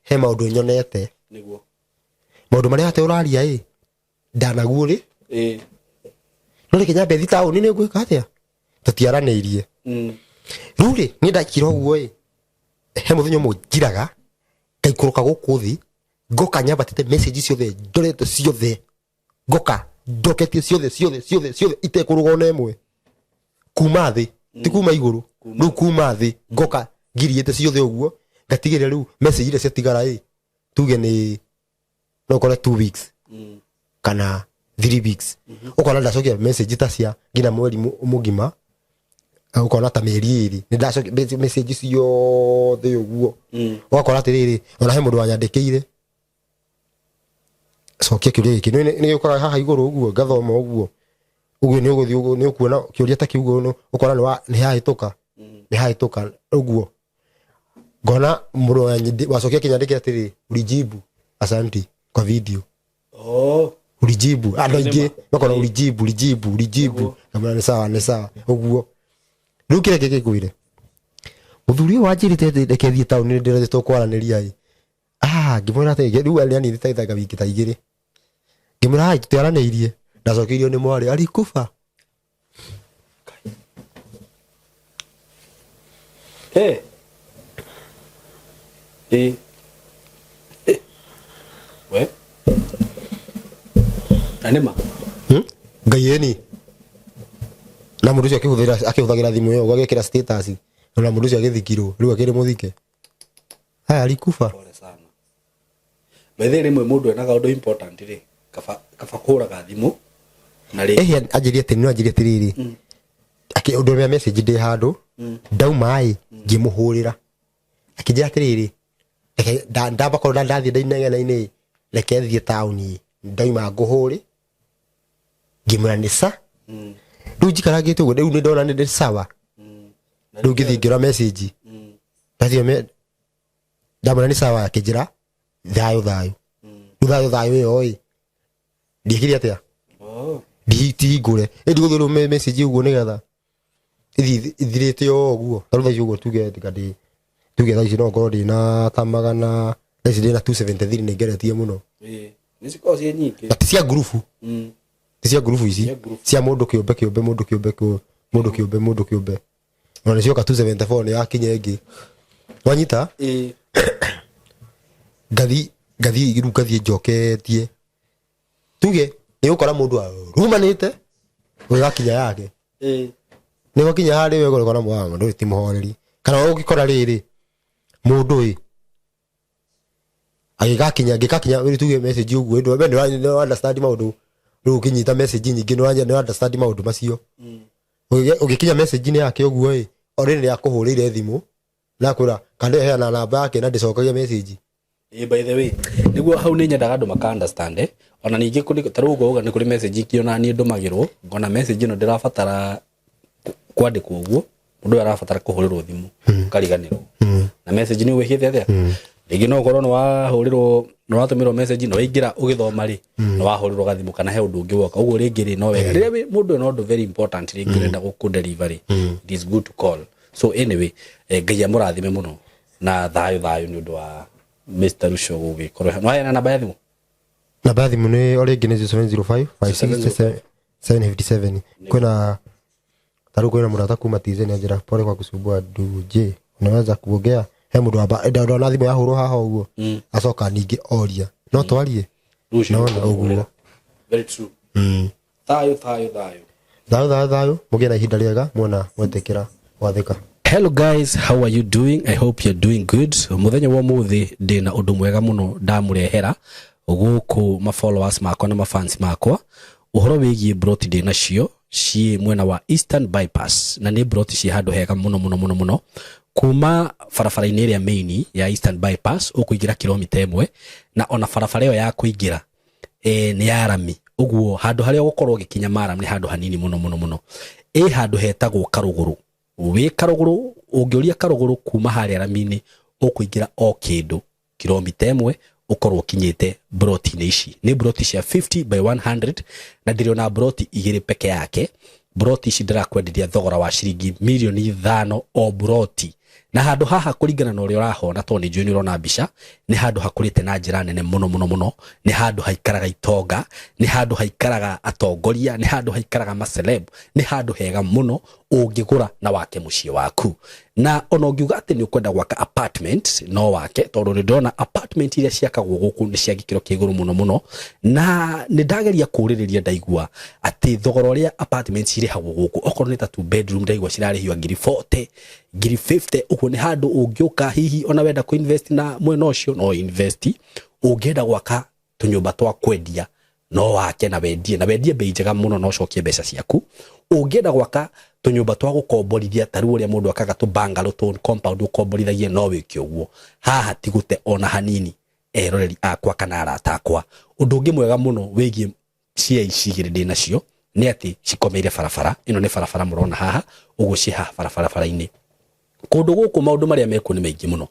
he maũndũ nyonete. Nĩguo. Maũndũ marĩa atĩ ũraria ĩ ndanaguo rĩ, no reke nyambe thiĩ taũni, nĩ ngwĩka atĩa, tũtiaranĩirie. Rĩu rĩ, niĩ ndakira ũguo ĩ, he mũthenya ũmwe njiraga ngaikũrũka gũkũ thĩ, ngoka nyambatĩte message ciothe ndorete ciothe, ngoka njoketie ciothe ciothe ciothe ciothe itekũrũga ona ĩmwe, kuma thĩ, ti kuma igũrũ, rĩu kuma thĩ ngoka ngiriĩte ciothe ũguo, ngatigĩrĩra rĩu message iria ciatigara ĩ, tuge nĩ no ũkore 2 weeks kana 3 weeks, ũkona ndacokia message ta cia nginya mweri mũgima, ũkona ta mĩeri 2 nĩ ndacokia message ciothe ũguo. Ũgakora atĩrĩrĩ, ona he mũndũ wanyandĩkĩire. Cokia kĩũria gĩkĩ. Nĩ gĩũkaga haha igũrũ ũguo, ngathoma ũguo. Ũguo nĩ ũgũthiĩ ũguo, nĩ ũkuona kĩũria ta kĩu ũguo, ũkona nĩ nĩ hahĩtũka. Nĩ hahĩtũka ũguo. Ngona mũndũ wacokia kĩnyandĩke atĩrĩ, ulijibu asanti kwa video. Oh. Ulijibu. Andũ aingĩ makona ulijibu, ulijibu, ulijibu. Ngamwĩra nĩ sawa, nĩ sawa. Ũguo. Rĩu kĩrĩa kĩngĩkwĩre. Mũthuri ũyũ wanjĩrĩte atĩ reke thiĩ taũni ndĩrĩa tũkwaranĩria ĩ. Ah, ngĩmwĩra atĩ rĩu nĩanindĩte ta wiki ta igĩrĩ. Ngĩmwĩra hai tũtiaranĩirie. Ndacokeirio nĩ mwarĩ alikufa. Eh. Eh. Eh. We. Na nĩ ma. Hmm? Ngai ĩni. Na mũndũ ũcio akĩhũthĩra akĩhũthagĩra thimũ ĩyo ũgagĩkĩra status. Na mũndũ ũcio agĩthikirwo rĩu akĩrĩ mũthike. Haya alikufa. Pole sana. By the rĩmwe mũndũ ena kaũndũ important rĩ, kaba kaba kũhũraga thimũ na rĩ. Ehe anjĩrie atĩ no anjĩrie atĩrĩrĩ. Akĩ ũndũmĩra message ndĩ handũ. Ndauma ĩ ngĩmũhũrĩra. Akĩnjĩra atĩrĩrĩ, reke ndamba korwo ndathiĩ ndainegena-inĩ reke thiĩ taũni ndauma ngũhũre. Ngĩmwĩra nĩ sa. Rĩu njikarangĩte ũguo rĩu nĩ ndona nĩ sawa. Rĩu ngĩthiĩ ngĩrora message. Ndathiĩ ndamwĩra nĩ sawa akĩnjĩra thayũ thayũ. Rĩu thayũ thayũ ĩyo ĩ ndiekire atĩa? Oh. Tihingũre. Ĩ ndigũthiĩ rĩu message ũguo nĩgetha ĩthiĩ ĩthirĩte o ũguo. Tarĩu thaa ici ũguo tuge tiga ndĩ tuge thaa ici no ngorwo ndĩna ta magana thaa ici ndĩna 273 nĩ ngeretie mũno. Ĩĩ. Nĩ cikoragwo ciĩ nyingĩ. Na ti cia ngurubu. Ti cia ngurubu ici. Cia ngurubu. Cia mũndũ kĩũmbe kĩũmbe mũndũ kĩũmbe mũndũ kĩũmbe mũndũ kĩũmbe. Ona nĩ cioka 274 nĩ yakinya ĩngĩ. Wanyita? Ĩĩ. Ngathi ngathi rĩu ngathiĩ njoketie. Tuge nĩ ũgũkora mũndũ arumanĩte ũgĩgakinya yake. Ĩĩ. Nĩ gwakinya harĩ we ũgakora mũndũ ũyũ ti mũhoreri. Kana ũngĩkora rĩrĩ mũndũ ĩ agĩgakinya ngĩgakinya rĩu tuge message ũguo ĩndũ we nĩ understand maũndũ rĩu ũkĩnyita message nyingĩ nĩ understand maũndũ macio. Ũgĩkinya message-inĩ yake ũguo ĩ already nĩ akũhũrĩire thimũ na akwĩra kana heana namba yake na ndĩcokagia message. Ĩĩ, by the way nĩguo hau nĩ nyendaga andũ maka understand eh. Ona ningĩ kũrĩ ta rĩu ũguo uga nĩ kũrĩ message ingĩ ona niĩ ndũmagĩrwo ngona message ĩno ndĩrabatara kwandĩkwo ũguo mũndũ ũyũ arabatara kũhũrĩrwo thimũ ũkariganĩrwo na message nĩ ũgwĩkĩte atĩa rĩngĩ no ũkorwo nĩ wahũrĩrwo nĩ watũmĩrwo message na waingĩra ũgĩthoma rĩ nĩ wahũrĩrwo gathimũ kana he ũndũ ũngĩ woka ũguo rĩngĩ rĩ no wega rĩrĩa mũndũ ena ũndũ very important rĩngĩ ũrenda gũkũ deliver rĩ, it is good to call. So anyway, Ngai amũrathime mũno na thayũ thayũ nĩ ũndũ wa Mr. Ruco gũgĩkorwo no heana namba ya thimũ. Namba ya thimũ nĩ o rĩngĩ nĩ 0705 567 757. Kwĩna tarĩu kwĩna mũrata kuma TZ anjĩra pole kwa kusumbua ndugu, je unaweza kuongea? He mũndũ wamba ndona thimũ yahũrwo haha ũguo acoka ningĩ oria no twarie. Rũciũ Nona nĩtũkũhũrĩra. ũguo. Very true. Thayũ thayũ thayũ. Thayũ thayũ thayũ, mũgĩe na ihinda rĩega muona mwetĩkĩra gwathĩka. Hello guys, how are you doing? I hope you're doing good. Muthenya wa muthi ndina undu mwega muno ndamurehera guku ma followers makwa na ma fans makwa uhoro wigie broti ndi nacio ci mwena wa Eastern Bypass na ni broti ci handu hega muno muno muno muno kuma barabara-inĩ ĩrĩa main ya Eastern Bypass ũkũingĩra kilomita ĩmwe na ona barabara ĩyo ya kũingĩra nĩ ya rami ũguo handũ harĩa ũgũkorwo ũgĩkinya maram nĩ handũ hanini mũno mũno mũno. Ĩ handũ hetagwo Karũgũrũ, wĩ Karũgũrũ ũngĩũria Karũgũrũ kuma harĩa rami-inĩ ũkũingĩra o kĩndũ kilomita ĩmwe ũkorwo ũkinyĩte broti-inĩ ici. Nĩ broti cia 50 by 100 na ndĩrĩ ona broti igĩrĩ peke yake. Broti ici ndĩrakwenderia thogora wa ciringi mirioni 5 o broti. Na handũ haha kũringana na ũrĩa ũrahona tondũ nĩ njũĩ nĩ ũrona mbica, nĩ handũ hakũrĩte na njĩra nene mũno mũno mũno, nĩ handũ haikaraga itonga, nĩ handũ haikaraga atongoria, nĩ handũ haikaraga maceleb, nĩ handũ hega mũno ũngĩgũra na wake mũciĩ waku. Na ona ũngiuga atĩ nĩ ũkwenda gwaka apartment no wake, tondũ nĩ ndĩrona apartment iria ciakagwo gũkũ nĩ cia gĩkĩro kĩa igũrũ mũno mũno, na nĩ ndageria kũũrĩrĩria ndaigua atĩ thogora ũrĩa apartment cirĩhagwo gũkũ okorwo nĩ ta 2 bedroom ndaigua cirarĩhio ngiri 40, ngiri 50, ũguo nĩ handũ ũngĩũka hihi ona wenda kũ invest na mwena ũcio no invest, ũngĩenda gwaka tũnyũmba twa kwendia no wake na wendie, na wendie bei njega mũno na ũcokie mbeca ciaku. Ũngĩenda gwaka tũnyũmba twa gũkomborithia ta rĩu ũrĩa mũndũ akaga tũ bungalow tũ compound ũkomborithagie no wĩke ũguo. Haha ti gũte ona hanini. Eroreri akwa kana arata akwa, ũndũ ũngĩ mwega mũno wĩgiĩ cia ici igĩrĩ ndĩ nacio nĩ atĩ cikomeire barabara ĩno. Nĩ barabara mũrona haha ũguo, ciĩ haha barabara-inĩ. Kũndũ gũkũ maũndũ marĩa mekuo nĩ maingĩ mũno.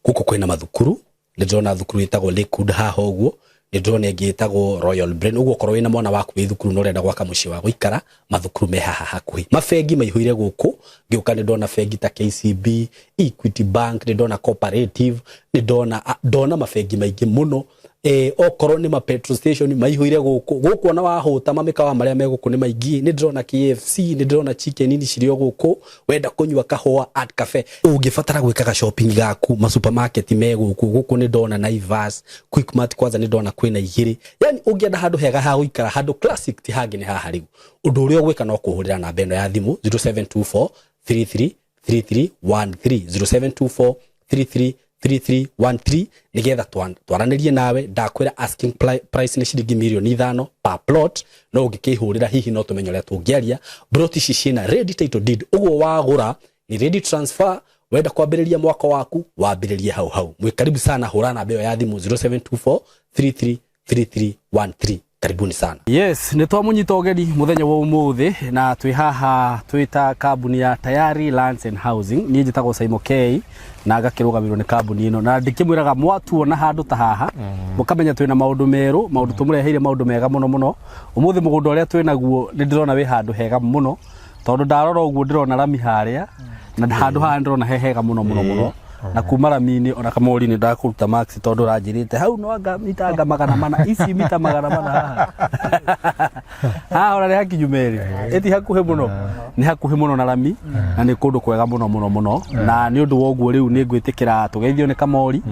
Gũkũ kwĩna mathukuru, nĩ ndĩrona thukuru ĩtagwo Lakewood haha ũguo, nĩ ndĩrona ĩngĩ ĩtagwo Royal Brain. Ũguo okorwo wĩna mwana waku wĩ thukuru na ũrenda gwaka mũciĩ wa gũikara, mathukuru me haha hakuhĩ. Mabengi maihũire gũkũ, ngĩũka nĩ ndona bengi ta KCB, Equity Bank, nĩ ndona Cooperative, nĩ ndona ndona mabengi maingĩ mũno. Okorwo nĩ ma petrol station maihũire gũkũ. Gũkũ ona wahũta, mamĩkawa marĩa me gũkũ nĩ maingĩ. Nĩ ndĩrona KFC, nĩ ndĩrona Chicken Inn cirĩ o gũkũ. Wenda kũnyua kahũa, Art Cafe. Ũngĩbatara gwĩkaga shopping gaku, ma supermarket me gũkũ. Gũkũ nĩ ndona Naivas, Quickmart, kwanza nĩ ndona kwĩna igĩrĩ. Yani ũngĩenda handũ hega ha gũikara, handũ classic, ti hangĩ nĩ haha. Rĩu ũndũ ũrĩa ũgwĩka no kũhũrĩra namba ĩno ya thimũ, 0724 33 3313, 0724 33 3313, nigetha twaranĩrie nawe. Ndakwĩra asking price nĩ ciringi mirioni 5 per plot, no ũngĩkĩhũrĩra hihi no tũmenye ũrĩa tũngĩaria. Plot ici ciĩna ready title deed, ũguo wagũra ni ready transfer. Wenda kwambĩrĩria mwaka waku, wambĩrĩrie hau hau. Mwĩ karibu sana. Hũra namba ĩyo ya thimũ, 0724 33 3313. Karibuni sana. Yes, nĩ twamũnyita ũgeni mũthenya wa ũmũthĩ na twĩ haha twĩ ta kambuni ya Tayari Lands and Housing. Niĩ njĩtagwo Saimo K na ngakĩrũgamĩrĩrwo nĩ kambuni ĩno, na ndĩkĩmwĩraga mwatuona handũ ta haha mũkamenya twĩna maũndũ merũ, maũndũ tũmũreheire, maũndũ mega mũno mũno. Ũmũthĩ mũgũnda ũrĩa twĩ naguo nĩ ndĩrona wĩ handũ hega mũno, tondũ ndarora ũguo ndĩrona rami harĩa, na handũ haha ndĩrona he hega mũno mũno mũno. Na kuma rami-inĩ ona kamori nĩ ndakũruta max, tondũ ũranjĩrĩte hau no anga mita anga 400, ici mita 400 haha haha ona nĩ hakinyu merĩ, ĩti hakuhĩ mũno, nĩ hakuhĩ mũno na rami, na nĩ kũndũ kwega mũno mũno mũno. Na nĩ ũndũ wa ũguo rĩu nĩ ngwĩtĩkĩra tũgeithio nĩ kamori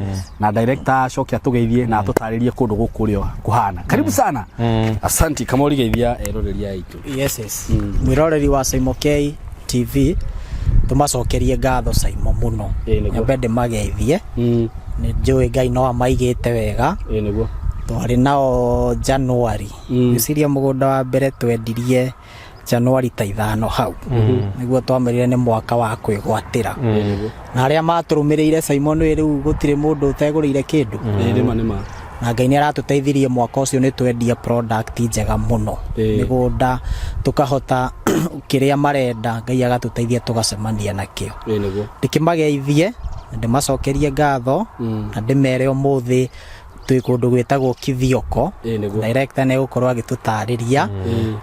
na director acoke atũgeithie na atũtarĩrie kũndũ gũkũ ũrĩa kũhana. Karibu sana, asanti. Kamori, geithia eroreri aitũ. Yes. Mwĩroreri wa Saimo K TV, tũmacokerie ngatho Saimo mũno. Ĩĩ, nĩguo. Nyambe ndĩmageithie. Nĩ njũĩ Ngai no amaigĩte wega. Ĩĩ nĩguo. Twarĩ nao January. Ngwĩciria mũgũnda wa mbere twendirie January ta 5 hau, nĩguo twamerire nĩ mwaka wa kwĩgwatĩra. Ĩĩ nĩguo. Na arĩa matũrũmĩrĩire, Simon, wĩ rĩu gũtirĩ mũndũ ũtegũrĩire kĩndũ. Ĩĩ nĩma nĩma. Na Ngai nĩ aratũteithirie, mwaka ũcio nĩ twendia product njega mũno. Mĩgũnda tũkahota kĩrĩa marenda, Ngai agatũteithia tũgacemania nakĩo. Ĩĩ nĩguo. Ndĩkĩmageithie na ndĩmacokerie ngatho na ndĩmere ũmũthĩ twĩ kũndũ gwĩtagwo Kithioko. Ĩĩ nĩguo. Director nĩ egũkorwo agĩtũtarĩria,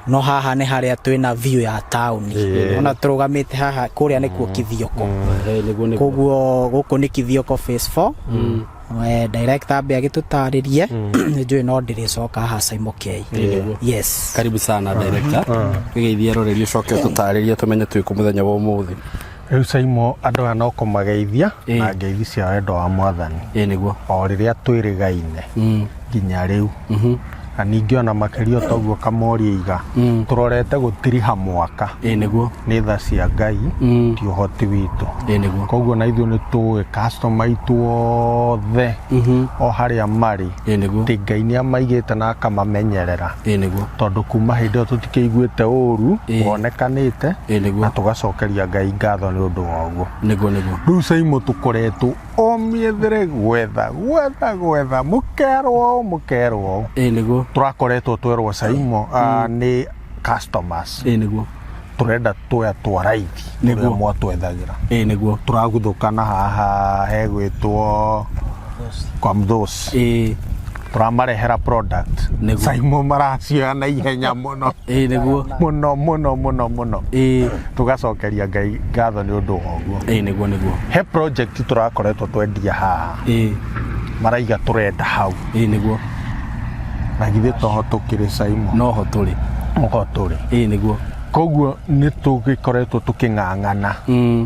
no haha nĩ harĩa twĩna view ya taũni. Ona tũrũgamĩte haha, kũrĩa nĩkuo Kithioko. Ĩĩ nĩguo nĩguo. Koguo gũkũ nĩ Kithioko phase 4. Director ambe agĩtũtarĩrie, nĩ njũĩ no ndĩrĩcoka haha Saimo K. Yes. Karibu sana director, wĩgeithie eroreri ũcoke ũtũtarĩrie tũmenye twĩ kũ mũthenya wa ũmũthĩ. Rĩu Saimo, andũ aya no kũmageithia na ngeithi cia wendo wa Mwathani. Ĩĩ nĩguo. O rĩrĩa twĩrĩgaine nginya rĩu, na ningĩ ona makĩria o toguo kamori aiga, tũrorete gũtiriha mwaka. Ĩĩ nĩguo. Nĩ tha cia Ngai, ti ũhoti witũ. Ĩĩ nĩguo. Koguo na ithuĩ nĩ tũĩ customer aitũ othe o harĩa marĩ, Ĩĩ nĩguo. atĩ Ngai nĩ amaigĩte na akamamenyerera, Ĩĩ nĩguo. Tondũ kuma hĩndĩ ĩyo tũtikĩiguĩte ũru wonekanĩte, Ĩĩ nĩguo. Na tũgacokeria Ngai ngatho nĩ ũndũ wa ũguo. Nĩguo nĩguo. Rĩu Saimo, tũkoretwo o mĩethere gwetha gwetha gwetha, mũkerwo ũũ, mũkerwo ũũ. Ĩĩ nĩguo. Tũrakoretwo twerwo Saimo, nĩ customers, Ĩĩ nĩguo. Tũrenda tũya twa raithi Nĩguo. ũrĩa mwatwethagĩra. Ĩĩ nĩguo. Tũraguthũkana haha hegwĩtwo kwa Mthosi. Tũramarehera product. Saimo, maracioya na ihenya mũno. Ĩĩ nĩguo. Mũno mũno mũno mũno. Tũgacokeria Ngai ngatho nĩ ũndũ wa ũguo. Ĩĩ nĩguo nĩguo. He project tũrakoretwo twendia haha, maraiga tũrenda hau. Ĩĩ nĩguo. Na githĩ toho tũkĩrĩ, Saimo? Noho tũrĩ. Oho tũrĩ. Ĩĩ nĩguo. Koguo nĩ tũgĩkoretwo tũkĩng'ang'ana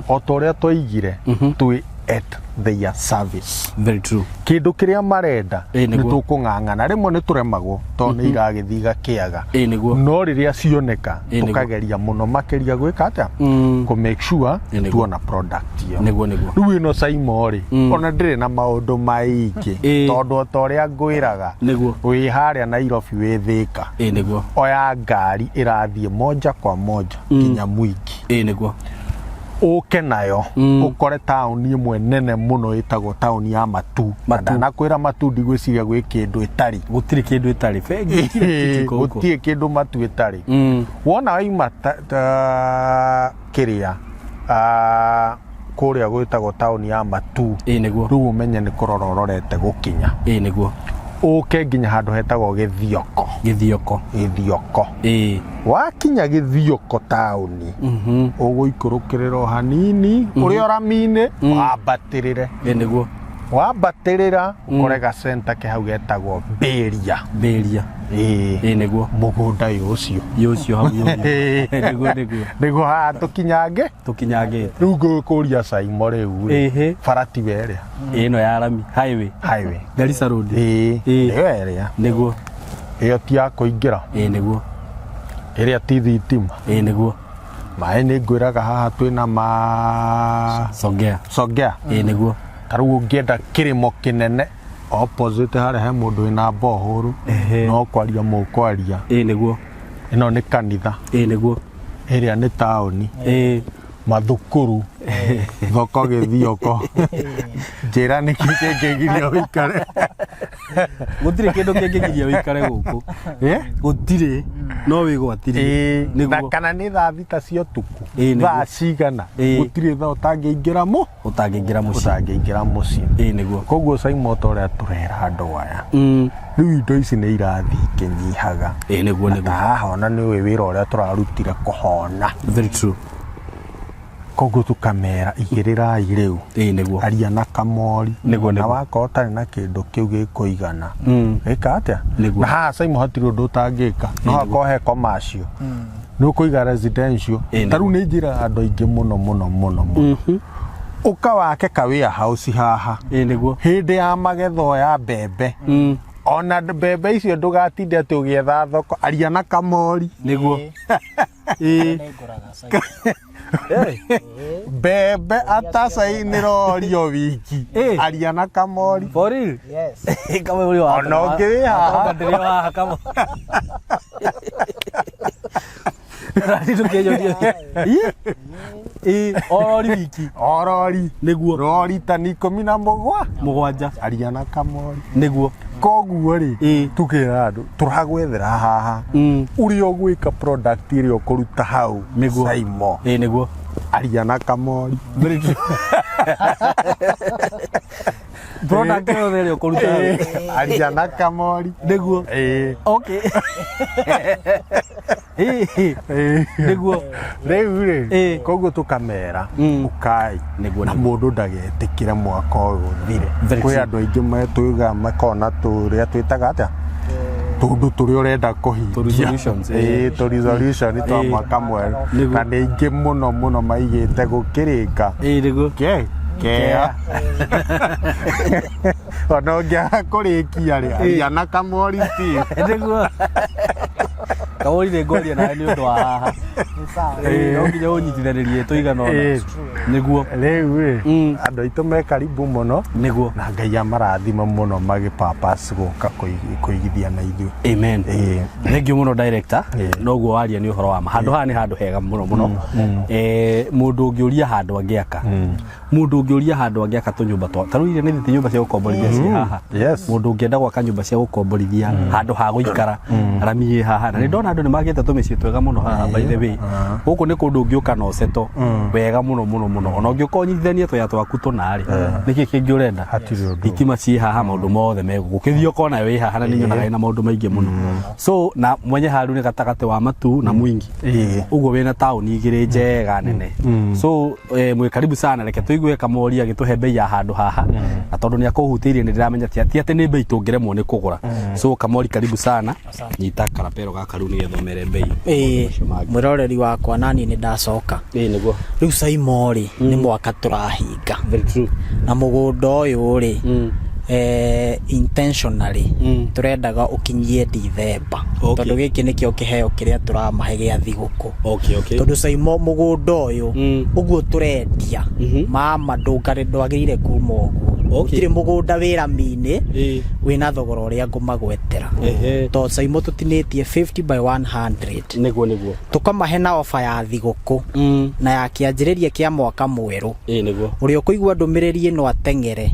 o ta ũrĩa twaigire, twĩ at their service. Very true. Kĩndũ kĩrĩa marenda, Ĩĩ, nĩ nĩguo. tũkũng'ang'ana. Rĩmwe nĩ tũremagwo tondũ nĩ iragĩthiĩ igakĩaga, Ĩĩ nĩguo. No rĩrĩa cioneka, Ĩĩ, nĩguo. tũkageria mũno makĩria gwĩka atĩa, kũ make sure Ĩĩ, nĩguo. tuona product ĩyo. Nĩguo nĩguo. Rĩu ĩno Saimo rĩ, ona ndĩrĩ na maũndũ maingĩ, tondũ o ta ũrĩa ngwĩraga, wĩ harĩa Nairobi, wĩ Thĩka, Ĩĩ nĩguo. Oya ngari ĩrathiĩ moja kwa moja nginya Mwingi. Ĩĩ nĩguo. Ũke nayo ũkore taũni ĩmwe nene mũno ĩtagwo taũni ya Matu. Na ndanakwĩra Matu ndigwĩciria gwĩ kĩndũ ĩtarĩ. Gũtirĩ kĩndũ ĩtarĩ, bengi, kila kitu iko huko. Gũtirĩ kĩndũ Matu ĩtarĩ. Wona waima ta kĩrĩa kũrĩa gwĩtagwo taũni ya Matu, Ĩĩ nĩguo. Rĩu ũmenye nĩ kũrora ũrorete gũkinya. Ĩĩ nĩguo. Ũke nginya handũ hetagwo Gĩthioko. Gĩthioko. Gĩthioko. Ĩĩ. Wakinya Gĩthioko taũni, ũgũikũrũkĩrĩra o hanini ũrĩ o rami-inĩ, wambatĩrĩre. Ĩĩ nĩguo. Wambatĩrĩra ũkore gacenta ke hau getagwo Mbĩria. Mbĩria. Ĩĩ. Ĩĩ nĩguo. Mũgũnda ũyũ ũcio. Yũ ũcio hau yũ. Nĩguo nĩguo. Nĩguo haha tũkinyange. Tũkinyangĩte. Rĩu ngũkũria Saimo rĩu rĩ, Ĩhĩ. bara tiwe ĩrĩa. Ĩno ya rami highway. Highway. Garissa Road. Ĩĩ. Ĩĩ. Ĩyo ĩrĩa. Nĩguo. Ĩyo ti ya kũingĩra. Ĩĩ nĩguo. Ĩrĩa ti thitima. Ĩĩ nĩguo. Maĩ nĩ ngwĩraga haha twĩna ma Songea. Songea. Ĩĩ nĩguo. Ta rĩu ũngĩenda kĩrĩmo kĩnene opposite harĩa he mũndũ wĩna bohũrũ, Ehe. no kwaria mũkwaria. Ĩĩ nĩguo. Ĩno nĩ kanitha. Ĩĩ nĩguo. Ĩrĩa nĩ taũni. Ĩĩ. Mathukuru, thoko Gĩthioko. Njĩra nĩkĩ kĩngĩgiria ũikare. Gũtirĩ kĩndũ kĩngĩgiria ũikare gũkũ. Eh? Gũtirĩ. No wĩgwatirie. Ĩĩ, na Nĩguo. kana nĩ thaa 6 cia ũtukũ, Ĩĩ, nĩguo. thaa cigana, Ĩĩ. gũtirĩ thaa ũtangĩingĩra mũ Ũtangĩingĩra mũciĩ. Ũtangĩingĩra mũciĩ. Ĩĩ nĩguo. Koguo Saimo, ta ũrĩa tũrera andũ aya, rĩu indo ici nĩ irathiĩ ikĩnyihaga. Ĩĩ nĩguo. Na Nĩguo. ta haha ona nĩ ũĩ wĩra ũrĩa tũrarutire kũhona. Very true. Koguo tũkamera igĩrĩrai rĩu. Ĩĩ nĩguo. Aria na kamori. Nĩguo, Na nĩguo. wakorwo ũtarĩ na kĩndũ kĩu gĩkũigana, ĩka atĩa? Nĩguo. Na haha Saimo hatirĩ ũndũ ũtangĩka, no hakorwo he commercial, nĩ ũkũiga residential. Ĩĩ, Ta rĩu nĩ njĩraga andũ aingĩ mũno mũno mũno mũno, ũka wake ka warehouse haha. Ĩĩ nĩguo. Hĩndĩ ya magetho ya mbembe, ona mbembe icio ndũgatinde atĩ ũgĩetha thoko, aria na kamori. Nĩguo. Ĩĩ. Mbembe atacai nĩ rori o wiki. Ĩĩ. Aria na kamori. For real? Yes. Kama uri wa Ona ũngĩ wĩ haha. Ndĩrĩ o haha kama. Rari tũkĩnyonia. Ĩ. Ĩ, o rori wiki. O rori. Nĩguo. Rori tani 17. 7. Aria na kamori. Nĩguo. Koguo rĩ, Ĩĩ. tukĩra andũ tũragwethera haha, ũrĩa ũgwĩka product ĩrĩa ũkũruta hau. Nĩguo. Saimo, Ĩĩ nĩguo. Aria na kamori. Product yothe ĩrĩa ũkũruta hau. Ĩĩ, aria na kamori. Nĩguo. Ĩĩ. Okay. Ĩĩ. Ĩĩ. Nĩguo. Rĩu rĩ, Ĩĩ. koguo tũkamera ũkai. Nĩguo, Na nĩguo. mũndũ ndagetĩkĩre mwaka ũyũ ũthire. Very Kwĩ true. andũ aingĩ metwĩga makona tũrĩa twĩtaga atĩa, tũndũ tũrĩa ũrenda kũhingia. Tũ resolutions, ĩĩ. Ĩĩ, tũ resolution twa Ĩĩ. mwaka mwerũ. Nĩguo. Na nĩ aingĩ mũno mũno maigĩte gũkĩrĩka Ĩĩ nĩguo. ke kea ona ũngĩaga kũrĩkia rĩ, aria na kamori Steve. Nĩguo. Kamori nĩ ngwaria nawe nĩ ũndũ wa haha. Ĩĩ, no nginya ũnyitithanĩrie tũigana ũna. Ĩĩ. Nĩguo. Rĩu rĩ, andũ aitũ me karibu mũno. Nĩguo. Na Ngai amarathime mũno magĩpapas gũka kũigithia na ithuĩ. Amen. Ĩĩ. Thank you mũno, director. Ĩĩ. Noguo waria nĩ ũhoro wa ma. Handũ haha nĩ handũ hega mũno mũno. Mũndũ ũngĩũria handũ angĩaka, mũndũ ũngĩũria handũ angĩaka tũnyũmba twa ta rĩu iria nĩ thiti nyũmba cia gũkomborithia ciĩ haha. Mũndũ ũngĩenda gwaka nyũmba cia gũkomborithia, handũ ha gũikara, rami ĩ haha. Na nĩ ndona andũ nĩ magĩte tũmĩciĩ twega mũno haha. By the way, gũkũ nĩ kũndũ ũngĩũka na ũceto wega mũno mũno mũno. Ona ũngĩũka ũnyitithanie tũya twaku tũna rĩ, nĩkĩ kĩngĩ ũrenda? Hatirĩ ũndũ. Thitima ciĩ haha, maũndũ mothe me gũkũ. Gĩthiĩ ũkona wĩ haha na nĩ nyonaga ĩna maũndũ maingĩ mũno. So na mwenye haru nĩ gatagatĩ wa Matu na Mwingi. Ũguo wĩna taũni igĩrĩ njega nene. So mwĩ karibu sana. Reke tũigue kamori agĩtũhe bei ya handũ haha, na tondũ nĩ akũhutĩirie nĩ ndĩramenya ti atĩ nĩ bei tũngĩremwo nĩ kũgũra. So kamori, karibu sana, nyita karapero gaka rĩu nĩgetha ũmere bei. Ĩĩ, mwĩroreri wakwa, nani nĩ ndacoka. Ĩĩ nĩguo. Rĩu Saimo rĩ, nĩ mwaka tũrahinga. Very true. Na mũgũnda ũyũ rĩ, intentionally tũrendaga ũkinyie Dithemba, tondũ gĩkĩ nĩkĩo kĩheo kĩrĩa tũramahe gĩa thigũkũ. Tondũ Saimo, mũgũnda ũyũ ũguo tũrendia, mama ndũngarĩ ndwagĩrĩire kuma ũguo. Gũtirĩ mũgũnda wĩ rami-inĩ wĩna thogora ũrĩa ngũmagwetera. Tondũ Saimo tũtinĩtie 50 by 100. Nĩguo nĩguo. Tũkamahe na ofa ya thigũkũ na ya kĩanjĩrĩria kĩa mwaka mwerũ. Ĩĩ nĩguo. Ũrĩa ũkũigua ndũmĩrĩri ĩno ateng'ere.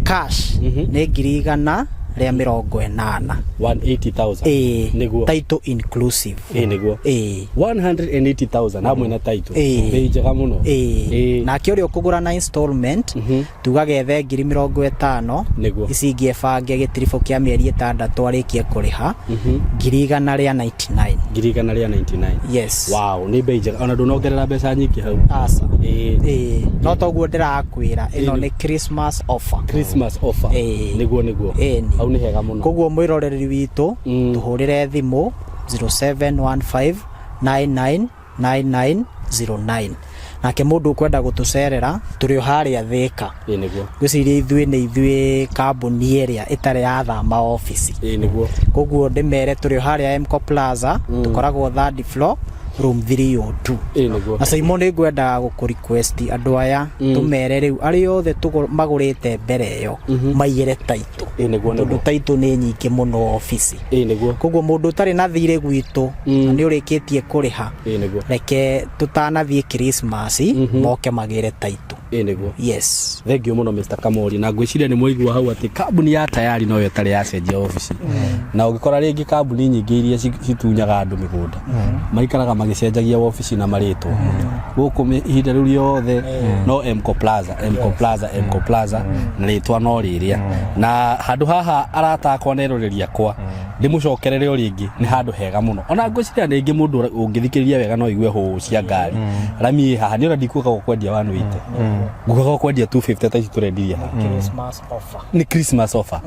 Cash nĩ 180,000. 180,000. Ĩĩ. Nĩguo. Title inclusive. Ĩĩ nĩguo. Ĩĩ. 180,000 hamwe na title. Ĩĩ. Bei njega mũno. Ĩĩ. Ĩĩ. Nake ũrĩa ũkũgũra na installment tugaga ethe 50,000. Nĩguo. Ici ingĩ ebange gĩtiribũ kĩa mĩeri 6 arĩkie kũrĩha 199,000. 199,000. Yes. Wow, nĩ bei njega. Ona ndũnongerera mbeca nyingĩ hau. Aca. Ĩĩ. Ĩĩ. No toguo ndĩrakwĩra ĩno Ĩĩ. nĩ Christmas offer. Christmas offer. Ĩĩ. Nĩguo nĩguo. Ĩni. Hau nĩ hega mũno. Koguo mwĩroreri witũ tũhũrĩre thimũ 0715 999909. Nake mũndũ ũkwenda gũtũcerera tũrĩ o harĩa Thĩka. Ĩĩ nĩguo. Ngwĩciria ithuĩ nĩ ithuĩ kambuni ĩrĩa ĩtarĩ yathama obici. Ĩĩ nĩguo. Koguo ndĩmere tũrĩ o harĩa Mco Plaza, tũkoragwo third floor room 302. Ĩĩ nĩguo. Na Saimo nĩ ngwendaga gũkũ request andũ aya tũmere rĩu arĩa othe magũrĩte mbere ĩyo maigĩre title. Ĩĩ nĩguo Tondũ nĩguo. title nĩ nyingĩ mũno obici. Ĩĩ nĩguo. Koguo mũndũ ũtarĩ na thirĩ gwitũ na nĩ ũrĩkĩtie kũrĩha, Ĩĩ nĩguo. reke tũtanathiĩ Christmas moke magĩre title. Ĩĩ nĩguo. Yes. Thank you mũno Mr. Kamori na ngwĩciria nĩ mwaigua hau atĩ kambuni ya Tayari noyo ĩtarĩ yacenjia obici na ũngĩkora rĩngĩ kambuni nyingĩ iria citunyaga andũ mĩgũnda maikaraga magĩcenjagia obici na marĩtwa gũkũ ihinda rĩu rĩothe no Mco Plaza, Mco Plaza, Mco Plaza na rĩtwa no rĩrĩa na handũ haha arata akwa na eroreri akwa ndĩmũcokerere o rĩngĩ nĩ handũ hega mũno ona ngwĩciria rĩngĩ mũndũ ũngĩthikĩrĩria wega no igue hũũ cia ngari rami ĩ haha nĩ ona ndikuaga gũkwendia 180 ngugaga gũkwendia 250 ta ici tũrendirie haha. Christmas offer. Nĩ Christmas offer.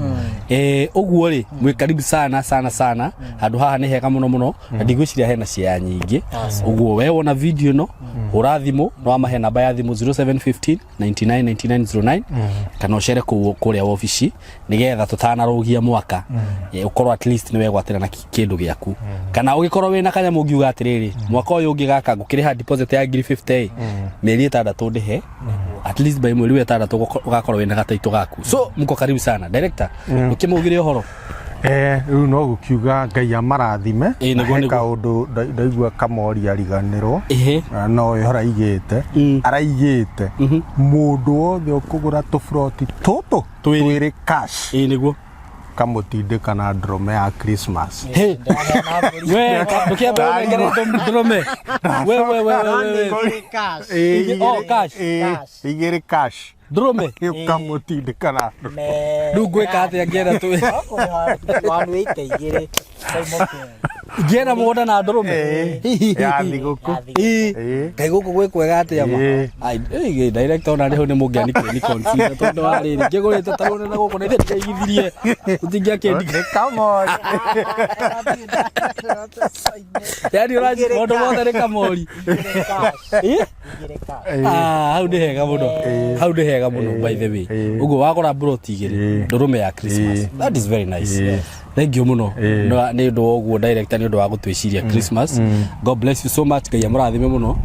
Ũguo rĩ mwĩ karibu sana sana sana handũ haha nĩ hega mũno mũno na ndigwĩciria hena ciaya nyingĩ ũguo we wona video ĩno hũra thimũ no amahe namba ya thimũ 0715 99 99 09 kana ũcere kũu kũrĩa wabici nĩgetha tũtanarũgia mwaka ũkorwo at least nĩ wegwatĩra na kĩndũ gĩaku kana ũgĩkorwo wĩna kanyamũ ũngiuga atĩrĩrĩ mwaka ũyũ ũngĩ gaka ngũkĩrĩha deposit ya 50,000 mĩeri 6 ndĩhe at least by mweri wa 6 ũgakorwo wĩna gataitũ gaku. So mko karibu sana. Director, ũkĩmaugire ũhoro. Rĩu no gũkiuga Ngai amarathime. Ĩĩ, nĩguo, Na he nĩguo. kaũndũ ndaigua Kamori ariganĩrwo. Ĩhĩ. No ĩho araigĩte araigĩte mũndũ wothe ũkũgũra tũburoti tũtũ Twĩrĩ. twĩrĩ cash Ĩĩ nĩguo. Kamũtindĩka na ndũrũme ya Christmas. Hey. We, ndũkĩambe ũnengere ndũrũme. We we we we we. Cash. Ĩĩ, Oh, cash. ĩĩ, igĩrĩ cash. Ndũrũme. Ũkamũtindĩka na ndũrũme. Rĩu ngwĩka atĩa ngĩenda tu 180 igĩrĩ. Ngĩenda mũgũnda na ndũrũme? Ĩĩ, ya thigũkũ. Ĩĩ. Ĩĩ. Kaĩ gũkũ gwĩ kwega atĩa ma? Ĩĩ. Ai, ĩĩ, director ona rĩu nĩ mũngĩani ni consider tondũ wa rĩrĩ ngĩgũrĩte ta rũne na gũkũ na ithe ndĩraigithirie tũtingĩakĩendia. Nĩ Kamori. Yani ũranji maũndũ mothe nĩ Kamori. Ĩĩ? Ah, hau nĩ hega mũno, hau nĩ hega mũno by the way. Ũguo wagũra mburoti 2 ndũrũme ya Christmas, that is very nice. Thank you mũno nĩ ũndũ wa ũguo, director, nĩ ũndũ wa gũtwĩciria Christmas. God bless you so much. Ngai amũrathime mũno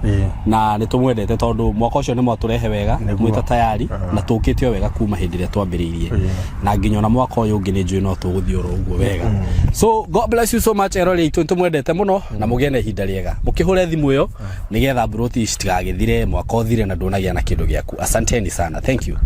na nĩ tũmwendete tondũ mwaka ũcio nĩ mwatũrehe wega mwĩta Tayari na tũkĩte o wega kuma hĩndĩ ĩrĩa twambĩrĩirie na nginya ona mwaka ũyũ ũngĩ nĩ njũĩ no tũgũthiĩ oro ũguo wega. So God bless you so much, erori aitũ, nĩ tũmwendete mũno na mũgĩe na ihinda rĩega. Mũkĩhũre thimũ ĩyo nĩgetha mburoti ici citigagĩthire mwaka ũthire na ndũnagĩa na kĩndũ gĩaku. Asanteni sana, thank you.